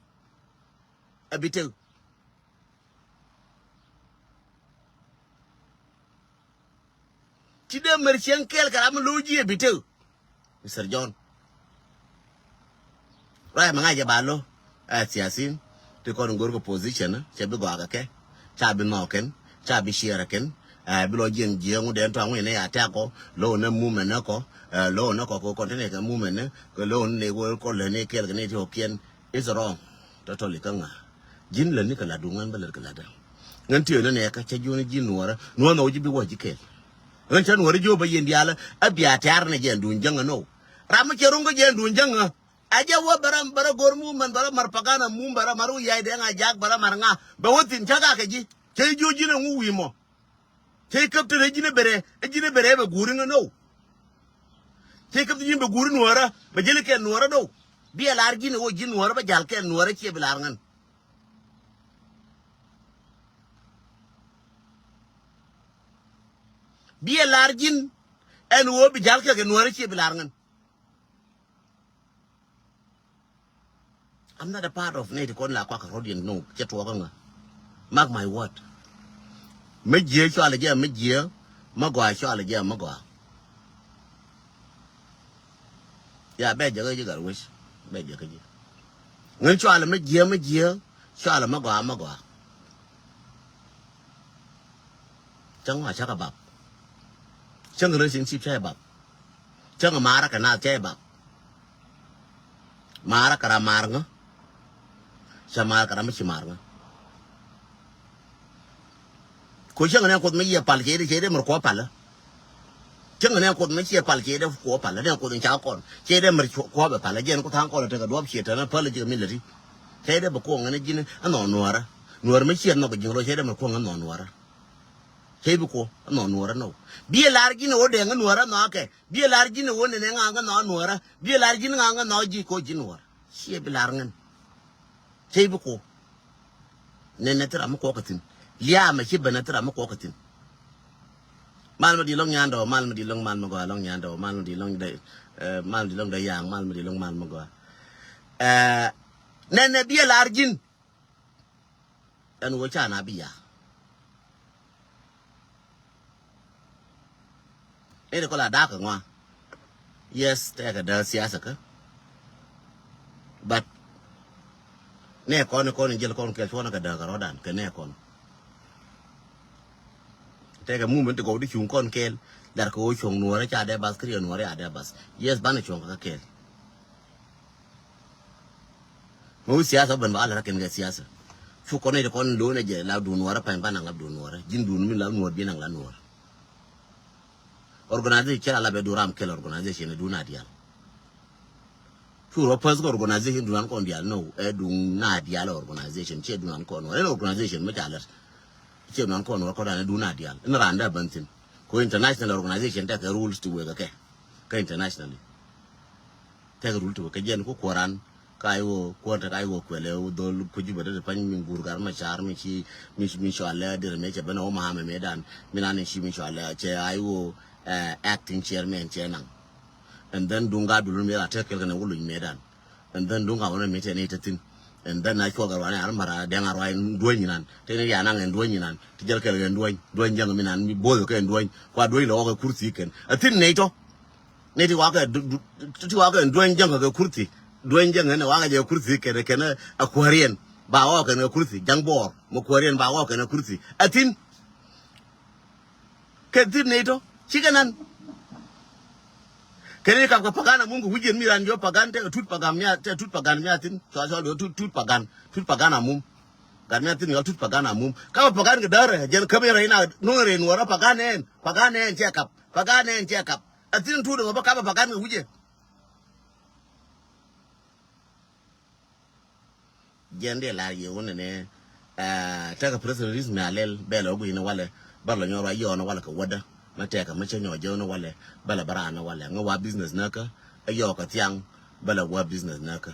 Ɛ bi tek. Ci dee mɛr cieŋ kɛɛl kɛ ram mi lo̱o̱ ji̱ ɛ bi tek. Mister John. Ruac mɛ ŋa̱c jɛ ba lo̱. Ɛ thiathin ti kɔn go̱r kɛ position cɛ bi gɔaa kɛ kɛ. Ca bi nhɔk kɛn, ca bi ciɛɛr kɛn. Ɛ, bi lɔ jiɛn jiɛ ŋu dɛn tɔŋ wi̱n ni a tɛk kɔ, lo̱w ni mumɛn ni kɔ, ɛ, lo̱w ni kɔ kɛ kɔn ti ni kɛ mumɛn ni, kɛ lo̱w ni wä kɔ lɛ ni kɛl kɛ ni ti ɔ kiɛn. It's wrong. Totally kä ŋa. Ji̱n lɛ ni kɛ la duŋ ŋän bä lɛ kɛ la däŋ. Ŋän ti ɔ ni nɛ kä cɛ ji̱ wä ni ji̱ nuɔrä, nuɔrä nɔ wä ji̱ bi wä ji̱ kɛl. Ŋän cɛ nuɔrä ji̱ wä bä yɛn diaal, a bia tɛ̈r ni jɛ duŋ jäŋä nɔ. Ram mi cɛ ruŋ kä jɛ duŋ jäŋä. A jɛ wä bɛ rɛ, bɛ rɛ go̱r mumɛn, bɛ rɛ mar pagana mum, bɛ rɛ mar wi̱i̱ ya̱y dee ŋa jak, bɛ rɛ mar ŋa. Bɛ wä thi̱n cä ka kɛ ji̱. Cä ji̱ ji̱n ɛŋu wi̱i̱ mɔ. Cä käp te rɛ ji̱n ɛ bɛ rɛ, ɛ ji̱n ɛ bɛ rɛ bɛ guuri ŋä nɔw. Cä käp te ji̱n bɛ guuri nuɔrä, bɛ jeli kɛ nuɔrä dow. Bi ɛ lar ji̱n ɛ wä ji̱n nuɔrä bɛ jal kɛ nuɔrä ciɛ bi lar ŋän. Bi ɛ lar ji̱n ɛn wä bi jal kɛ kɛ nuɔrä ciɛ bi lar ŋän. I'm not a part of nɛy ti kɔn la kuak rɔ̱diɛn, no, cɛ tuɔɔk ŋä. Mark my word. Mi jiɛ cualɛ jɛ mi jiɛ, mi gɔaa cualɛ jɛ mi gɔaa. Ya bɛ jɛ kä ji̱ gat wec, bɛ jɛ kä ji̱. Ŋän cualɛ mi jiɛ mi jiɛ, cualɛ mi gɔaa mi gɔaa. Cäŋ a cakɛ bap. Cäŋ relationship cakɛ bap. Cäŋ maarä kɛ naath cakɛ bap. Maarä kɛ ram maar ŋä. Cä maarä kɛ ram mi ci maar ŋä. Ko cäŋ nɛ kuoth mi yiɛ pal cɛ dee, cɛ dee mɛr kuɔ palä. Cäŋ nɛ kuoth mi ciɛ pal cɛ dee kuɔ palä, nɛ kuoth in ca kɔn cɛ dee mɛr kuɔ bɛ palä. Jɛn kuoth thaŋ kɔn tekɛ duɔp ciɛ tɛn a päl ji̱ kɛ mi lɛ ti. Cɛ dee bɛ kuɔŋ ɛn ji̱n ɛnɔ nuɔrä. Nuɔrä mi ciɛ nhɔk ji̱ lo̱c cɛ dee mɛr kuɔŋ ɛnɔ nuɔrä. Cɛ bi kuɔ ɛnɔ nuɔrä nɔ. Bi ɛ lar ji̱n ɛ wä dɛŋ nuɔrä nɔ akɛ. Bi ɛ lar ji̱n ɛ wä nɛnɛ ŋa̱ ŋä nɔ nuɔrä. Bi ɛ lar ji̱n ŋa̱ ŋä nɔ ji̱ ko ji̱ nuɔrä. Ciɛ bi lar ŋän. Cɛ bi kuɔ. Nɛnɛ thil ram mi kuɔk kɛ thi̱n. Liaamɛ ci ben ɛ thil ram mi kuɔk kɛ thi̱n. Mal mi di lɔŋ nyandɛ wä, mal mi di lɔŋ mal mi gɔaa lɔŋ nyandɛ wä, mal mi di lɔŋ dɛ, ɛ, mal mi di lɔŋ dɛ yaŋ, mal mi di lɔŋ mal mi gɔaa. Ɛ, nɛnɛ bi ɛ lar ji̱n. Ɛn wä ca na bi ya. Nɛ ti kɔn la dak kɛ ŋua. Yes, tɛkɛ däk siasa kä. But nɛ kɔn kɔn jɛl kɔn kɛl cuɔn kɛ däk kɛ rɔdan kɛ nɛ kɔn. Tɛkɛ mumɛn ti gɔw di cuŋ kɔn kɛl. Dar kɛ wä cuɔŋ nuɔrɛ ca dɛ bath kɛ riɛ nuɔrɛ a dɛ bath. Yes, banɛ cuɔŋ kɛ kɛl. Mi wi̱c siasa ben ba alɛ rakin kɛ siasa. Cu kɔn i̱ ti kɔn lo̱n ɛ jɛ la duun nuɔrä pa̱ny ba naŋ la duun nuɔrä. Ji̱n duun mi la nuɔr bi naŋ la nuɔr. Organization cɛ la la bɛ duun ram kɛl organization ɛ duun a dial. Cu rɔ päth kɛ organization duun an kɔn dial no ɛ duun na dial organization cɛ duun an kɔn nuɔr. Ɛn organization mi ca lɛr. Cɛ duun an kɔn nuɔr kɔn dan ɛ duun a dial. Ɛn ran da ben thin. Ko international organization tɛkɛ rules ti wek ɛ kɛ. Kä internationally. Tɛk rul ti wä kɛ jɛn ku kuɔran ka ay wä kuɔr tɛk ay wä kuɛlɛ wä dhol ku jubɛ dee pany mi gur gar ma car mi ci mi mi cualɛ dir mi cɛ ben wä mahame mi dan mi nan ci mi cualɛ cɛ ay wä acting chairman cɛ naŋ. And then duŋ ga dul mi ra tɛk kɛl kɛn wä luny mi dan. And then duŋ ga wä mi tɛ ni tɛ thin. And then na cuɔ gar wani ar mara dɛŋ ar wai duɔny nan tɛ ni ya naŋ en duɔny nan ti jɛl kɛl kɛn duɔny duɔny jɛŋ mi nan mi both kɛn duɔny kua duɔny lɛ wä kɛ kurthi kɛn a thin nɛy tɔ. Ni ti wakɛ du- du- ti wakɛ duɔny jäŋ kɛ kurthi. Duɔny jäŋ ni wakɛ jɛ kurthi kɛnɛ kɛnɛ a kuäriɛn ba wä kɛnɛ kurthi jaŋ bɔɔr mɛ kuäriɛn ba wä kɛnɛ kurthi a thin. Kɛ thin ni tɔ cikɛ nan. Kɛnɛ kap kɛ pagan a mum kɛ wi̱cien mi ran jɔ pagan tɛ tut pagan mi a tɛ tut pagan mi a thin cua cua do tut tut pagan tut pagan a mum. Gat mi a thin yɔl tut pagan a mum kap pagan kɛ därɛ jɛn käp in rɛy na nuŋ rɛy nuɔrä pagan ɛn pagan ɛn cɛ kap pagan ɛn cɛ kap. A thin tuut ɛmɔ bä kap a pagan kɛ wi̱cɛ. Jɛn diɛ lar yɛ wun nɛ nɛ tekɛ president ris mi a lɛl bɛ lɛ wä gui̱c ni walɛ bä lɛ nyɔr wa yɔɔn walɛ kɛ wädä. Mɛ tekɛ mɛ cɛ nyɔɔ jɛ wun ni walɛ bä lɛ bä raan ni walɛ ŋä wa business näkä. Ɛ yɔɔk kɛ thiaŋ bä lɛ wa business näkä.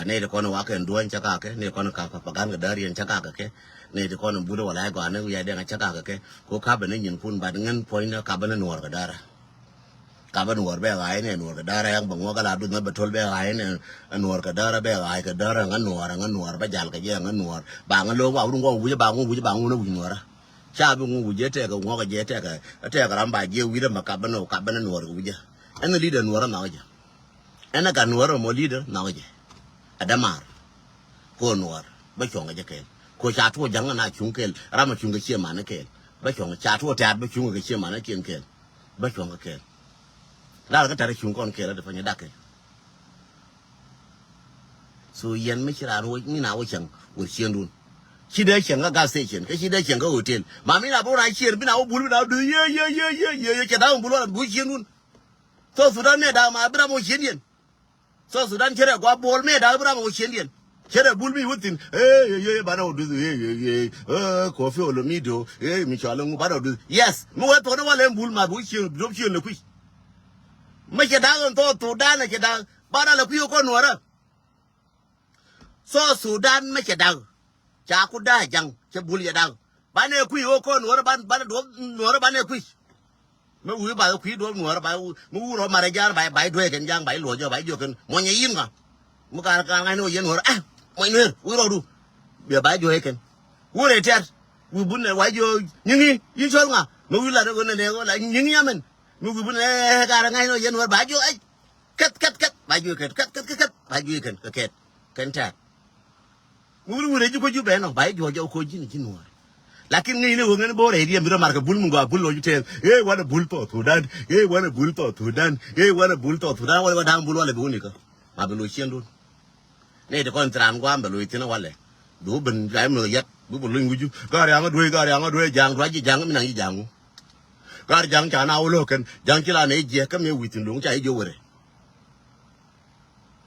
Nɛ ti kɔn wa kɛ duɔ̱ny cɛ kakɛ nɛ kɔn ka pagan kɛ däriɛn cɛ kakɛ kɛ. Nɛ ti kɔn but wala gɔanɛ wi̱i̱ a dɛŋ cɛ kakɛ kɛ. Ko kapɛ ni nyin kun bat ŋän puɔ̱ny ni kapɛ ni nuɔr kɛ dara. Kapɛ nuɔr bɛ ɣa̱a̱c ni nuɔr kɛ dara yaŋ bɛ ŋuɔk ala duth ni bɛ tol bɛ ɣa̱a̱c ni nuɔr kɛ dara bɛ ɣa̱a̱c kɛ dara ŋä nuɔr ŋä nuɔr bɛ jal kɛ jɛ ŋä nuɔr ba ŋä lo̱o̱k wa wut ŋuɔk wi̱c ba ŋuɔk wi̱c ba ŋuɔk wi̱c nuɔr. Ca bi ŋuɔk wi̱c ɛ tɛkɛ ŋuɔk jɛ tɛkɛ tɛkɛ ram ba jiɛ wi̱c dɛ mɛ kapɛ ni kapɛ ni nuɔr kɛ wi̱c ɛ. Ɛn ni leader nuɔr ɛ nhɔk jɛ. Ɛn ɛ gat nuɔr ɛmɔ leader nhɔk jɛ. Ɛ dämaar. Ko nuɔr bä cuɔ̱ŋ kɛ jɛ kɛɛl. Ko ca tuɔ ja̱ŋ na cuŋ kɛɛl, ram a cuŋ kɛ cie manä kɛɛl. Bä cuɔ̱ŋ ca tuɔ tɛ̈t bä cuŋ kɛ cie manä kiɛn kɛɛl. Bä cuɔ̱ŋ kɛ kɛɛl. Lar kä tɛ̈t cuŋ kɔn kɛɛl a te panyɛ dak kɛɛl. So yɛn mi ci raan wä, mi na wä cäŋ wä ciendun. Ci dee cäŋ kä gas station, kä ci dee cäŋ kä hotel. Ma mi na bä raan cier, mi na wä bul, mi na wä duth, ye, ye, ye, ye, ye, ye, cɛ da̱a̱ wä bul wä la duth ciendun. So Sudan mi da̱a̱ ma bi ram wä ciendiɛn. So Sudan cɛ rɛ gua bol mi da̱a̱ bi ram wä ciendiɛn. Cɛ rɛ bul mi wä thin. Ye, ye, ye, banɛ wä duth, ye, ye, ye, eh, Koffi Olomide, ye, mi cɔal ŋu, banɛ wä duth. Yes, mi wä thok ni wä lɛ bul ma bi wä cien, bi wä cien lɛ kui̱. Mi cɛ da̱a̱ in thok Sudan cɛ da̱a̱, banɛ lɛ kui̱ wä kɔn nuɔrä. South Sudan mi cɛ dak. Ca ku daa jaŋ, cɛ bul yɛ dak. Banɛ kui̱ ɣöö kɔn nuɔrä ban, banɛ duɔp nuɔrä banɛ kui̱. Mi wi̱i̱ ba kui̱ duɔp nuɔrä ba, mi wurɔ marɛ ja̱a̱n ba, ba duɔ̱ɔ̱c kɛn ja̱a̱n ba luɔ̱c jɔ ba jiök kɛn. Mɔnyɛ yi̱n ŋa. Mi ka̱n ka̱n ŋa̱c ni wä yɛn nuɔrä. Ah, mɔny nuer, wi̱i̱ rɔɔdu. Bia ba jiök kɛn. Wurɛ tɛt. Wi̱i̱ bun nɛ wa jiök nyiŋi, yi̱n cɔl ŋa. Mi wi̱i̱ lat ɣöö nɛ nɛ ɣöö la nyiŋi amɛn. Mi wi̱i̱ bun nɛ ka̱n ŋa̱c ni wä yɛn nuɔrä ba jiök, ai. Kɛth, kɛth, kɛth, ba jiök kɛn, kɛth, kɛth, kɛth, kɛth, ba jiök kɛn, kɛ kɛth, kɛn tɛ̈t. Mi wur wur ɛ ji̱ ko̱ ji̱ bɛn ɔ, ba ji̱ juɔc ɔ ko̱ ji̱ ni ji̱ nuɔɔr. Lakin ŋäcni ɣöö ŋän bo̱o̱r ɛ riɛm bi rɔ mar kɛ bul mi gɔaa bul lɔ ji̱ tɛth. Ëë wanɛ bul South Sudan, ëë wanɛ bul South Sudan, ëë wanɛ bul South Sudan, walɛ wa da̱a̱ŋ bul walɛ bi wuni kä. Ma bi lo̱c ciendun. Nɛy ti kɔn thiran gua̱a̱m bɛ lo̱c thi̱n walɛ. Bi wä ben ca mi yɛt, bi bi lo̱ny wi̱cu. Ga̱r yaŋä duee, ga̱r yaŋä duee, ja̱a̱ŋ duac ji̱ ja̱a̱ŋ mi naŋ ji̱ ja̱a̱ŋ. Ga̱r ja̱a̱ŋ ca na wä lo̱k kɛn, ja̱a̱ŋ ci la nɛ jiɛ, kä mi wi̱i̱ thi̱n duŋ ca ji̱ jiök wärɛ.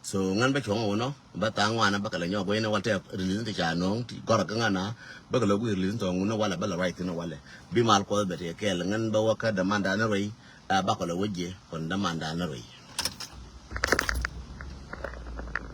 So ŋän bä cuɔ̱ŋ wunɔ bä tha̱a̱ŋ ŋuanä bä kɛ lɛ nyɔk guiy ni wal tɛ release ti ca nööŋ ti gɔrä kä ŋän a bä kɛ lɛ guiy release tɔ̱ ŋun ni walɛ bä lɛ ruac thi̱n walɛ bi mal kuɔth bɛ ti kɛɛl ŋän bä wä kä dämanda ni ruac. A bä kɛ lɛ wä jiɛ kɔn dämanda ni ruac.